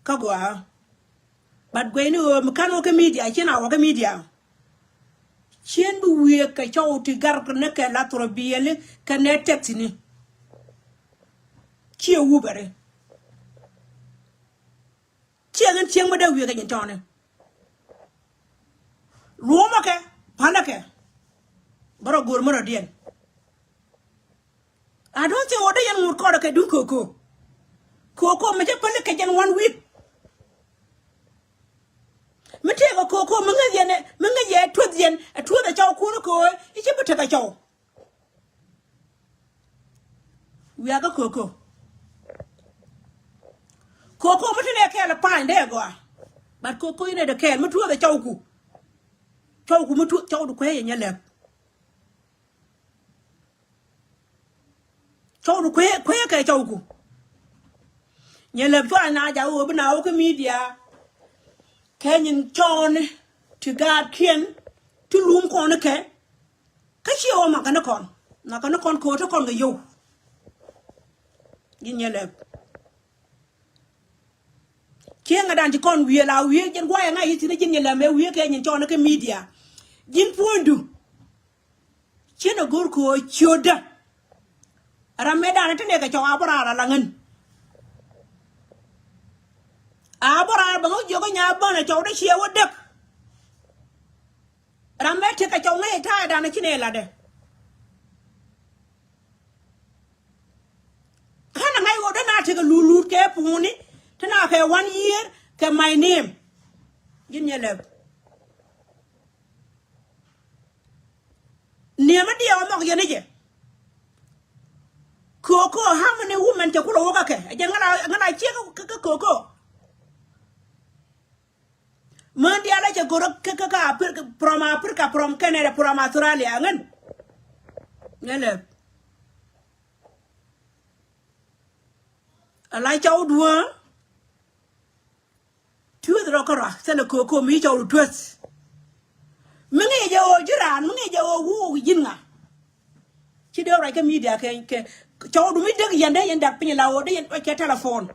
kä gɔaa. But guɛyni ɣöö mi ka̱n wä kä media, cien a wä kä media. Cien bi wiee kɛ cɔw ti gar ni kɛ la thurɔ biɛli kɛ nɛ tɛk thi̱ni. Ciɛ wupɛri. Ciɛ ɣän cieŋ mi dee wiee kɛ nyin tɔɔni. Luɔmɔ kɛ, pa̱nɛ kɛ. Bärɔ go̱o̱r märɔ̱diɛn. I don't think ɣöö dee yɛn ŋot kɔɔrɛ kɛ duŋ Koko. Koko mi cä päli kɛ jɛn one week. Mi tëëkɛ Koko mi ŋäc yɛn ɛ, mi ŋäc yɛ tueth yɛn ɛ tueth ɛ cɔw kun Koko i̱ ci bi tekɛ cɔw. Wiakä Koko. Koko mi ti nɛ kɛɛl ɛ pa̱ny dee gɔaa. But Koko inɛ dee kɛɛl mi tueth ɛ cɔwku. Cɔwku mi tueth cɔwdu kuecɛ nyɛ lɛp. Cɔwdu kuecɛ, kuecɛ kɛ cɔwku. Nyɛ lɛp cua na jakä ɣöö bi na wä kä media. Kɛ nyin cɔɔni ti gaatkiɛn ti lum kɔn kɛ. Kä ciɛ wä makä ni kɔn. Makä ni kɔn kööt ti kɔn kɛ yio̱w. Ji̱n nyɛ lɛp. Cieŋädan ci kɔn wiee la wiee jɛn guayɛ ŋa̱c i̱ thi̱n ji̱n nyɛ lɛp mëë wiee kɛ nyin cɔɔni kä media. Ji̱n puɔ̱nydu. Cien a go̱r kɛ ɣöö ciötdä. Ram mëë danɛ ti nɛɛkɛ cɔw a bä raar a laŋän. A bä raar bä ŋä jiök nya bänɛ cɔw dee ciɛ wä däk. Ram mëë tekɛ cɔw ŋäc ta̱a̱ danɛ ci nɛɛ latdɛ. Känɛ ŋa̱c ɣöö dee na tekɛ luut luut kɛ puuni ti na kɛ one year kɛ my name. Ji̱n nyɛ lɛp. Niɛmä diɛw nhɔk yɛn i̱ jɛ. Koko, how many women cɛ kulɛ wä kä kɛ? Ɛ jɛ ŋäla, ŋäla ciek kä, kä, kä Koko. Män diaal ɛ cɛ go̱r kä, kä, kä Apir-, from Africa, from Canada, from Australia, ŋän. Ŋän lɛ. Ala cɔw duɔ̱ɔ̱ŋ. Tueth rɔ kärɔa thilɛ Koko mi cɔwdu tueth. Mi ŋi̱i̱c jɛ ɣöö ji̱ raan, mi ŋi̱i̱c jɛ ɣöö wuu ji̱n ŋa. Ci dee ruac kä media kɛ, kɛ cɔwdu mi dek yɛn dee yɛn dak piny la ɣöö dee yɛn ruac kɛ telephone.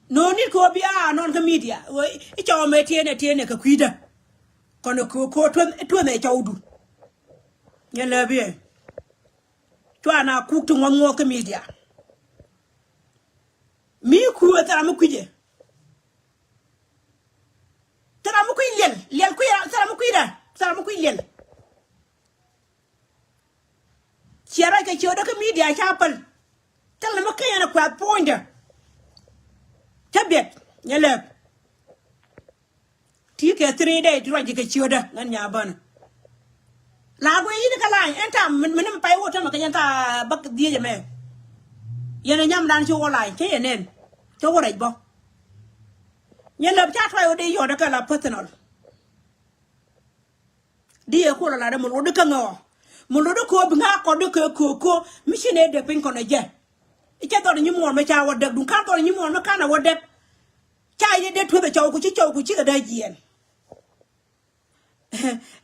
No need kɛ ɣöö bia nɔn kä media ɣöö i̱ cɔw mɛ tieenɛ tieenɛ kɛ kui̱dä. Kɔn Koko tueth, tueth ɛ cɔwdu. Nyɛ lɛ biɛ. Cua na kuk ti ŋuɔth ŋuɔth kä media. Mi kuɛ thil ram mi kui̱cɛ. Thil ram mi kui̱ liɛl, liɛl kui̱, thil ram mi kui̱ da, thil ram mi kui̱ liɛl. Ciɛ ruac kɛ ciötdä kä media ca päl. Thil ram mi kä yɛn a kuath puɔ̱nydä. Cä biɛt, nyɛ lɛp. Ti kɛ three day ti ruac ji̱ kɛ ciötdä ŋän nya bänä. La guiy yi̱n kä la̱ny ɛn tam min, min pay wot tämɛ kɛ yɛn tha bäk dhieec ɛmɛ. Yɛn ɛ nyamdan ci wä la̱ny cä yɛ nɛn. Cä wä rɛc bä. Nyɛ lɛp ca tuac wä dee yɔt ɛ kɛ la personal. Di ɛ kuɔl lat ɛ mi luɔt di kä ŋɛ ɔ. Mi luɔt di kɛ ɔ bi ŋa̱ kɔt di kɛ Koko mi ci nɛ dee piny kɔn ɛ jɛ. I̱ cɛ dhɔr nyimuɔɔn mi ca wä däk duŋ ka̱n dhɔr nyimuɔɔn mi ka̱n ɛ wä däk. Ca yɛ dee tueth ɛ cɔw ku ci cɔw ku cikɛ dee jiɛɛn.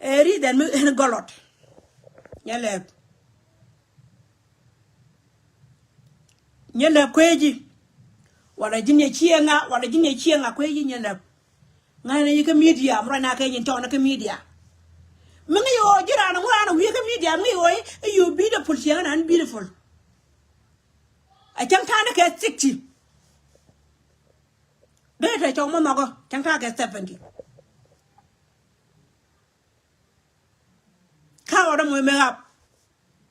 Ɛ ri̱th ɛn mi ɛn gɔlɔt. Nyɛ lɛp. Nyɛ lɛp kueeci. Wala ji̱n yɛ cieŋa, wala ji̱n yɛ cieŋa kueeci nyɛ lɛp. Ŋa̱cnɛ yi kä media mi ruacna kɛ nyin tɔɔnä kä media. Mi ŋäc ɣöö ji̱ raan ŋuan wi̱i̱ kä media mi ŋäc ɣöö i̱ you beautiful cieŋä nan beautiful. A cäŋ ta̱a̱nä kɛ sixty. Dee te cɔw mɔ nhɔkä cäŋ ta̱a̱ kɛ seventy. Ka ɣɔrä muc mi ɣap.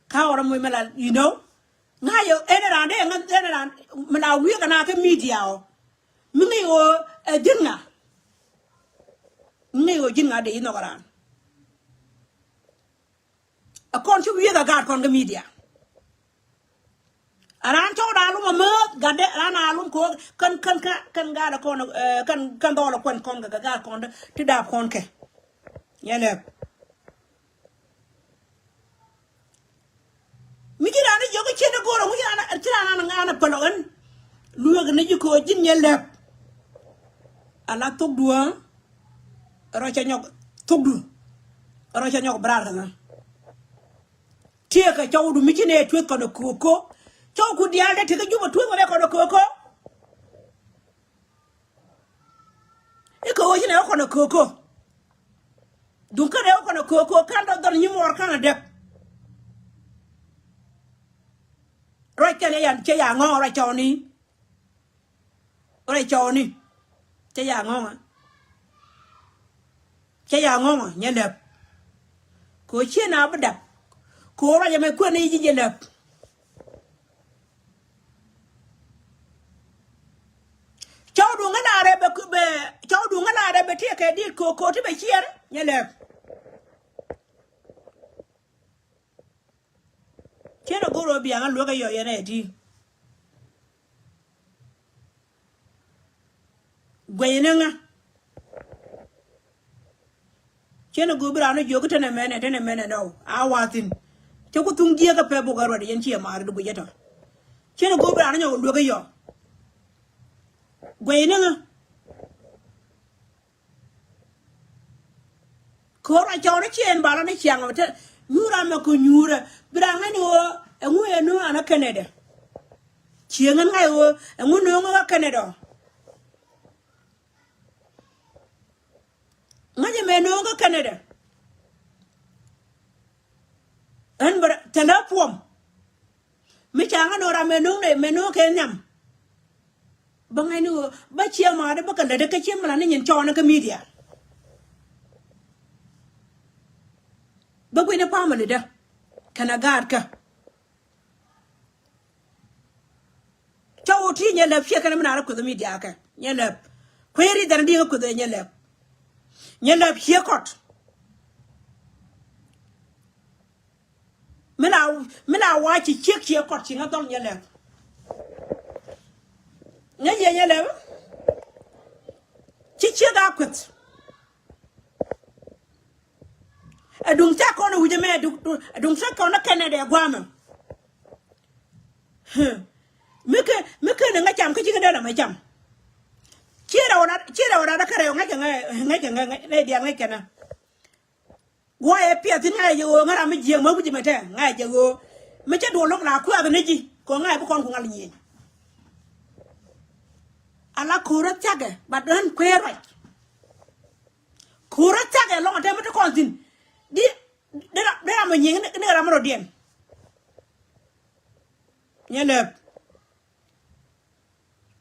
Ka ɣɔrä muc mi la, you know. Ŋa̱c yɛ ɛn raan dee ŋa̱c ɛn raan mi la wi̱i̱ kɛ na kä media ɔ. Mi ŋi̱i̱c ɣöö ɛ ji̱n ŋa. Mi ŋi̱i̱c ɣöö ji̱n ŋa dee yi nhɔk raan. Ɛ kɔn ci wi̱i̱ kɛ gaat kɔn kä media. Raan cɔk raan lum amäth gatdɛ raan a lum ko̱o̱k kän kän kän kän gaat kɔn kän kän dhɔl kuɛn kɔn kɛ gaat kɔn ti dap kɔn kɛ. Nyɛ lɛp. Mi ci raan i̱ jiök i̱ ciet i̱ go̱o̱r ɛ ŋu ci raan ci raan an ŋa. Pälɔ ɣän lueek ni ji̱ köö ji̱n nyɛ lɛp. Ala thokdu ɣä rɔ cɛ nyɔk thokdu rɔ cɛ nyɔk brar kɛ ŋä. Tiekɛ cɔwdu mi ci nɛ tueth kɔn ɛ köök köök. Cɔwku diaal dee tekɛ Jubɛ tueth kɔn ɛ köök köök. I̱ kɛ ɣöö ci nɛ wä kɔn ɛ köök köök. Duŋ kɛn ɛ wä kɔn ɛ köök köök ka̱n dɔ̱th dhɔr nyimuɔɔr ka̱n ɛ dɛp. Ruac kɛn ɛ yan cɛ ya ŋɔ̱ɔ̱ŋ ruac cɔwni. Ruac cɔwni cɛ ya ŋɔ̱ɔ̱ŋ. Cɛ ya ŋɔ̱ŋ nyɛ lɛp. Kɛ ɣöö ciɛ na bi dap. Kɛ ɣöö ruac ɛmɛ kuɛn ni ji̱ nyɛ lɛp. Cɔw duŋ ŋä laarɛ bɛ, bɛ, cɔw duŋ ŋä laarɛ bɛ tiɛ kɛ dit köök köök ti bɛ ciɛɛr nyɛ lɛp. Cien a go̱r ɣöö biaŋä luäk ɛ yɔ yɛn ɛ ti. Guɛy ni ŋä. Cien a go̱r bi raan ni jiök kä tenɛ mɛnɛ, tenɛ mɛnɛ nɔ a wathin. Cɛ ku thuŋ jiäk ɛ pɛ buk ɛ ruɛt yɛn ci ɛ maari di guic ɛ tɔ. Cien a go̱r bi raan ni nyɔk luäk ɛ yɔ. Guɛy ni ŋä. Kɛ ɣöö ruac cɔwdä ciɛ ɛn bal ɣän i̱ ciaŋ ɔ te nyuur amɛ kɛ nyuurä. Bi raŋ ɛn ɣöö ɛŋu ɛn ɣöö an ɛ Canada. Cieŋ ɛn ŋa̱c ɣöö ɛŋu nööŋ ɣä Canada ɔ. Ŋäcɛ mɛ nööŋ kä Canada. Ɛn bɛ thilɛ puɔm. Mi ca ŋä nööŋ ram mɛ nööŋ nɛ mɛ nööŋ kɛ nhiam. Bä ŋäcni ɣöö bä ciɛ ma̱a̱t bä kɛ lätdä kä ciɛ mi la ni nyin cɔɔnä kä media. Bä gui̱n ni family dä kɛnɛ gaatkä. Cɔw ti nyɛ lɛp ciɛ kɛnɛ mi naan rɔ kueth media kɛ nyɛ lɛp. Kueeri dhɛn di̱i̱ŋ kueth nyɛ lɛp. Nyɛ lɛp ciɛ kɔt. Mi la, mi la wa ci ciek ciek kɔt ci ŋä dhɔl nyɛ lɛp. Ŋä yɛ nyɛ lɛp. Ci ciek a kueth. Ɛ duŋ ca kɔn wi̱cɛ mɛ, ɛ duŋ, ɛ duŋ ca kɔn ɛ kɛnɛ dɛ guamɛ. Mi kɛ, mi kɛ ni ŋä cam kä ci kɛ dee la mɛ cam. Ci rɛw na, ci rɛw na dä kɛ rɛw ŋäc kɛ ŋä, ŋäc kɛ ŋä, ŋä, ŋä diaal ŋäc kɛ na. Guɔyɛ piɛth in ŋa̱cɛ jɛ ɣöö ŋära mi jiääk mä wi̱c mɛ tɛ ŋa̱cɛ jɛ ɣöö mi cä duɔl lo̱k la kuɛth ni ji̱ kɛ ŋa̱cɛ bi kɔn ku ŋa̱l nyieny. Ala ko̱rä thiakɛ ba dɔ̱n kuëë ruac. Ko̱rä thiakɛ lɔŋ a te mi ti kɔn thi̱n di, di ram, di ram mɛ nyieny ni kɛ ram mi rɔ diɛn. Nyɛ lɛp.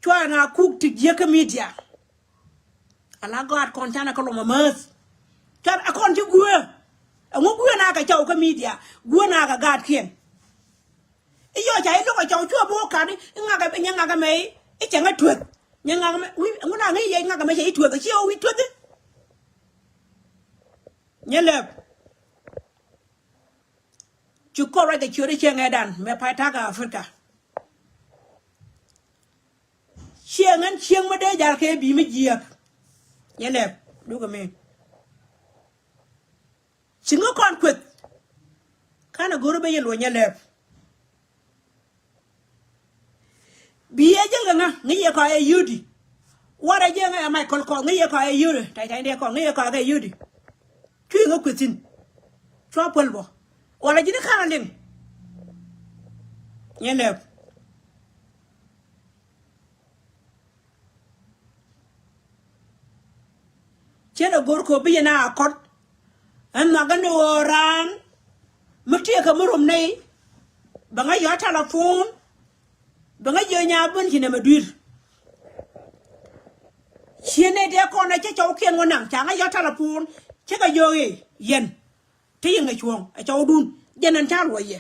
Cua na kuk ti jiäk kä media. Ala gɔat kɔn canɛ kä lɔm amäth. Cua a kɔn ci guä. Ɛŋu guä na kɛ cɔw kä media. Guä na kɛ gaatkiɛn. I̱ yɔ ca i̱ lo̱k a cɔw cua bo̱o̱k kat i̱ ŋakɛ, nyɛ ŋakɛ mɛ i̱ cɛ ŋä tueth. Nyɛ ŋakɛ mɛ wi̱i̱ ɛŋu na ŋäc yɛ ŋakɛ mɛ cɛ i̱ tueth. Ci ɔ wi̱i̱ tueth i̱. Nyɛ lɛp. Ci kɔn ruac kɛ ciöt i̱ cieŋ ɛ dan mɛ pay ta̱kä Africa. Cieŋ ɛn cieŋ mi dee jal kɛ bi mi jiääk. Nyɛ lɛp dukɛ mi. Ci ŋä kɔn kueth. Ka̱n a go̱r ben yɛ luɔ̱c nyɛ lɛp. Bi yɛ jɛl kɛ ŋä ŋä yɛ kɔn ɛ yudi. Warɛ jɛ ŋä ɛ Michael Kɔth ŋä yɛ kɔn ɛ yudi. Tay tay dee kɔn ŋä yɛ kɔn ɛ yudi. Cui̱ ŋä kueth thi̱n. Cua puɔl bɔ. Wala ji̱n i̱ ka̱n a liŋ. Nyɛ lɛp. Cɛ lɛ go̱r kɛ ɣöö bi yɛn a kɔt. Ɛn nhɔakä ni ɣöö raan mi tëëkɛ mi rom nɛy. Bɛ ŋa̱c yɔ̱a̱ telephone. Bɛ ŋa̱c yɛ nyaa ben ci nɛmɛ dui̱r. Ciɛ nɛy tëë kɔn ɛ cä cɔwkiɛn wä naŋ ca ŋa̱c yɔ̱a̱ telephone. Cä kɛ jiök i̱ yɛn te yɛ ŋäc cuɔ̱ɔ̱ŋ ɛ cɔwdun jɛn ɛn ca luɔc yɛ.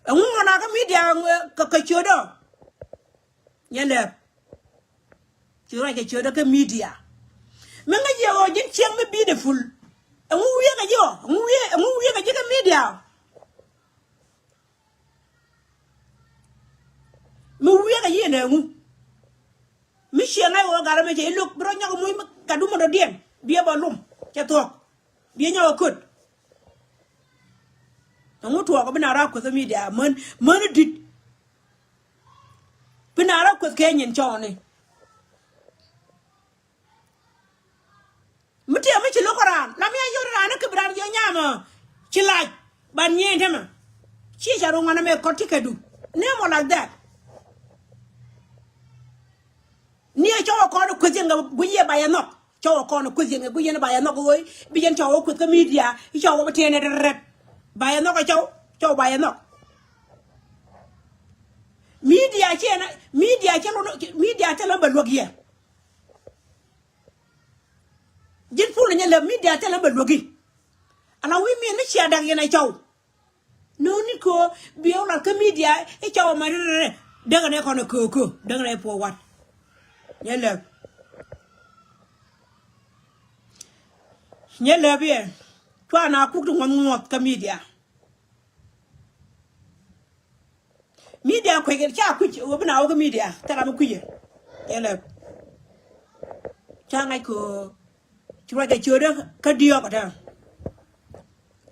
Ɛŋu ŋɔn a kä media kɛ, kɛ ciötdä. Nyɛ lɛp. Ci ruac kɛ ciötdä kä media. Mi ŋäc yɛ ɣöö ji̱n cieŋ mi beautiful. Ɛŋu wiekɛ ji̱ ɔ? Ɛŋu wiek, ɛŋu wiekɛ ji̱ kä media? Mi wiekɛ ji̱ ɛn ɛŋu? Mi ciɛ ŋa̱c ɣöö gat ɛmɛ cɛ i̱ lo̱k bi rɔ nyɔk i̱ muc gat dumä dɔ̱diɛn bi ɛ bä lum cɛ thuɔ̱k. Bi ɛ nyɔk ɛ köt. Ɛŋu tuɔɔk bi na rak kueth media män, män i̱ di̱t. Pi na rɔ kueth kɛ nyin cɔɔni. Mi tiɛm mi ci lo̱k raan la mi a yot raan ni ki bi raan jiɛ nyamä. Ci lac ban nyin tämɛ. Ci ca ru ŋuan amɛ kɔt ti kɛ du. Name like that. Ni ɛ cɔw ɛ kɔn kueth yɛn kɛ guic yɛ ba yɛ nhɔk. Cɔw ɛ kɔn kueth yɛn kɛ guic yɛn ba yɛ nhɔk ɣöö bi yɛn cɔw ɛ kueth kä media. I̱ cɔw ɛ bi tiɛn ɛ rɛt ba yɛ nhɔk ɛ cɔw. Cɔw ba yɛ nhɔk. Media cɛ na media cɛ lɔ media cɛ lɔ bɛ luäk yɛ. Ji̱n pul ni nyɛ lɛ media thilɛ bɛ luäki. Ala wi̱i̱ mi̱i̱n mi cia dak yɛn a cɔw. No̱o̱ni ko biɛ wä lat kä media i̱ cɔw ma ri ri ri. Däkɛ nɛ kɔn ɛ köö köö däkɛ nɛ puɔ wat. Nyɛ lɛp. Nyɛ lɛp yɛ cua na kuk ti ŋuɔth ŋuɔth kä media. Media kuec ca kui̱c ɣöö bi na wä kä media thil ram mi kui̱cɛ. Yɛlɛ ca ŋa̱c kɛ ɣöö ci ruac kɛ ciötdä kä diɔ̱ɔ̱k kä tɛ̈.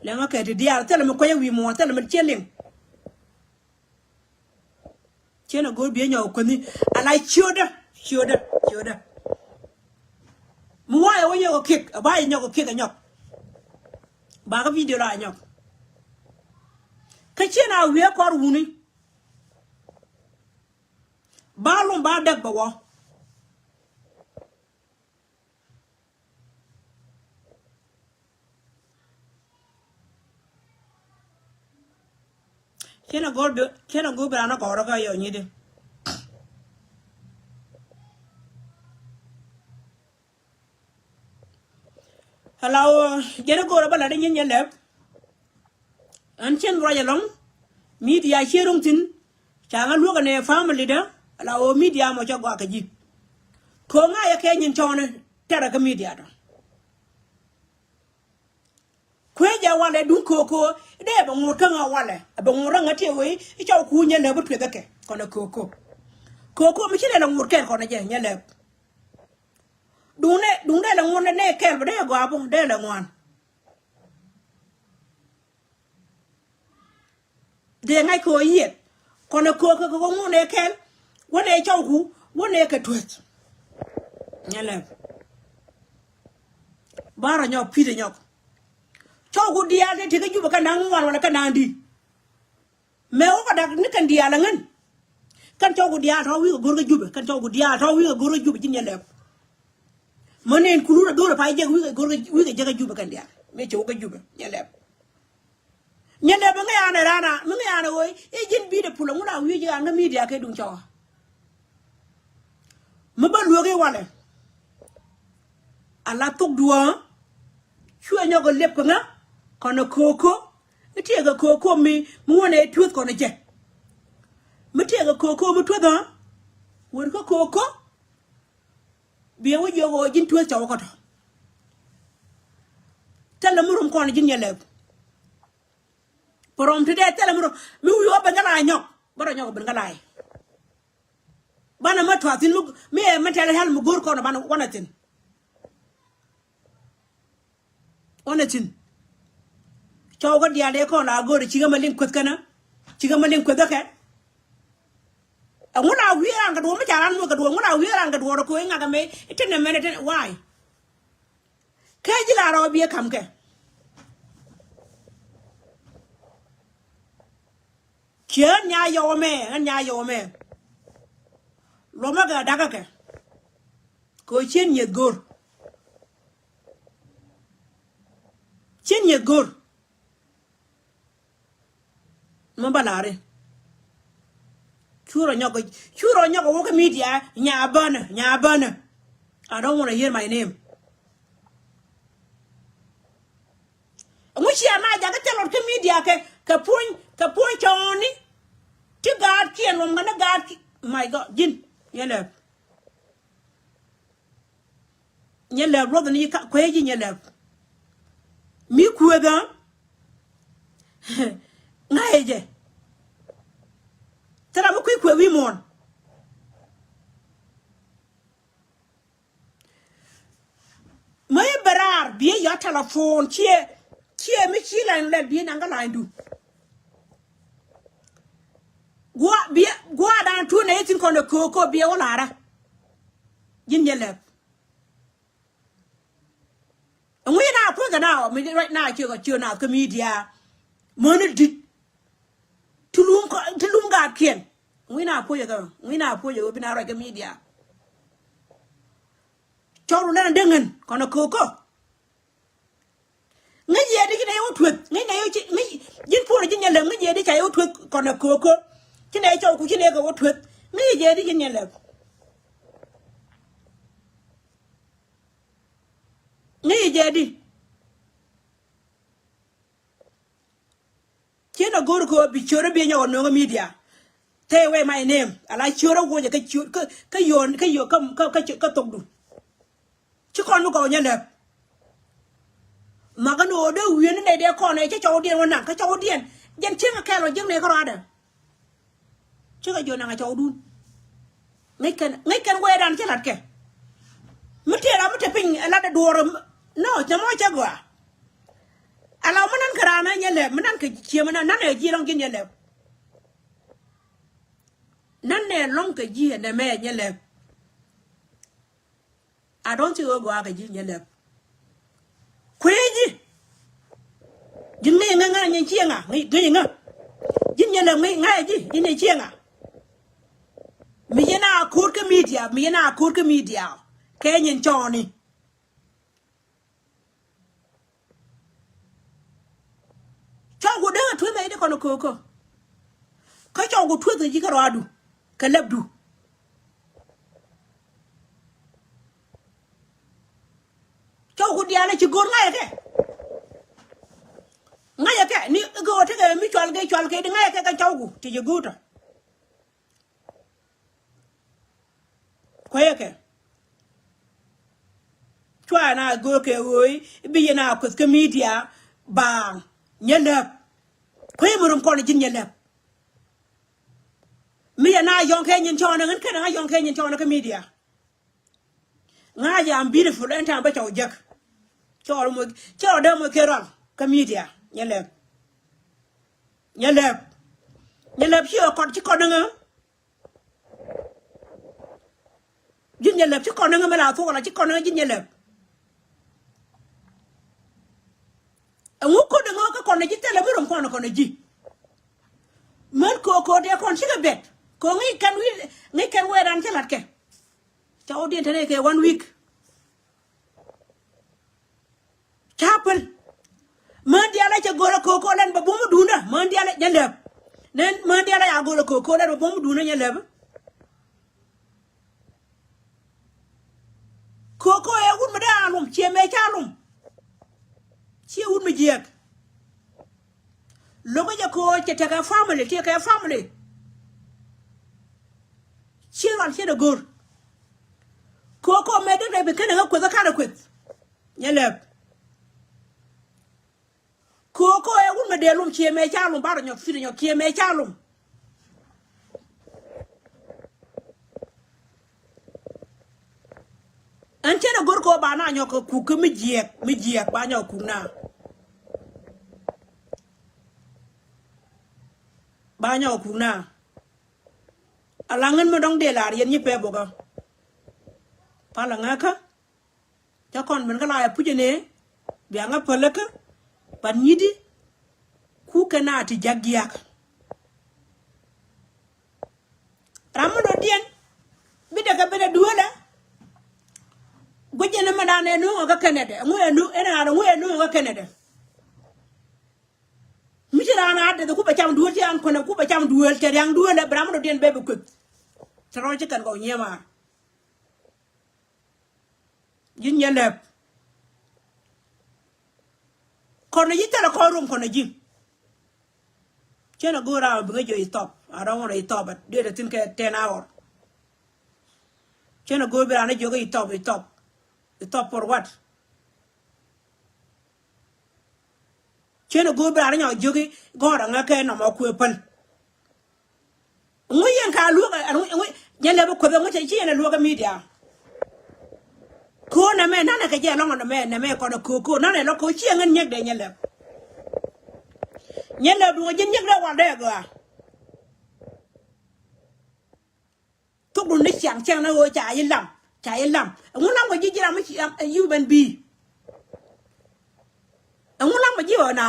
Lɛŋä kɛ ti diaal thil mi kuec wi̱i̱ muɔ̱ɔ̱n thil mi ciɛ liŋ. Ciɛ na go̱o̱r biɛ nyɔk kuäthi ala ciötdä ciötdä ciötdä. Mi wayɛ wä nyɔk kick a ba yɛ nyɔk kick a nyɔk. Ba kä video la a nyɔk. Kä ciɛ na wi̱i̱ kɔr wuni. Ba lum ba däk bɛ wä. Ciɛ na go̱o̱r bi ciɛ na go̱o̱r bi ran a gɔrä kä yɔ nyidi. Ala ɣöö jɛn i̱ go̱o̱rä bä la̱t i̱ nyin nyɛ lɛp. Ɛn cien ruac ɛlɔ̱ŋ media cie ro̱ŋ thi̱n. Ca ŋä luäk ɛnɛ family dä ala ɣöö media mɔ cä gɔaa kɛ ji̱. Ko̱o̱ŋ a yɛ kɛ nyin cɔɔni tɛrɛ kä media tɔ. Kuecɛ walɛ duŋ köököö dee bɛ ŋuut kä ŋä walɛ bɛ ŋuut kä ŋä tiɛ wee i̱ cɔw kuuc nyɛ lɛp i̱ tueth ɛ kɛ kɔnɛ köököö. Köököö mi ci lɛ lɛ ŋuut kɛɛl kɔnɛ jɛ nyɛ lɛp. Duŋdɛ duŋdɛ lɛ ŋuɔn dɛ nɛ kɛl bä dee gɔaa bä dee lɛ ŋuan. Dee ŋa̱c kɛ ɣöö yiɛt kɔnɛ köök kɛ kɛ ŋuɔn ɛ kɛl. Wänɛ cɔwku wänɛ kɛ tueth. Nyɛ lɛp. Barɔ nyɔk pi̱t ɛ nyɔk. Cɔwku diaal dee ti kä Jubɛ kɛ naŋ ŋuan wala kɛ naŋ di̱t. Mɛ wä kɛ dak ni kɛn diaal aŋän. Kɛn cɔwku diaal tɔ̱ wi̱i̱ kɛ go̱r kä Jubɛ kɛn cɔwku diaal tɔ̱ wi̱i̱ kɛ go̱r kä Jubɛ ji̱n yɛ lɛp. Mä nɛn kulu rɔ do̱r ɛ pay jek wi̱i̱ kɛ go̱r kä wi̱i̱ kɛ jek kä Jubɛ kɛn diaal mɛ cɛ wä kä Jubɛ nyɛ lɛp. Nyɛ lɛp mi ŋäc an ɛ raan a mi ŋäc an ɛ ɣöö i̱ ji̱n bi̱i̱dɛ pul aŋun a wi̱i̱ ji̱ an kä media kɛ duŋ cɔwä. Mi bä luäk i̱ walɛ. Ala thok duɔ̱ɔ̱ŋ. Cuɛ nyɔk ɛ lep kɛ ŋä kɔn ɛ köök köök. Mi tiɛɛk ɛ köök köök mi mi wänɛ tueth kɔn ɛ jɛ. Mi tiɛɛk ɛ köök köök mi tueth ɣä. Wër kä köök köök. Biɛ wä jiök ɣöö ji̱n tueth cɔw kä tɔ. Thilɛ mi rom kɔn ji̱n yɛ lɛp. Pɛ rom ti dee thilɛ mi rom mi wi̱i̱ wä ben kä la nyɔk bä rɔ nyɔk ben kä la. Banɛ mä tuath thi̱n mi mi ɛ mental health mi go̱o̱r kɔn banɛ wanɛ thi̱n. Wanɛ thi̱n. Cɔw kä diaal dee kɔn la go̱o̱r cikɛ mä liŋ kueth kɛnä. Cikɛ mä liŋ kueth kä kɛ. Ɛŋu la wi̱i̱ ran kɛ duɔ̱ɔ̱r mi ca ran muɔth kɛ duɔ̱ɔ̱r ɛŋu la wi̱i̱ ran kɛ duɔ̱ɔ̱r kɛ ko̱ iŋak ɛmɛ itin ɛmɛn itin why. Kɛ ji̱ la rɔ biɛ ka̱m kɛ. Ciɛ ɣän nya yɔw ɛmɛ ɣän nya yɔw ɛmɛ. Luɔmä kɛ dakä kɛ. Kɛ ɣöö cien nyieth go̱r. Cien nyieth go̱r. Mɛ bä la̱ri. Curɔ nyɔk curɔ nyɔk wä kä media nya bänä nya bänä. I don't wanna hear my name. Ŋu cia na jakä thil rɔt kä media kɛ kɛ puɔ̱ny kɛ puɔ̱ny cɔɔni. Ti gaat kiɛ nuɔm kɛ ni gaat ki my God ji̱n. Yɛn lɛ. Nyɛ lɛp luɔth ni kuee ji̱ nyɛ lɛp. Mi kueethä. Ŋa̱cɛ jɛ. Thil ram mi kui̱ kueeth wi̱i̱ muɔ̱ɔ̱n. Mä i̱ bɛ raar biɛ yɔ telephone ciɛ ciɛ mi ci lany lɛp biɛ naŋ kä lanydu. Gua̱a̱ biɛ gua̱a̱ dan tuut. nɛ ithin kɔn ɛ köök köök biɛ wä larä. Ji̱n Nyɛ Lɛp. Ŋui̱ na puɔ̱th kɛ na ɔ mi right now ciö kɛ ciö na kä media. Mäni di̱t. Ti lum kɔ ti lum gaatkiɛn. Ŋui̱ na puɔ̱th kɛ ŋui̱ na puɔ̱th kɛ bi na ruac kä media. Cɔl wä lɛn a deŋ ŋän kɔn a köök köök. Ŋäc yɛ di ci nɛ yɛ wä tueth ŋäc nɛ yɛ ci ŋäc ji̱n puɔ̱n ji̱n Nyɛ Lɛp ŋäc yɛ di ca yɛ wä tueth kɔn a köök köök. Ci nɛ yɛ cɔw ku ci nɛ yɛ kɛ wä tueth ŋäc yɛ di ji̱n Nyɛ Lɛp. Ŋäc yɛ di. Ciɛ nɔ go̱o̱r kɛ ɣöö bi ciöörä bi nyɔk ɛ nööŋä media. Take away my name. Ala ciöörä wocɛ kä ciöör kä kä yöön kä yöön kä kä kä kä thokdu. Ci kɔn mi gɔw Nyɛ Lɛp. Makä ni ɣöö dee wi̱i̱ni nɛy dee kɔn ɛ cä cɔwdiɛn wä naŋ kä cɔwdiɛn. Jɛn cieŋ ɛ kɛl ɔ jiäkni kä ruaadɛ. Cikɛ jiök naŋ a cɔwdun. Ŋäc kɛn ŋäc kɛn wɛɛdan cä la̱t kɛ. Mi tëë ram mi te piny ɛ la̱t ɛ duɔɔr. Nɔ cɛ mɔ cɛ gɔaa. Ala mi nan kɛ raan ɛ Nyɛ Lɛp mi nan kɛ cië mi nan nan ɛ ji̱ lɔŋ ji̱n Nyɛ Lɛp. Nan nɛ lɔŋ kɛ ji̱ ɛ nɛmɛ ɛ Nyɛ Lɛp. A dɔ̱ŋ ci ɣöö gɔaa kɛ ji̱ Nyɛ Lɛp. Kuëë ji̱. Ji̱n ŋäc ŋä ŋä nyin cieŋa ŋäc ŋä. Ji̱n Nyɛ Lɛp ŋäc ŋa̱cä ji̱ ji̱n nyin cieŋa. Mi yɛn a ko̱o̱t kä media mi yɛn a ko̱o̱t kä media. Kɛ nyin cɔɔni. Cɔwku dee a tueth mɛ i̱ di kɔn a köök kä. Kä cɔwku tueth a ji̱ kä ruaadu kɛ lɛpdu. Cɔwku diaal a ci go̱o̱r ŋa̱cä kɛ. Ŋa̱cä kɛ ni go̱o̱r tekɛ mi cual kɛ cual kɛ di ŋa̱cä kɛ kɛ cɔwku ti ci go̱o̱r tɔ. Kuecä kɛ. Cua na go̱o̱r kɛ ɣöö i̱ bi yɛn a kueth kä media baaŋ Nyɛ Lɛp. Kuecä mi rum kɔn ji̱n Nyɛ Lɛp. Mi yɛn a yɔ̱ŋ kɛ nyin cɔɔnä ɣän kɛn a yɔ̱ŋ kɛ nyin cɔɔnä kä media. Ŋa̱cä I'm beautiful ɛn ta̱a̱m bä cɔw jek. Cɔɔl moc cɔɔl dee moc kɛ rɔl kä media Nyɛ Lɛp. Nyɛ Lɛp. Nyɛ Lɛp ci ɛ kɔt ci kɔt ni ŋä. Ji̱n Nyɛ Lɛp ci kɔn ni ŋä mi la thuɔk la ci kɔn ni ŋä ji̱n Nyɛ Lɛp. Ɛŋu ko̱n ɛŋu kä kɔn ni ji̱ thilɛ mi rom kɔn kɔn ni ji̱. Män ko̱o̱k ko̱o̱k dee kɔn cikɛ bɛt ko̱o̱k ŋi̱i̱c kɛn wi̱i̱ ŋi̱i̱c kɛn wɛɛdan cä la̱t kɛ. Cɔwdiɛn te nɛy kɛ one week. Ca päl. Män diaal a cɛ go̱o̱r a ko̱o̱k ko̱o̱k lɛn bɛ buɔ̱m duundä män diaal a Nyɛ Lɛp. Nɛn män diaal a ya go̱o̱r a ko̱o̱k ko̱o̱k lɛn bɛ buɔ̱m duundä Nyɛ Lɛp. Ko̱o̱k ko̱o̱k ɛ wut mi dee a lum ciɛ mɛ ca lum. Ciɛ wut mi jiɛk. Lo̱kä jɛ ko̱o̱k cɛ tekɛ family tiɛ kɛ family. Ciɛ ral ciɛ dee go̱o̱r. Ko̱o̱k ko̱o̱k mɛ dee rɛy bi kenɛ ŋä kueth ɛ kanɛ kueth. Nyɛ Lɛp. Ko̱o̱k ko̱o̱k ɛ wut mɛ dee lum ciɛ mɛ ca lum barɛ nyɔk fit nyɔk ciɛ mɛ ca lum. Ɛn cɛn ɛ go̱r ko̱o̱k ba na nyɔk kɛ kuk kä mi jiɛk mi jiɛk ba nyɔk kuk na. Ba nyɔk kuk na. A laŋ ŋän mi dɔ̱ŋ dee lar yɛn nyi pɛ bokä. Pal a ŋäkä. Cä kɔn ben kä la ɛ puc ɛnɛ bia ŋä päläkä. Pan nyi̱ti ku kɛ na ti jak diaak. Ram mi dɔ̱diɛn bi dɛ kɛ ben ɛ dueelɛ. Guic ɛn ɛmɛ dan ɛ nuŋ ɛ kä Canada ɛŋu ɛ nuŋ ɛn ɛ ŋu ɛ nuŋ ɛ kä Canada. Mi ci raan a deth ku bɛ cam duel ci an kuɛn ku bɛ cam duel cɛ riaŋ duel ɛ bi ram mi dɔ̱diɛn bɛ bi kueth. Cɛ rɔl ci kɛn kɔk nyiee maar. Ji̱n Nyɛ Lɛp. Kɔn ji̱ thilɛ kɔn rom kɔn ji̱. Cien a go̱o̱r a bi ŋäc jɛ itɔp. I don't want itɔp but dee thin kɛ ten hour. Cien a go̱o̱r bi raan jiök itɔp itɔp. Itɔp for what? Cien a go̱o̱r bi raan nyɔk jiök i̱ gɔ̱r aŋä kɛ nɔmɔ kuëë päl. Ŋu yɛn ka luɔk ɛ ŋu Nyɛ Lɛp bi kueth ɛ ŋu cɛ ci yɛn ɛ luɔk ɛ media. Ko̱o̱n ɛmɛ nanɛ kɛ jɛ lɔŋ ɛn ɛmɛ nɛmɛ kɔn ɛ ko̱o̱k ko̱o̱n nanɛ lɔ ko̱o̱k ci ɛ ŋän nyɛk dee Nyɛ Lɛp. Nyɛ Lɛp duŋ ɛ ji̱n nyɛk dee wal dee ɛ gɔaa. Dun ni ciaŋ ciaŋ ni ɣöö ca yi lam, ca yi lam. Ɛŋu lam kɛ ji̱ ji̱ ram mi ci ram ɛ human being? Ɛŋu lam kɛ ji̱ ɣöö na?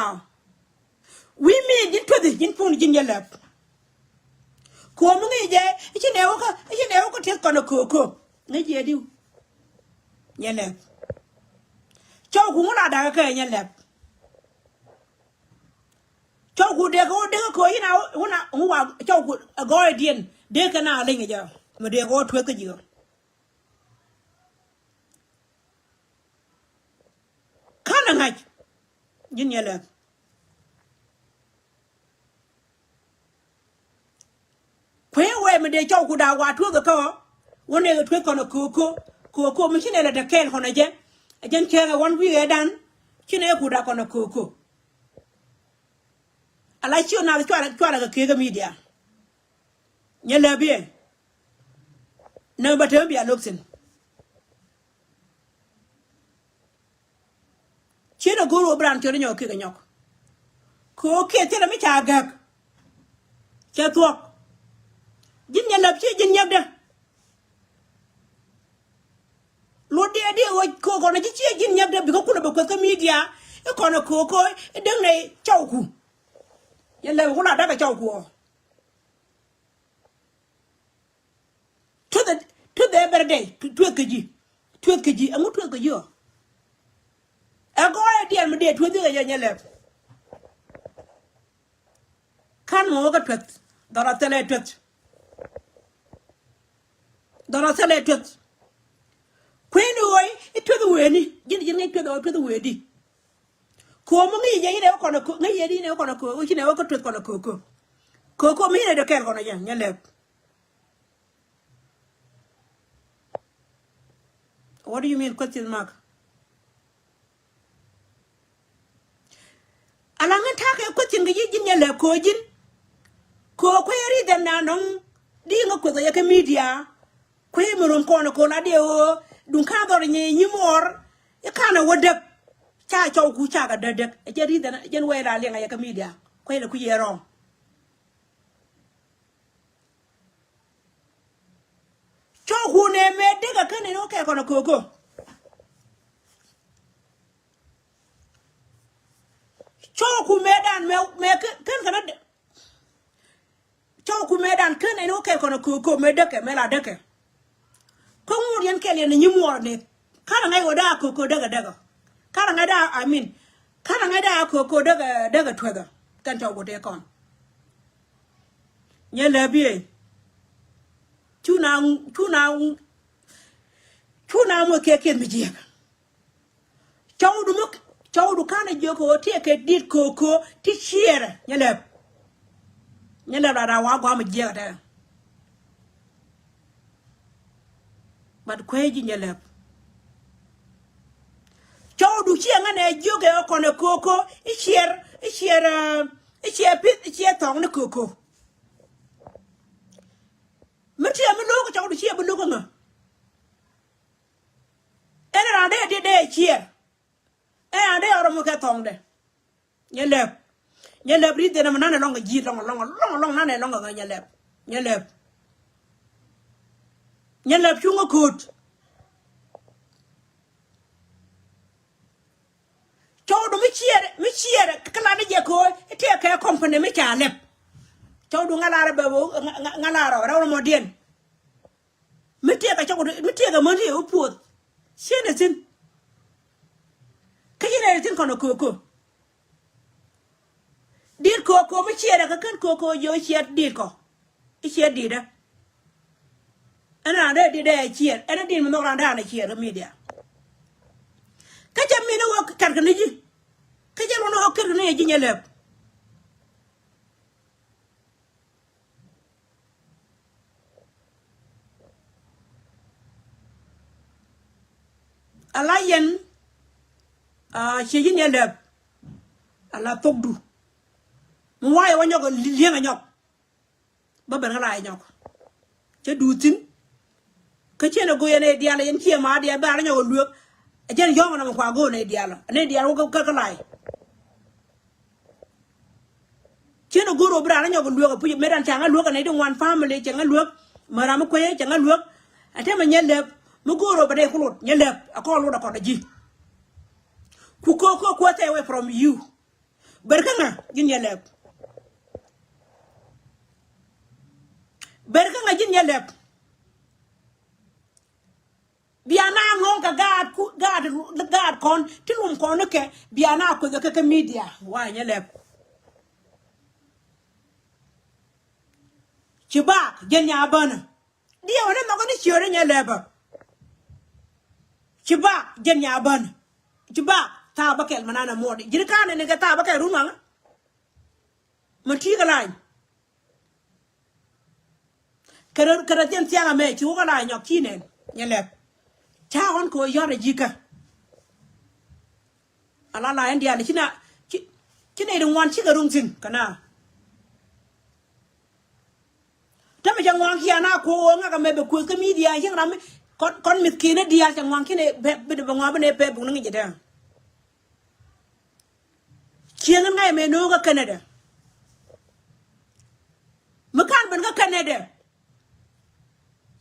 Wi̱i̱ mi ji̱n tuethi ji̱n pun ji̱n Nyɛ Lɛp. Kuɔm mi ŋi̱i̱c jɛ i̱ ci nɛ wä kä, i̱ ci nɛ wä kä tieth kɔn ɛ köök köök. Ŋi̱i̱c jɛ diw. Nyɛ Lɛp. Cɔw ku ŋu la dakä kɛ Nyɛ Lɛp. Cɔw ku dee kɛ wä dee kɛ köök inɛ wä na ŋu wa cɔw ku ɛ gɔɔydiɛn dee kɛ na liŋ jɛ mi dee kɛ wä tueth kä ji̱ ɣä. Ka̱n ɛ ŋa̱c ji̱n Nyɛ Lɛp. Kuee wee mi dee cɔw ku da̱a̱ wa tueeth kä wä nɛ kɛ tueeth kɔn ɛ köök köök. Köök köök mi ci nɛ lɛ dee kɛɛl kɔn ɛ jɛ. Ɛ jɛn cäŋ ɛ wan wi̱i̱ ɛ dan ci nɛ ku da̱a̱ kɔn ɛ köök köök. Ala ci ɣä nath cuarɛ cuarɛ kɛ keek ɛ media. Nyɛ Lɛp biɛ. Nɛ bä te mi bia lo̱k thi̱n. Ciën a go̱o̱r wä bi raan cɔl inyɔk kiɛ kɛ nyɔk. Kɛ ɣöö kiɛ thilɛ mi ca gäk. Cɛ thuɔ̱k. Ji̱n Nyɛ Lɛp ciɛ ji̱n nyäkdä. Luɔt diɛ diɛ ɣöö kɛ ɣöö kɔn ci ciɛ ji̱n nyäkdä bikɛ kulɛ bɛ kueth kä media. I̱ kɔn ɛ köök köök i̱ däŋ nɛ cɔwku. Nyɛ Lɛp ku la da̱k ɛ cɔwku ɔ. Tueth, tueth every day. Tueth kɛ ji̱. Tueth kɛ ji̱. Ɛŋu tueth kɛ ji̱ ɔ? Ɛ gɔɔydiɛn mi dee tueth kɛ jɛ Nyɛ Lɛp. Ka̱n mɔ wä kä tueth. Dhɔr a thilɛ tueth. Dhɔr a thilɛ tueth. Kueni ɣöö i̱ tueth weni. Ji̱n ji̱n ŋäc tueth ɣöö tueth wedi. Köök mi ŋäc yɛ inɛ wä kɔn a köök, ŋäc yɛ di inɛ wä kɔn a köök, ci nɛ wä kä tueth kɔn a köök köök. Köök köök mi inɛ dee kɛɛl kɔn a jɛ Nyɛ Lɛp. What do you mean question mark? Ala ŋän ta̱a̱ kɛ question kɛ ji̱ ji̱n Nyɛ Lɛp köök ji̱n. Köök kuɛ reason na nɔŋ di ŋä kueth a yɛ kɛ media. Kuɛ mi rom kɔn a köök la dee ɣöö duŋ ka̱n dhɔr nyi nyi muɔɔr. I̱ ka̱n a wä däk. Ca cɔwku ca kɛ däk däk. Ɛ jɛn reason ɛ jɛn wee la liɛŋ a yɛ kɛ media. Kuɛ lɛ ku yɛ wrong. Cɔwku nɛ mɛ däk a kän in wä kɛ kɔn a köök köök. Cɔwku mɛ dan mɛ mɛ kän kän a däk. Cɔwku mɛ dan kän in wä kɛ kɔn a köök köök mɛ däkɛ mɛ la däkɛ. Kä ŋuut yɛn kɛl yɛn ni nyi muɔɔr ni. Ka̱n a ŋäc wä daa a köök köök däkɛ däkɛ. Ka̱n a ŋäc daa, I mean, ka̱n a ŋäc daa a köök köök däkɛ däkɛ tuekä. Kɛn cɔwku tëë kɔn. Nyɛ Lɛp biey. Cu na cu na cu na muɔth kɛ kiɛth mi jiɛk. Cɔwdu mi cɔwdu ka̱n a jiök kɛ ɣöö tiɛɛkɛ di̱t köök köök ti ciɛɛrɛ Nyɛ Lɛp. Nyɛ Lɛp la daa wa gua̱a̱m a jiɛk a tɛkɛ. But kueec ji̱ Nyɛ Lɛp. Cɔwdu ciɛ ŋän ɛ jiök ɛ kɔn ɛ köök köök i̱ ciɛɛr i̱ ciɛɛr i̱ ciɛɛr pith i̱ ciɛɛr thɔɔk ni köök köök. Mi tiɛɛ mi lo̱o̱k cɔwdu ciɛ bi lo̱o̱k ɛ ŋä. Ɛn raan dee diet dee ciɛɛr. Ɛn raan dee ɔrɔ mi kɛ thɔŋdɛ. Nyɛ Lɛp. Nyɛ Lɛp ri̱th dee nɛ mi nanɛ lɔŋ kɛ ji̱ lɔŋ lɔŋ lɔŋ lɔŋ nanɛ lɔŋ kɛ ŋä Nyɛ Lɛp. Nyɛ Lɛp. Nyɛ Lɛp cuŋä ko̱o̱t. Cɔwdu mi ciɛɛr mi ciɛɛr kä lan ni jɛ ko̱o̱t i̱ tiɛɛkɛ company mi ca lɛp. Cɔwdu ŋa lar bɛ ŋa lar rɛw rɛw mɔ diɛn. Mi tiɛɛkɛ cɔk mi tiɛɛkɛ mäni ɛ wä puɔth. Ciɛ nɛ thi̱n. Kä yɛn ɛ thi̱n kɔn ɛ köök köök. Di̱t köök köök mi ciɛɛr ɛ kä kän köök köök jiök i̱ ciɛɛr di̱t kɔ. I̱ ciɛɛr di̱t ɛ. Ɛn raan dee di̱t ɛ ciɛɛr ɛn di̱t mi nhɔk raan dee an ɛ ciɛɛr kä media. Kä cɛ min ɛ wä kɛr kɛ ni ji̱. Kä cɛ ruɔn ɛ wä kɛr kɛ ni ji̱ Nyɛ Lɛp. Ala yɛn a ciɛ ji̱ Nyɛ Lɛp. Ala thokdu mi wayɛ wä nyɔk li̱eŋ a nyɔk. Bä ben kä la yɛ nyɔk. Cä duut thi̱n. Kä ciɛn a go̱o̱r yɛn ɛ diaal yɛn ciɛ ma diaal bɛ a rɔ nyɔk a luek. A jɛn yɔ̱ɔ̱ŋ nɔmɔ kua go̱o̱r nɛ diaal a nɛ diaal wä kä kä lai. Ciɛn a go̱o̱r wä bi raan a nyɔk a luek a puc mëë dan ca ŋä luek a nɛ di ŋuan family cɛ ŋä luek. Mɛ ram mi kuecä cɛ ŋa luäk. Ɛ tɛmɛ nyɛ lɛp mi go̱o̱r ɔ bɛ dee ku lot nyɛ lɛp ɛ kɔn lot ɛ kɔn ɛ ji̱. Ku ko̱o̱k ko̱o̱k kuäth tɛɛ wee from you. Ber kä ŋa ji̱n nyɛ lɛp. Ber kä ŋa ji̱n nyɛ lɛp. Bia na ŋɔ̱ŋ kɛ gaat ku gaat gaat kɔn ti lum kɔn ni kɛ bia na kueth kɛ kɛ media wa nyɛ lɛp. Ci bak jɛn nya bänä. Diɛ wä ni nhɔk ni ciöt nyɛ lɛpä. Ci bak jɛn nya bänä. Ci bak thaap bä kɛl mɛ nan ɛ muɔt ji̱n ka̱n ni kɛ thaap bä kɛl run waŋä. Mɛ ti kɛ lany. Kɛ rɔ kɛ rɔ thiɛn thiaŋ amɛ ci wä kɛ lany nyɔk ci nɛn nyɛ lɛp. Ca ɣɔn kɛ wä yɔt ɛ ji̱kä. Ala la ɛn diaal ci na ci ci nɛy ri ŋuan cikɛ ruŋ thi̱n kɛ na. Tämɛ cɛ ŋuan kiɛ na kuɔ ŋäk amɛ bɛ kueth kä media cieŋ ram mi kɔn kɔn mith kiɛn diaal cɛ ŋuan kiɛn bɛ bɛ ŋuan bɛ nɛ pɛ buk ni ŋi̱c jɛ dee. Cieŋ ŋa̱c mɛ no̱o̱ŋ kä Canada. Mi ka̱n ben kä Canada.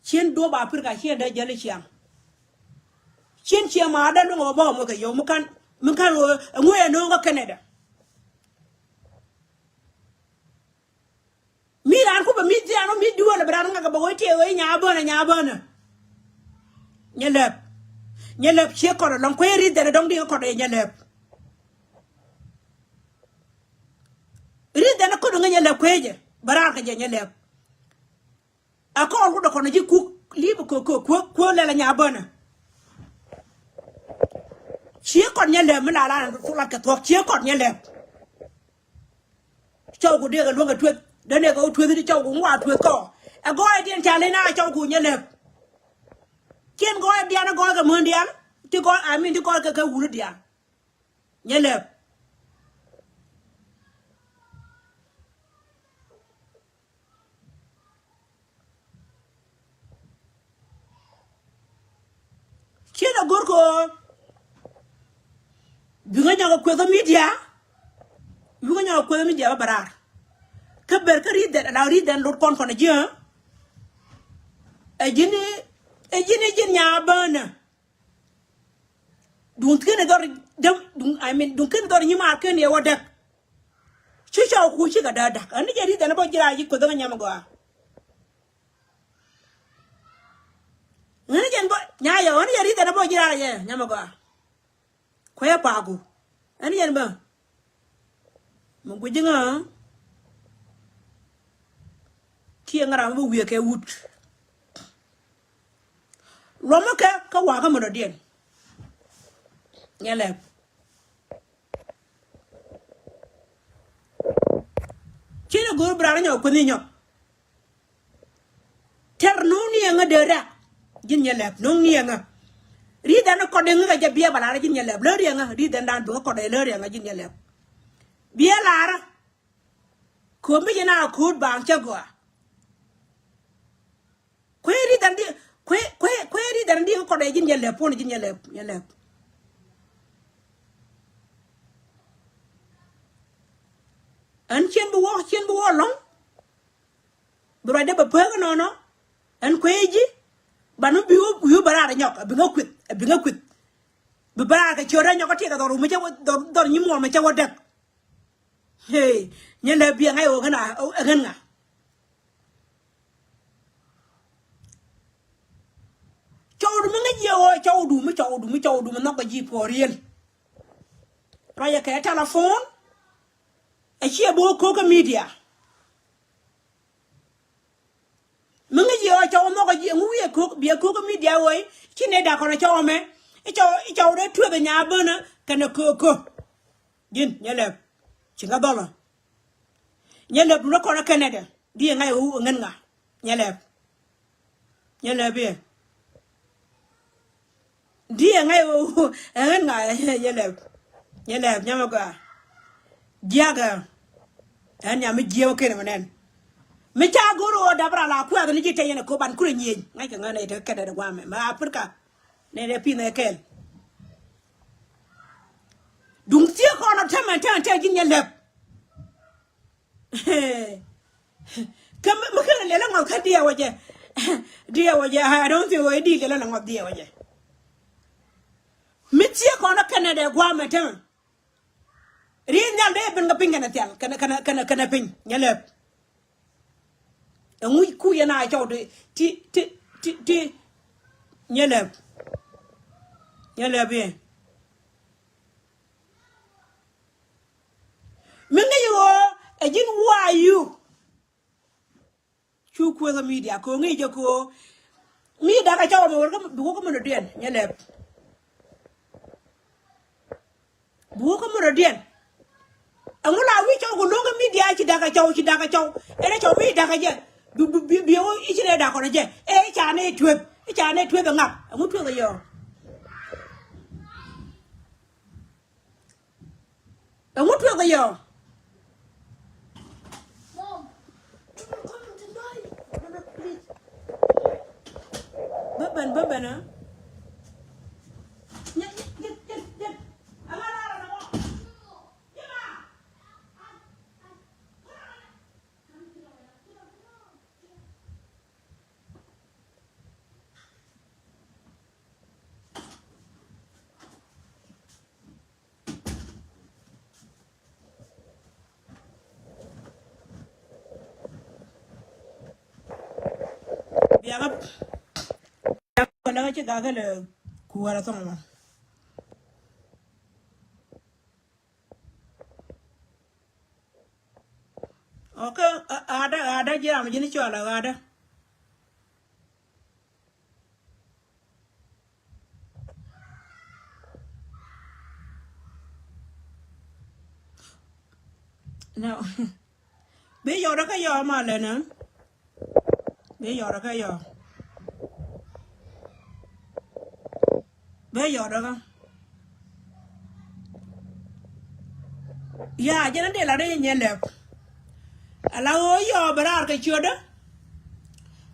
Cien duɔ̱p Africa cien dee jäl i̱ ciaŋ. Cien ciɛ ma dee luŋ ɔ bä ɔ mɔ kɛ yio̱w mi ka̱n mi ka̱n ɣöö ɛŋu ɛ no̱o̱ŋ kä Canada. Mi raan ku bɛ mi dhian ɔ mi duɔl bɛ raan ŋa̱k bɛ wee tiɛɛ wee nya bänä nya bänä. Nyɛ lɛp. Nyɛ lɛp ciɛ kɔt ɛlɔŋ kuec ri̱th dɛn ɛ dɔ̱ŋ di̱ ŋä kɔt ɛ nyɛ lɛp. Ri̱th dɛn ɛ kɔt ɛ ŋä nyɛ lɛp kuecɛ bɛ raar kɛ jɛ nyɛ lɛp. Ɛ kɔɔl wut ɛ kɔn ɛ ji̱ kuk li̱i̱p ɛ kuek kuek kuek kuek lɛl ɛ nya bänä. Cië kɔn nyɛ lɛp mi la la thuk lat kɛ thuɔ̱k cië kɔn nyɛ lɛp. Cɔw ku dee kɛ luäŋ kɛ tueth dee nɛ kɛ wä tueth ni cɔw ku ŋuan tueth kɔ. Ɛ gɔɔyɛ diɛn ca leny na cɔw ku nyɛ lɛp. Ciɛn gɔɔyɛ diaal ni gɔɔy kɛ män diaal ti gɔɔy amin ti gɔɔy kɛ kɛ wuni diaal. Nyɛ lɛp. Ciɛ lɛ go̱r kɛ ɣöö bikɛ nyɔk ɛ kueth ɔ media. Bikɛ nyɔk ɛ kueth ɔ media bä bɛ raar. Kä ber kä ri̱th dɛn ala ri̱th dɛn lot kɔn kɔn ɛ ji̱. Ɛ ji̱n ɛ ji̱n ɛ ji̱n nya bänä. Duŋ thi̱n ɛ dhɔr däm duŋ I mean duŋ thi̱n ɛ dhɔr nyimaar ken yɛ wä däk. Ci cɔw kuc cikɛ dääk däk ɣän ni jɛ ri̱th ɛn bä ji̱ raar ji̱ kueth ɣä nyam ɛ gɔaa. Ɣän ni jɛn bä nya yɛ ɣän ni jɛ ri̱th ɛn bä ji̱ raar yɛ nyam ɛ gɔaa. Kuɛ paku ɣän ni jɛn bä. Mi guic ji̱ ŋä. Kiɛ ŋä ram mi bi wiee kɛ wut. Luɔmä kɛ kä wakä mi dɔ̱diɛn. Nyɛ lɛp. Ci ni go̱o̱r bi raan nyɔk kueth ni nyɔk. Tɛr no̱o̱ŋ ni ɛŋä dee rɛk. Ji̱n nyɛ lɛp no̱o̱ŋ ni ɛŋä. Ri̱th ɛn kɔt ɛŋä kɛ jɛ biɛ bɛ lar ji̱n nyɛ lɛp lär yɛŋä ri̱th ɛn dan bi ŋä kɔt ɛ lär yɛŋä ji̱n nyɛ lɛp. Biɛ lar. Ko̱o̱p mi jɛ na ko̱o̱t baaŋ cä gɔaa. Kuee ri̱th ɛn di kuee kuee kuee ri̱th ɛn di ŋä kɔt ɛ ji̱n nyɛ lɛp puɔ̱n ji̱n nyɛ lɛp nyɛ lɛp. Ɛn cien bi wä cien bi wä lɔ̱ŋ. Bi ruacdä bɛ pek inɔnɔ. Ɛn kuec ji̱. Ban mi bi wä wi̱i̱ wä bɛ raar nyɔk ɛ bi ŋä kuith ɛ bi ŋä kuith. Bi bɛ raar kɛ ciötdä nyɔk kä tiɛk kɛ dhɔr wä mi cä wä dhɔr dhɔr nyimuɔɔr mi cä wä däk. Hey, nyɛ lɛ biɛ ŋa̱c ɣöö ɣän a ɣän ŋa. Cɔwdu mi ŋäc yɛ ɣöö cɔwdu mi cɔwdu mi cɔwdu mi nhɔk kɛ ji̱ puɔ̱ɔ̱r riel. Ruacɛ kɛ telephone. Ɛ ciɛ bi wä ko̱k kä media. Mi ŋäc yɛ ɣöö cɔw nhɔk ɛ jiɛ ŋu wi̱i̱ ɛ ko̱k biɛ ko̱k kä media ɣöö ci nɛ dak kɔn ɛ cɔw ɛmɛ. I̱ cɔw i̱ cɔw dee tueth ɛ nya bänä kɛnɛ köök köök. Ji̱n nyɛ lɛp. Ci ŋa dhɔlä. Nyɛ lɛp dun rɔ kɔn ɛ kɛnɛ dɛ di ɛ ŋa̱c ɛ ɣöö ɛ ŋän ŋa. Nyɛ lɛp. Nyɛ lɛp iɛ. Di ɛ ŋa̱c ɛ ɣöö ɛ ŋän ŋa. Nyɛ lɛp. Nyɛ lɛp nyamɛ gɔaa. Jiakä. Ɛn nyam mi jiɛw kɛn mɛ nɛn. Mi ca go̱r ɣöö dap ral a kuɛth ni ji̱ te yɛn ɛ ko̱ ban kurɛ nyieny ŋa̱c kɛ ŋän ɛ te kɛn ɛ guamɛ mɛ Africa. Nɛ dee pi̱n ɛ kɛl. Duŋ thiek kɔn ɔ tɛmɛ tɛmɛ tɛmɛ ji̱n nyɛ lɛp. Kä mi kɛn lɛl ŋɔth kä diɛ wä jɛ. Diɛ wä jɛ, I don't think wä di kɛ lɛ la ŋɔth diɛ wä jɛ. Mi thiee kɔn ɛ kɛnɛ dɛ guamɛ tämɛ. Ri̱i̱n nhial dee ben kɛ piny kɛnɛ thial kɛnɛ kɛnɛ kɛnɛ kɛnɛ piny nyɛ lɛp. Ɛŋu ku yɛn a cɔw ti ti ti ti nyɛ lɛp. Nyɛ lɛp yɛ. Mi ŋäc ɣöö ɛ ji̱n why you. Cu kueth ɔ media kɛ ɣöö ŋi̱i̱c jɛ kɛ ɣöö mi da̱kä cɔw mɛ wä bi wä kä mänödiɛn nyɛ lɛp. Bi wä kä mänödiɛn. Ɛŋu la wi̱c cɔw kɛ luäŋ kä media ci da̱kä cɔw ci da̱kä cɔw. Ɛn ɛ cɔw mi da̱kä jɛ bi bi bi bi ɣöö i̱ ci nɛ da̱k kɔn jɛ ɛ i̱ ca nɛ tueth i̱ ca nɛ tueth ɛ ŋak ɛŋu tueth ɛ yɔɔ. Ɛŋu tuɛk ɛ yɔ? Bä ben, bä ben, ɛ? Biakä, biakä kɔn däkä ci gakä lɛ kuäärä thɔŋ mɔ. Ok, ɣa̱dä, ɣa̱dä ji̱ ram ji̱n cɔal ɛ ɣa̱dä. No. Bi yɔrä kä yɔ ma lɛ nä. Bi yɔrä kä yɔ. Bɛ yɔt kä. Ya jɛn a dee la ri nyɛ lɛp. Ala ɣöö yɔɔ bɛ raar kɛ ciötdä.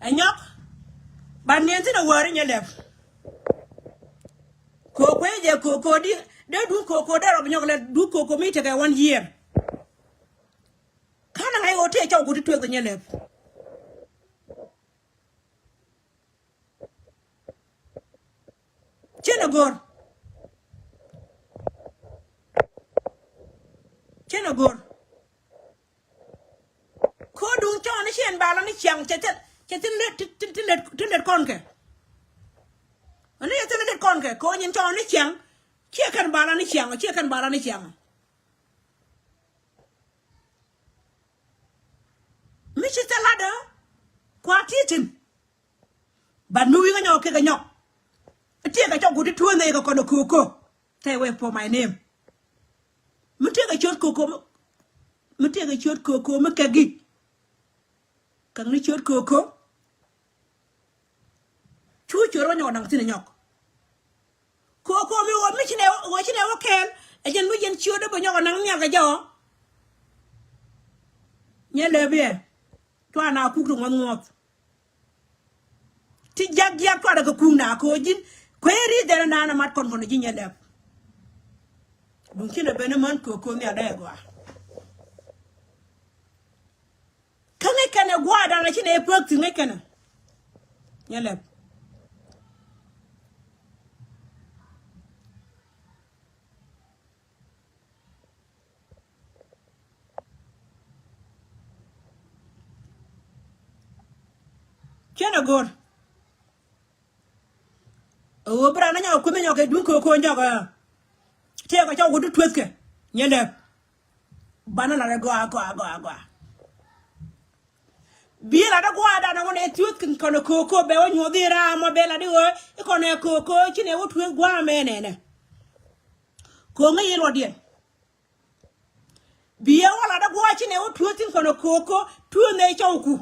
Ɛ nyɔk. Ban niɛn thin a wäri nyɛ lɛp. Kɛ ɣöö kuecɛ kɛ ɣöö di dee duŋ kɛ ɣöö dee rɔ bi nyɔk lɛ duŋ kɛ ɣöö mi tekɛ one year. Ka̱n a ŋa̱c ɣöö tëë cɔw ku ti tuek kɛ nyɛ lɛp. Cien a go̱r. Cien a go̱r. Ko̱duŋ cɔɔni cien bala ni ciaŋ cɛ thil cɛ thil lät ti ti lät ti lät kɔn kɛ. Ani cɛ thil lät kɔn kɛ ko̱ nyin cɔɔni ciaŋ. Ciɛ kɛn bala ni ciaŋ ciɛ kɛn bala ni ciaŋ. Mi ci thil ladä kua ti tin. But mi wi̱i̱ kä nyɔk kɛ kɛ nyɔk. Tiɛ kɛ cɔk ku ti tuɔ̱ɔ̱n nɛy kɛ kɔn ɛ köök köök. Stay away from my name. Mi tiɛ kɛ ciöt köök köök mi tiɛ kɛ ciöt köök köök mi kɛ gi̱k. Käŋ ni ciöt köök köök. Cu ciöt wä nyɔk da̱ŋ thi̱n ɛ nyɔk. Köök köök mi wä mi ci nɛ wä ci nɛ wä kɛɛl ɛ jɛn mi jɛn ciöt dee bä nyɔk ɛ naŋ nhial kɛ jɛ ɔ. Nyɛ lɛ biɛ. Cua na kuk ti ŋuɔth ŋuɔth. Ti jiak jiak cuarɛ kɛ kuŋ na ko̱ ji̱n kueeri dhɛn naan ɛ mat kɔn kɔn ji̱ nyɛ lɛp. Duŋ ci nɛ ben män köök köök nhial dee gɔaa. Kä ŋäc kɛnɛ gua̱a̱r dan a ci nɛ puäk thi̱n ŋäc kɛnɛ. Nyɛ lɛp. Ciɛn a go̱r. Ɛ ɣöö bi ran ni nyɔk kueth ni nyɔk kɛ duŋ köök köök nyɔk ɛ. Tiɛɛk kɛ cɔk wut ti tueethkɛ nyɛ lɛp. Banɛ la rɛ gɔaa gɔaa gɔaa gɔaa. Biɛ la dee gua̱a̱r danɛ ɣöö nɛ thueth kɔnɛ köök köök bɛ wä nyuɔth i̱ raam ɔ bɛ la di ɣöö i̱ kɔnɛ köök köök ci nɛ wä thueth gua̱a̱r mɛ nɛnɛ. Köök ŋäc i̱ luɔtdiɛn. Biɛ wä la dee gua̱a̱r ci nɛ wä thueth thi̱n kɔnɛ köök köök thueth nɛ cɔwku.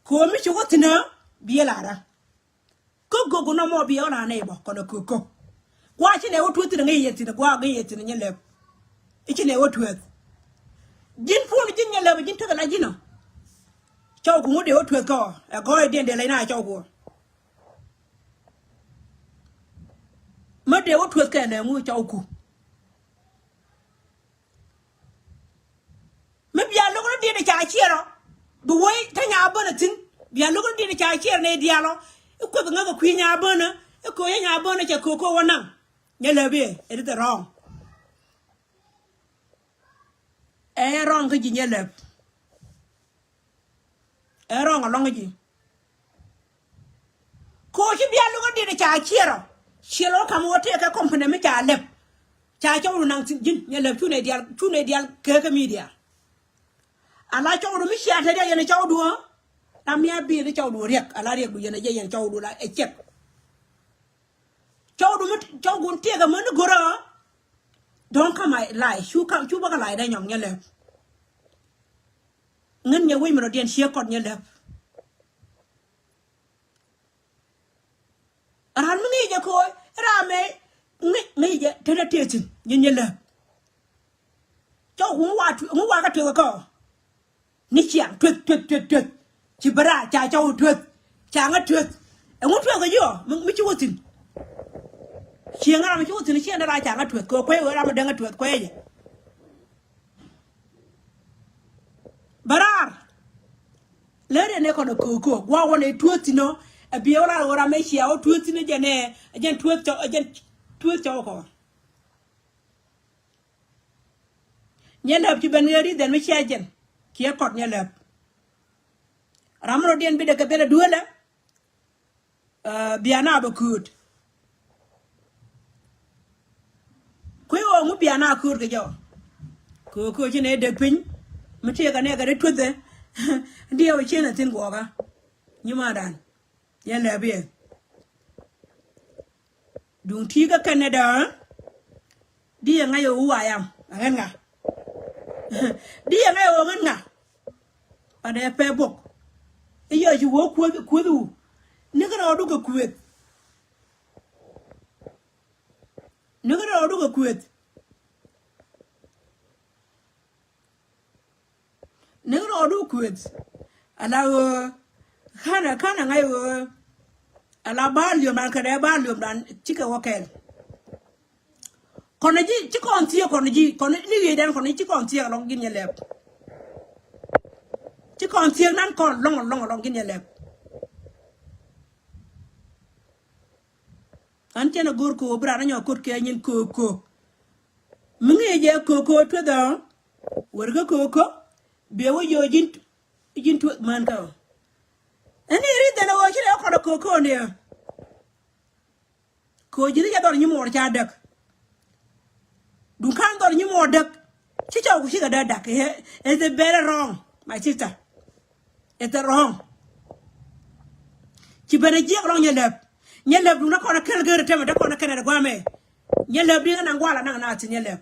Köök mi ci wä thi̱n ɛ biɛ la dee. Kä go̱o̱k nɔmɔ biɛ wä la nɛy bä kɔnɛ köök köök. Gua̱a̱ ci nɛ wä tueth thi̱n ŋäc yɛ thi̱n gua̱a̱ ŋäc yɛ thi̱n nyɛ lɛp. I̱ ci nɛ wä tueth. Ji̱n puɔ̱n ji̱n nyɛ lɛp ji̱n tekɛ la ji̱n ɔ. Cɔw ku ŋut dee wä tueth kä ɔ ɛ gɔɔydiɛn dee lɛc na cɔw ku ɔ. Mä dee wä tueth kɛ nɛ ŋu cɔw ku. Mi bia lo̱k ni diet ca ciɛrɔ bi wei te nya bänä thi̱n. Bia lo̱k ni di̱t ca ciɛɛr ni diaal ɔ. I̱ kuoth ŋäk ɛ kui̱ nya bänä. I̱ ko̱ yɛ nya bänä cɛ ko̱ ko̱ wä naŋ. Nyɛ lɛp i̱ ɛ ri thɛ rɔ̱ɔ̱ŋ. Ɛ rɔ̱ɔ̱ŋ kä ji̱ nyɛ lɛp. Ɛ rɔ̱ɔ̱ŋ alɔ̱ŋ kä ji̱. Ko̱ ci bia lo̱k ni di̱t ca ciɛɛr ɔ. Ciɛɛr ɔ ka̱m wä tëëkɛ company mi ca lɛp. Ca cɔwdu naŋ thi̱n ji̱n nyɛ lɛp cunɛ diaal cunɛ diaal kɛ kä media. Ala cɔwdu mi cia te diaal yɛn cɔwdu ɔ. Na mia bi̱i̱ ni cɔwdu riɛk ala riɛkdu yɛn a jɛ yɛn cɔwdu la ɛ ciɛk. Cɔwdu mi cɔwdu tiɛk a män ni go̱rä. Dɔ̱ŋ ka̱m a lay cu ka̱m cu bä kä lay dee nyɔk nyɛ lɛp. Ŋän nyɛ wec mi rɔ diɛn ciek kɔt nyɛ lɛp. Ran mi ŋi̱i̱c jɛ ko̱o̱c ran mɛ ŋi̱i̱c ŋi̱i̱c jɛ te dee tëë thi̱n nyɛ nyɛ lɛp. Cɔw ŋu wa ŋu wa kä tueth kä kɔ. Ni ciaŋ tueth tueth tueth tueth. Ci bä raar ca cɔw tueth. Ca ŋä tueth. Ɛŋu tueth kɛ jiɔ mi ci wä thi̱n. Cieŋ ram mi ci wä thi̱n cieŋ dee raar ca ŋä tueth kɛ kuec wee ram mi dee ŋä tueth kuec jɛ. Bä raar. Lɛ riɛn ɛ kɔn ɛ köök köök gua̱a̱k wä nɛ tueth thi̱n ɔ. Ɛ biɛ wä raar wä ram ɛ cia wä tueth thi̱n ɛ jɛn ɛ jɛn tueth cɔ ɛ jɛn tueth cɔw kɔ. Nyɛ lɛp ci ben ɣet i̱ dhɛn mi cia jɛn kiɛ kɔt nyɛ lɛp. Ram rɔ diɛn bi dee kɛ ben ɛ duelɛ. Biana bɛ kööt. Kui̱ ɣöö ŋu biana kööt kɛ jɔ. Kööt kööt ci nɛ dek piny mi tëëk kɛ nɛ kɛ ri tuethɛ. Diɛw ci nɛ thi̱n guɔkä. Nyimadan. Yɛn lɛ biɛ. Duŋ ti̱i̱ kä kɛn nɛ däär. Di yɛ ŋa̱c ɣöö wä wayam a ɣän ŋa. Di yɛ ŋa̱c ɣöö ɣän ŋa. Panɛ pɛ bok. I̱ yɔ ci wä kueth kueth wu. Ni kä rɔɔdu kɛ kueth. Ni kä rɔɔdu kɛ kueth. Ni rɔɔdu kueth. Ala ɣöö. Kanɛ kanɛ ŋa̱c ɣöö. Ala ba liömdan kɛ dee ba liömdan cikɛ wä kɛl. Kɔn ji̱ ci kɔn thiek kɔn ji̱ kɔn ni ɣiecdan kɔn ci kɔn thiek alɔŋ gin yɛ lɛp. Ci kɔn thiek nan kɔn lɔŋ lɔŋ alɔŋ gin yɛ lɛp. An cɛn a go̱o̱r köök bi raan a nyɔk ko̱t kɛ nyin köök köök. Mi ŋi̱i̱c jɛ köök köök tueth ɔ. Wär kä köök köök biɛ wä yio̱o̱ ji̱n ji̱n tueth män kä ɔ. Ɛn ni ri̱th ɛn a ɣöö ci rɛ kɔn a köök köök ni ɔ. Köök ji̱n i̱ ca dhɔr nyi muɔɔr ca däk. Duŋ ka̱n dhɔr nyi muɔɔr däk. Ci cɔw ku cikɛ dee dak. It's a very wrong, my sister. It's a wrong. Ci ben a jiɛk rɔŋ nyɛ lɛp. Nyɛ lɛp duŋ na kɔn a kɛl geri temɛ te kɔn a kɛnɛ de guamɛ. Nyɛ lɛp diŋ a naŋ guala naŋ na thi̱n nyɛ lɛp.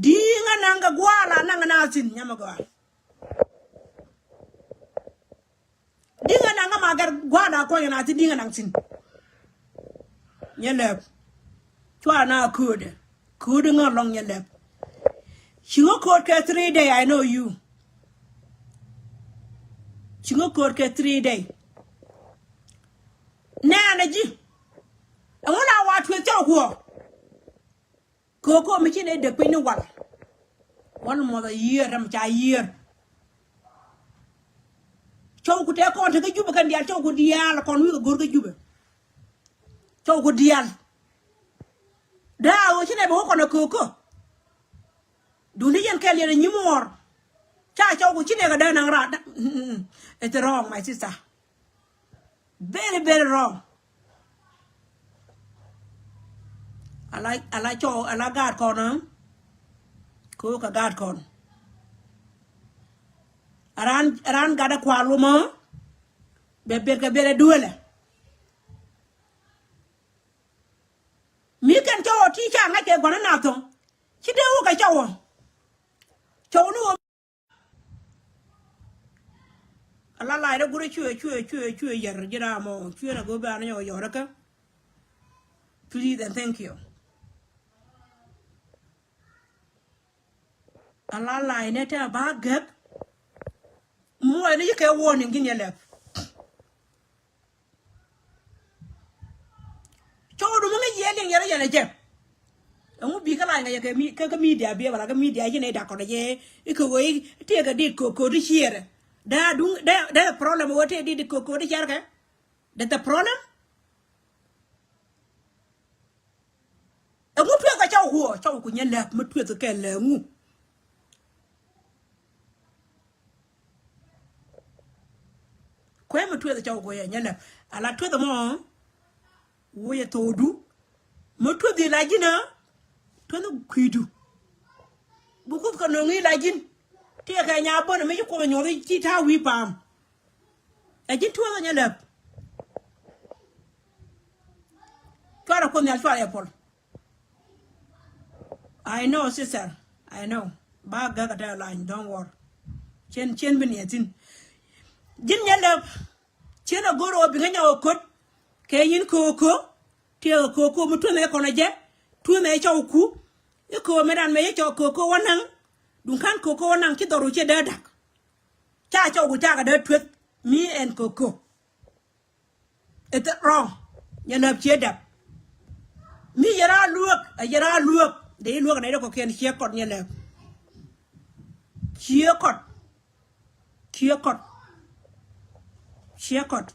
Diŋ a naŋ kɛ guala naŋ na thi̱n nyɛ mɛ gɔaa. Diŋä naŋ kä ma gɛr gua̱a̱r da̱a̱ kuɔ̱nyɛ na thi̱n diŋä naŋ thi̱n. Nyɛ lɛp. Cua na köödɛ. Köödɛ ŋä lɔŋ nyɛ lɛp. Ci ŋä kööd kɛ three day, I know you. Ci ŋä kööd kɛ three day. Nɛɛnɛ ji̱. Ɛŋu la wa tueth cɔw kuɔ. Köök köök mi ci nɛ dek piny ni wal. Wal muɔth a yiër ram ca yiër. Cɔw ku tɛ kɔn te kä Jubɛ kɛn diaal cɔw ku diaal kɔn wi̱i̱ kɛ go̱r kä Jubɛ. Cɔw ku diaal. Daa ɣöö ci nɛ bɛ wä kɔn a köök köök. Duuni yɛn kɛl yɛn a nyimuɔɔr. Ca cɔw ku ci nɛ kɛ dee naŋ raat. It's wrong, my sister. Very, very wrong. Ala, ala cɔw, ala gaat kɔn. Ko ka gaat kɔn. Aran, aran gat a kual wä mɔ. Bɛ ber kɛ ber a duelɛ. Mi kɛn cɔw ti ca ŋa̱c kɛ gua̱n a na thɔŋ. Ci dee wä kɛ cɔw. Cɔw ni wä. Ala la̱a̱c rɛ gurɛ cuɛ cuɛ cuɛ cuɛ yɛr ji̱ ram ɔ cuɛ na go̱o̱p an nyɔk yɔr kä. Please and thank you. Ala la̱a̱c nɛ tɛ a ba gɛk. Muɔc ni ci kɛ warning gin yɛ lɛp. Cɔw du mi ŋäc yɛ liŋ yɛn rɔ yɛn ɛ jɛ. Ɛŋu bi kä lac ŋäc yɛ kɛ mi-, kä, kä media biɛ wala kä media ci nɛ dak kɔn ɛ jɛ. Ikɛ wee i̱ tiɛɛkɛ dit ko̱, ko̱ ti ciɛɛrɛ. Dee duŋ dee dee problem wä tëë di di koko di cɛrkɛ. Dee the problem. Ɛŋu tueth kɛ cɔw kuɔ cɔw ku nyɛ lɛp mi tueth kɛ lɛ ŋu. Kuɛ mi tueth cɔw kuɔ yɛ nyɛ lɛp ala tueth mɔ. Wucɛ thokdu mi tueth i̱ la ji̱n ɛ tueth kui̱du. Bi kuth kɛ no̱ŋ i̱ la ji̱n tiɛ kɛ nya bön mi ci kuɔth nyuɔth i̱ ci ta̱a̱ wi̱i̱ pa̱a̱m. Ɛ ji̱n tueth ɛ nyɛ lɛp. Cuarɛ kuoth nhial cuarɛ yɛ puɔl. I know, sister. I know. Ba gäk a tɛ̈ lany, don't worry. Cien, cien bi niɛ thin. Ji̱n nyɛ lɛp. Cien a go̱r ɣöö bi ŋäc nyɔk a köt. Kɛ nyin köökö. Tiɛɛk a köökö mi tuenɛ kɔn a jɛ. Tuenɛ cɔw ku. I̱ köö mi dan mɛ yɛ cɔw köökö wä naŋ. Duŋ ka̱n köökö wä naŋ ci dhɔr wu ciɛ dee da̱k. Ca cɔw ku cakɛ dee tueth. Mi ɛn köökö. It's wrong. Nyɛ lɛp ciɛ dap. Mi yɛ raa luäk, a yɛ raa luäk. Dee i̱ luäk nɛ dee kɔkiɛn ciɛ kɔt nyɛ lɛp. Ciɛ kɔt. Ciɛ kɔt. Ciɛ kɔt.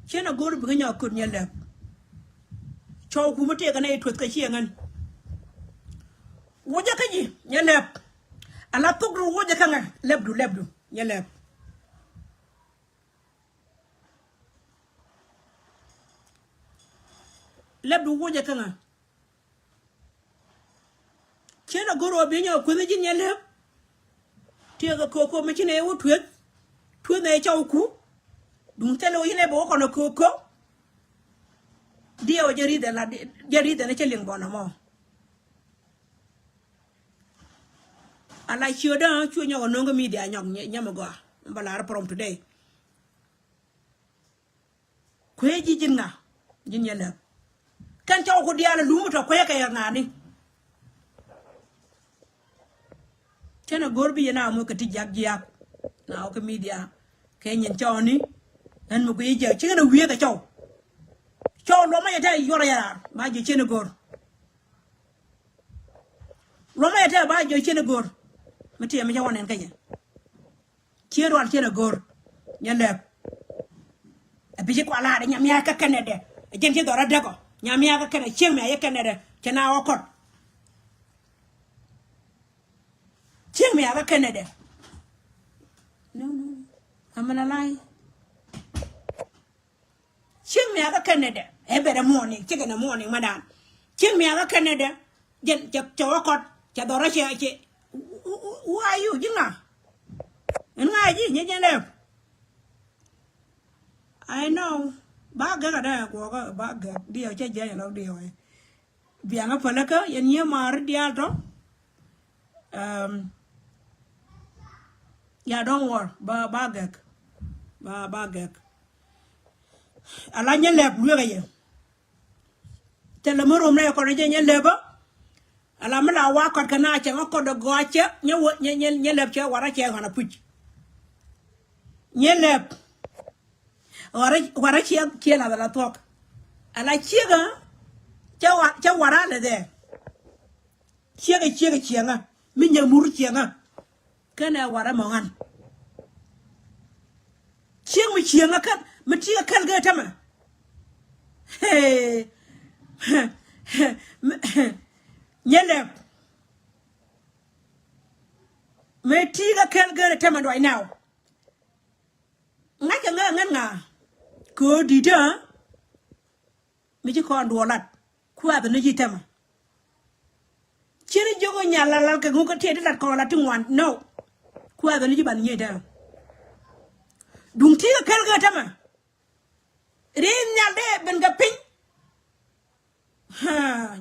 Ciɛ na go̱r bikɛ nyɔk köt nyɛ lɛp. Cɔw kumä tëëk kɛ nɛ i̱ tueth kɛ ciɛ ŋän. Wucä kä ji̱ nyɛ lɛp. Ala thok du wucä kä ŋɛ lɛpdu lɛpdu nyɛ lɛp. Lɛpdu wucɛ kä ŋa. Ciɛ na go̱r ɣöö bi nyɔk kueth ji̱n nyɛ lɛp. Tiɛɛk kɛ köökö mi ci nɛ wä tueth. Tueth nɛ cɔw ku. Duŋ thilɛ wä ci nɛ bɛ wä kɔn ɛ köökö. Diɛw jɛ ri̱th ɛn la jɛ ri̱th ɛn cä liŋ bɔn ɛmɔ. Ala ciötdä cu nyɔk ɛ no̱o̱ŋ kä media nyɔk nyɛ- nyɛmɛ gɔaa. Bä lar from today. Kuee ji̱ ji̱n ŋa ji̱n yɛ lɛp. Kɛn cɔw ku diaal ɛ lum tɔ kuee kɛ yɛ ŋa̱a̱ni. Cɛn ɛ go̱r bi yɛ na mɔ kɛ ti jiak jiak. Na wä kɛ media kɛ nyin cɔwni. Ɛn mi ku yɛ jiak cikɛ na wiee kɛ cɔw. Cɔw luɔmɔ yɛ tɛ yuɔr yɛ raar ma jiɛ cɛn ɛ go̱r. Luɔmɔ yɛ tɛ ba jiɛ cɛn ɛ go̱r. Mi tiɛm mi cɛ wä nɛn kä jɛ. Ciɛ rual ciɛ na go̱r nyɛ lɛp. Ɛ bi ci kua la̱a̱dɛ nyamia̱a̱ kä kɛnɛdɛ. Ɛ jɛn ci dhɔr adäkɔ nyamia̱a̱ kä kɛnɛ cieŋ mɛ yɛ kɛnɛdɛ cɛ na wä kɔt. Cieŋ mɛ yɛ kä kɛnɛdɛ. No, no. Amɛn a la̱a̱y. Cieŋ mi akä kɛnɛdɛ ɛ bɛrɛ muɔɔni cikɛ nɛ muɔɔni madan. Cieŋ mi akä kɛnɛdɛ jɛn cɛ cɛ wä kɔt cɛ dhɔrɔ cɛ cɛ. Who are you ji̱ ŋa? Ɛn ŋa ji̱ nyɛ jɛn lɛp. I know. Ba gɛk adɛ kuɔkä ba gɛk diɛ cɛ jɛ lɔk diɛ wɛ. Biaŋä päläkä yɛn yiee maari diaal tɔ. Um, ya don't worry ba ba gɛk. Ba ba gɛk. Ala nyɛ lɛp luekä yɛ. Thilɛ mi rom rɛ kɔn jɛ nyɛ lɛpä. Ala mi la wa kɔt kɛ na cɛ ŋä kɔt dɔ gɔa cɛ nyɛ wä nyɛ nyɛ nyɛ lɛp cɛ warä cɛ ɣɔn a puc. Nyɛ lɛp. Warä warä ciɛ ciɛ la la thuɔk. Ala ciɛkä cɛ wa cɛ warä lɛ dhɛ. Ciɛkä ciɛkä ciɛŋä mi nyɛ mur ciɛŋä. Kɛnɛ warä mɔ ɣan. Ciɛŋ mi ciɛŋä kɛn mi tikä kɛl gee tämɛ. Nyɛ lɛp. Mi tikä kɛl gee tämɛ duay now. Ŋa̱ckɛ ŋä ŋän ŋa kɛ ɣöö di̱t ɛ mi ci kɔn duɔl lat kuath ni ji̱ tämɛ. Ci ni jiök ɣöö nyal lalal kɛ ŋuk kä tiɛt ti lat kɔn lat ti ŋuan no. Kuath ni ji̱ ban nyiey tämɛ. Duŋ ti̱i̱ kɛ kɛl kɛ tämɛ. Ri nhial dee ben kɛ piny.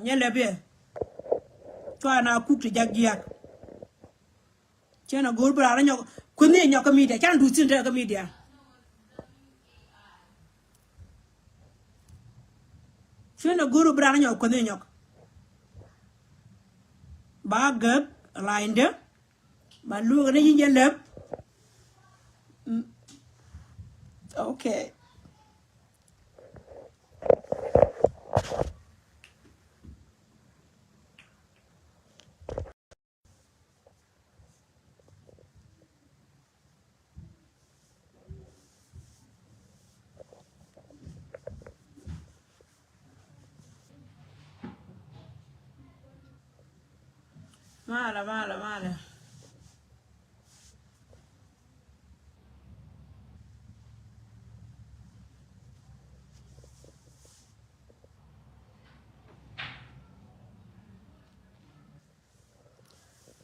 Nyɛ lɛ biɛ. Cua na kuk ti jak jiak. Cɛ na go̱o̱r bi raan nyɔk kuänh ni nyɔk kä media can duth thin te kä media. Cɛ na go̱o̱r bi raan nyɔk kuänh ni nyɔk. Ba gäk la̱a̱cdä. Ba luɔk ni ji̱ jɛ lɛp. Okay. Malɛ, malɛ, malɛ.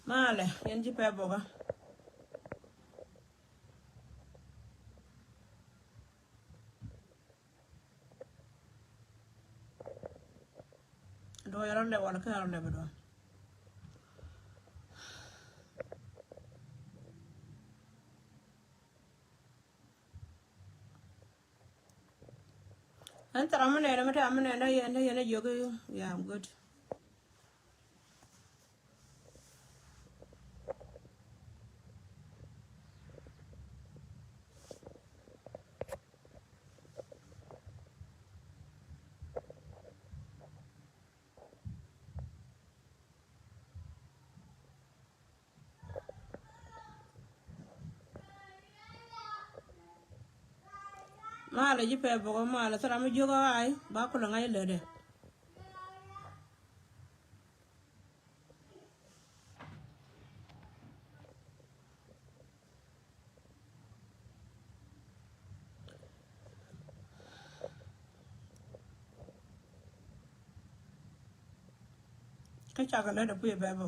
Malɛ, yɛn ji̱ pɛ bokä. Duɔ̱ɔ̱c rɔ lɛp wala kä rɔ lɛp duɔ̱ɔ̱c. Ɛn thara mi nɛnɛ mi tɛ̈ mi nɛnɛ yɛn, yɛn a jiök i̱, yeah, I'm good. Malɛ ji̱ pɛ bokä malɛ thara mi jiök ɣa̱a̱y ba kulɛ ŋa̱c lätdɛ. Kä cakɛ lät ɛ kui̱ bɛ bä.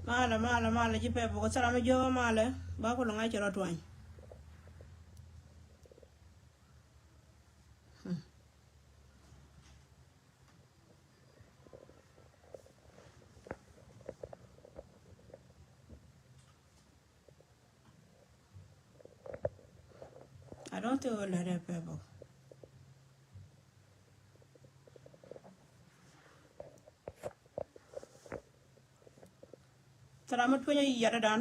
Malɛ, malɛ, malɛ, ji̱ pɛ bokä thara mi jiök ɣa̱a̱y malɛ ba kulɛ ŋa̱c cɛ rɔ tuany. I don't think ɣöö lät ɛ pɛ bokä. Thara mi tuenyɛ yɛt ɛ dan.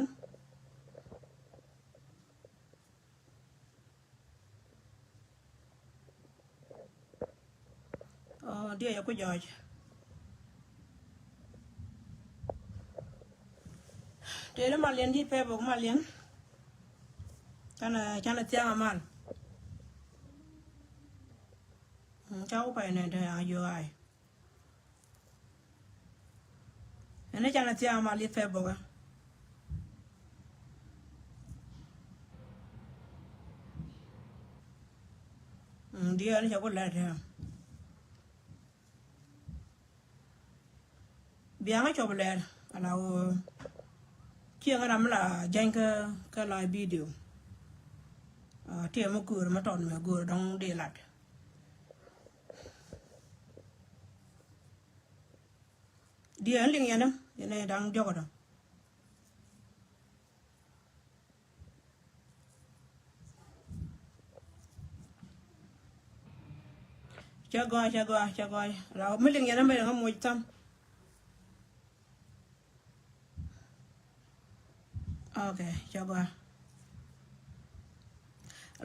Ɔ, diɛ yɛ ku jɔɔc. Tëë ni mal yɛn di̱t pɛ bok mal yɛn. Canɛ, canɛ thiaŋ a mal. Mm, ca ku pay nɛ te a jiök ɣa̱a̱y. Ɛn ni canɛ thiaŋ a mal yɛ pɛ bokä. Mm, diɛ ni ca ku lɛt te. Biaŋä cɔp lɛr ala ɣöö cieŋä ram mi la jany kä, kä la video. Ah, tiɛ mi köör mi tɔt mi göör dɔ̱ŋ dee lat. Diɛ ɛn liŋ yɛn ɛ, yɛn ɛ da̱ŋ diɔ̱k ɛ dɔ̱ŋ. Cɛ gɔaa, cɛ gɔaa, cɛ gɔaa. La mi liŋ yɛn mi liŋ moc tham. Ok, cɛ gɔaa.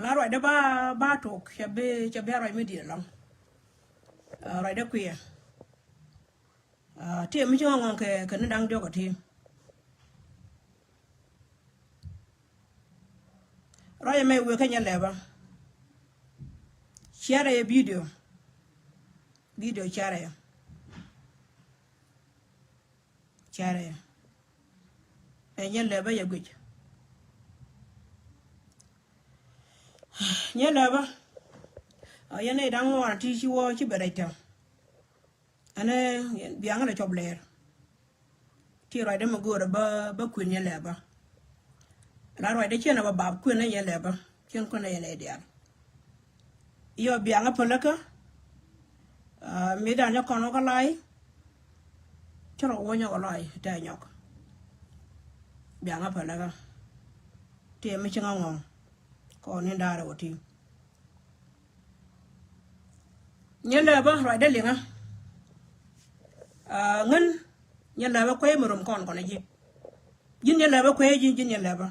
La ruacdä ba, ba tok, cɛ bi, cɛ bi a ruac mi di̱i̱t ɛlɔ̱ŋ. Ah, ruacdä kuiɛ. Ah, tëë mi ci ŋɔŋ kɛ, kɛ ni da̱ŋ diɔ̱k ɛ ti. Ruac ɛmɛ wëë kä nyɛ lɛpä. Share yɛ video. Video share yɛ. Share yɛ. Ɛ nyɛ lɛpä yɛ guic. Nyɛ lɛpä. Ah, yɛn ɛ da̱ŋ ŋuan ti ci wä ci bɛ rɛc tɛm. Ɛn ɛ biaŋä lɛ cɔp lɛɛr. Ti ruacdä mi go̱o̱rä bä, bä kuën yɛ lɛpä. La ruacdä ciɛn ɛ bä bap kuën ɛ yɛ lɛpä. Ciɛn kuën ɛ yɛ lɛ diaal. Yɔ biaŋä päläkä. Ah, mi dan nyɔk kɔn wä kä lay. Ci rɔ wä nyɔk ɛ lay tɛ nyɔk. Biaŋä päläkä. Ti mi ci ŋa ŋɔŋ. Kɔn ni da̱rɛ wä ti. Nyɛ lɛpä ruacdä liŋä. Ŋän nyɛ lɛpä kuey mi rom kɔn kɔn a ji̱. Ji̱n nyɛ lɛpä kuey ji̱ ji̱n nyɛ lɛpä.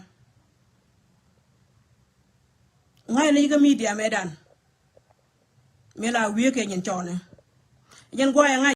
Ŋa̱c ni ji̱ kä media mëëdan. Mi la wiee kɛ nyin cɔɔnɛ. Jɛn guayɛ ŋa̱c.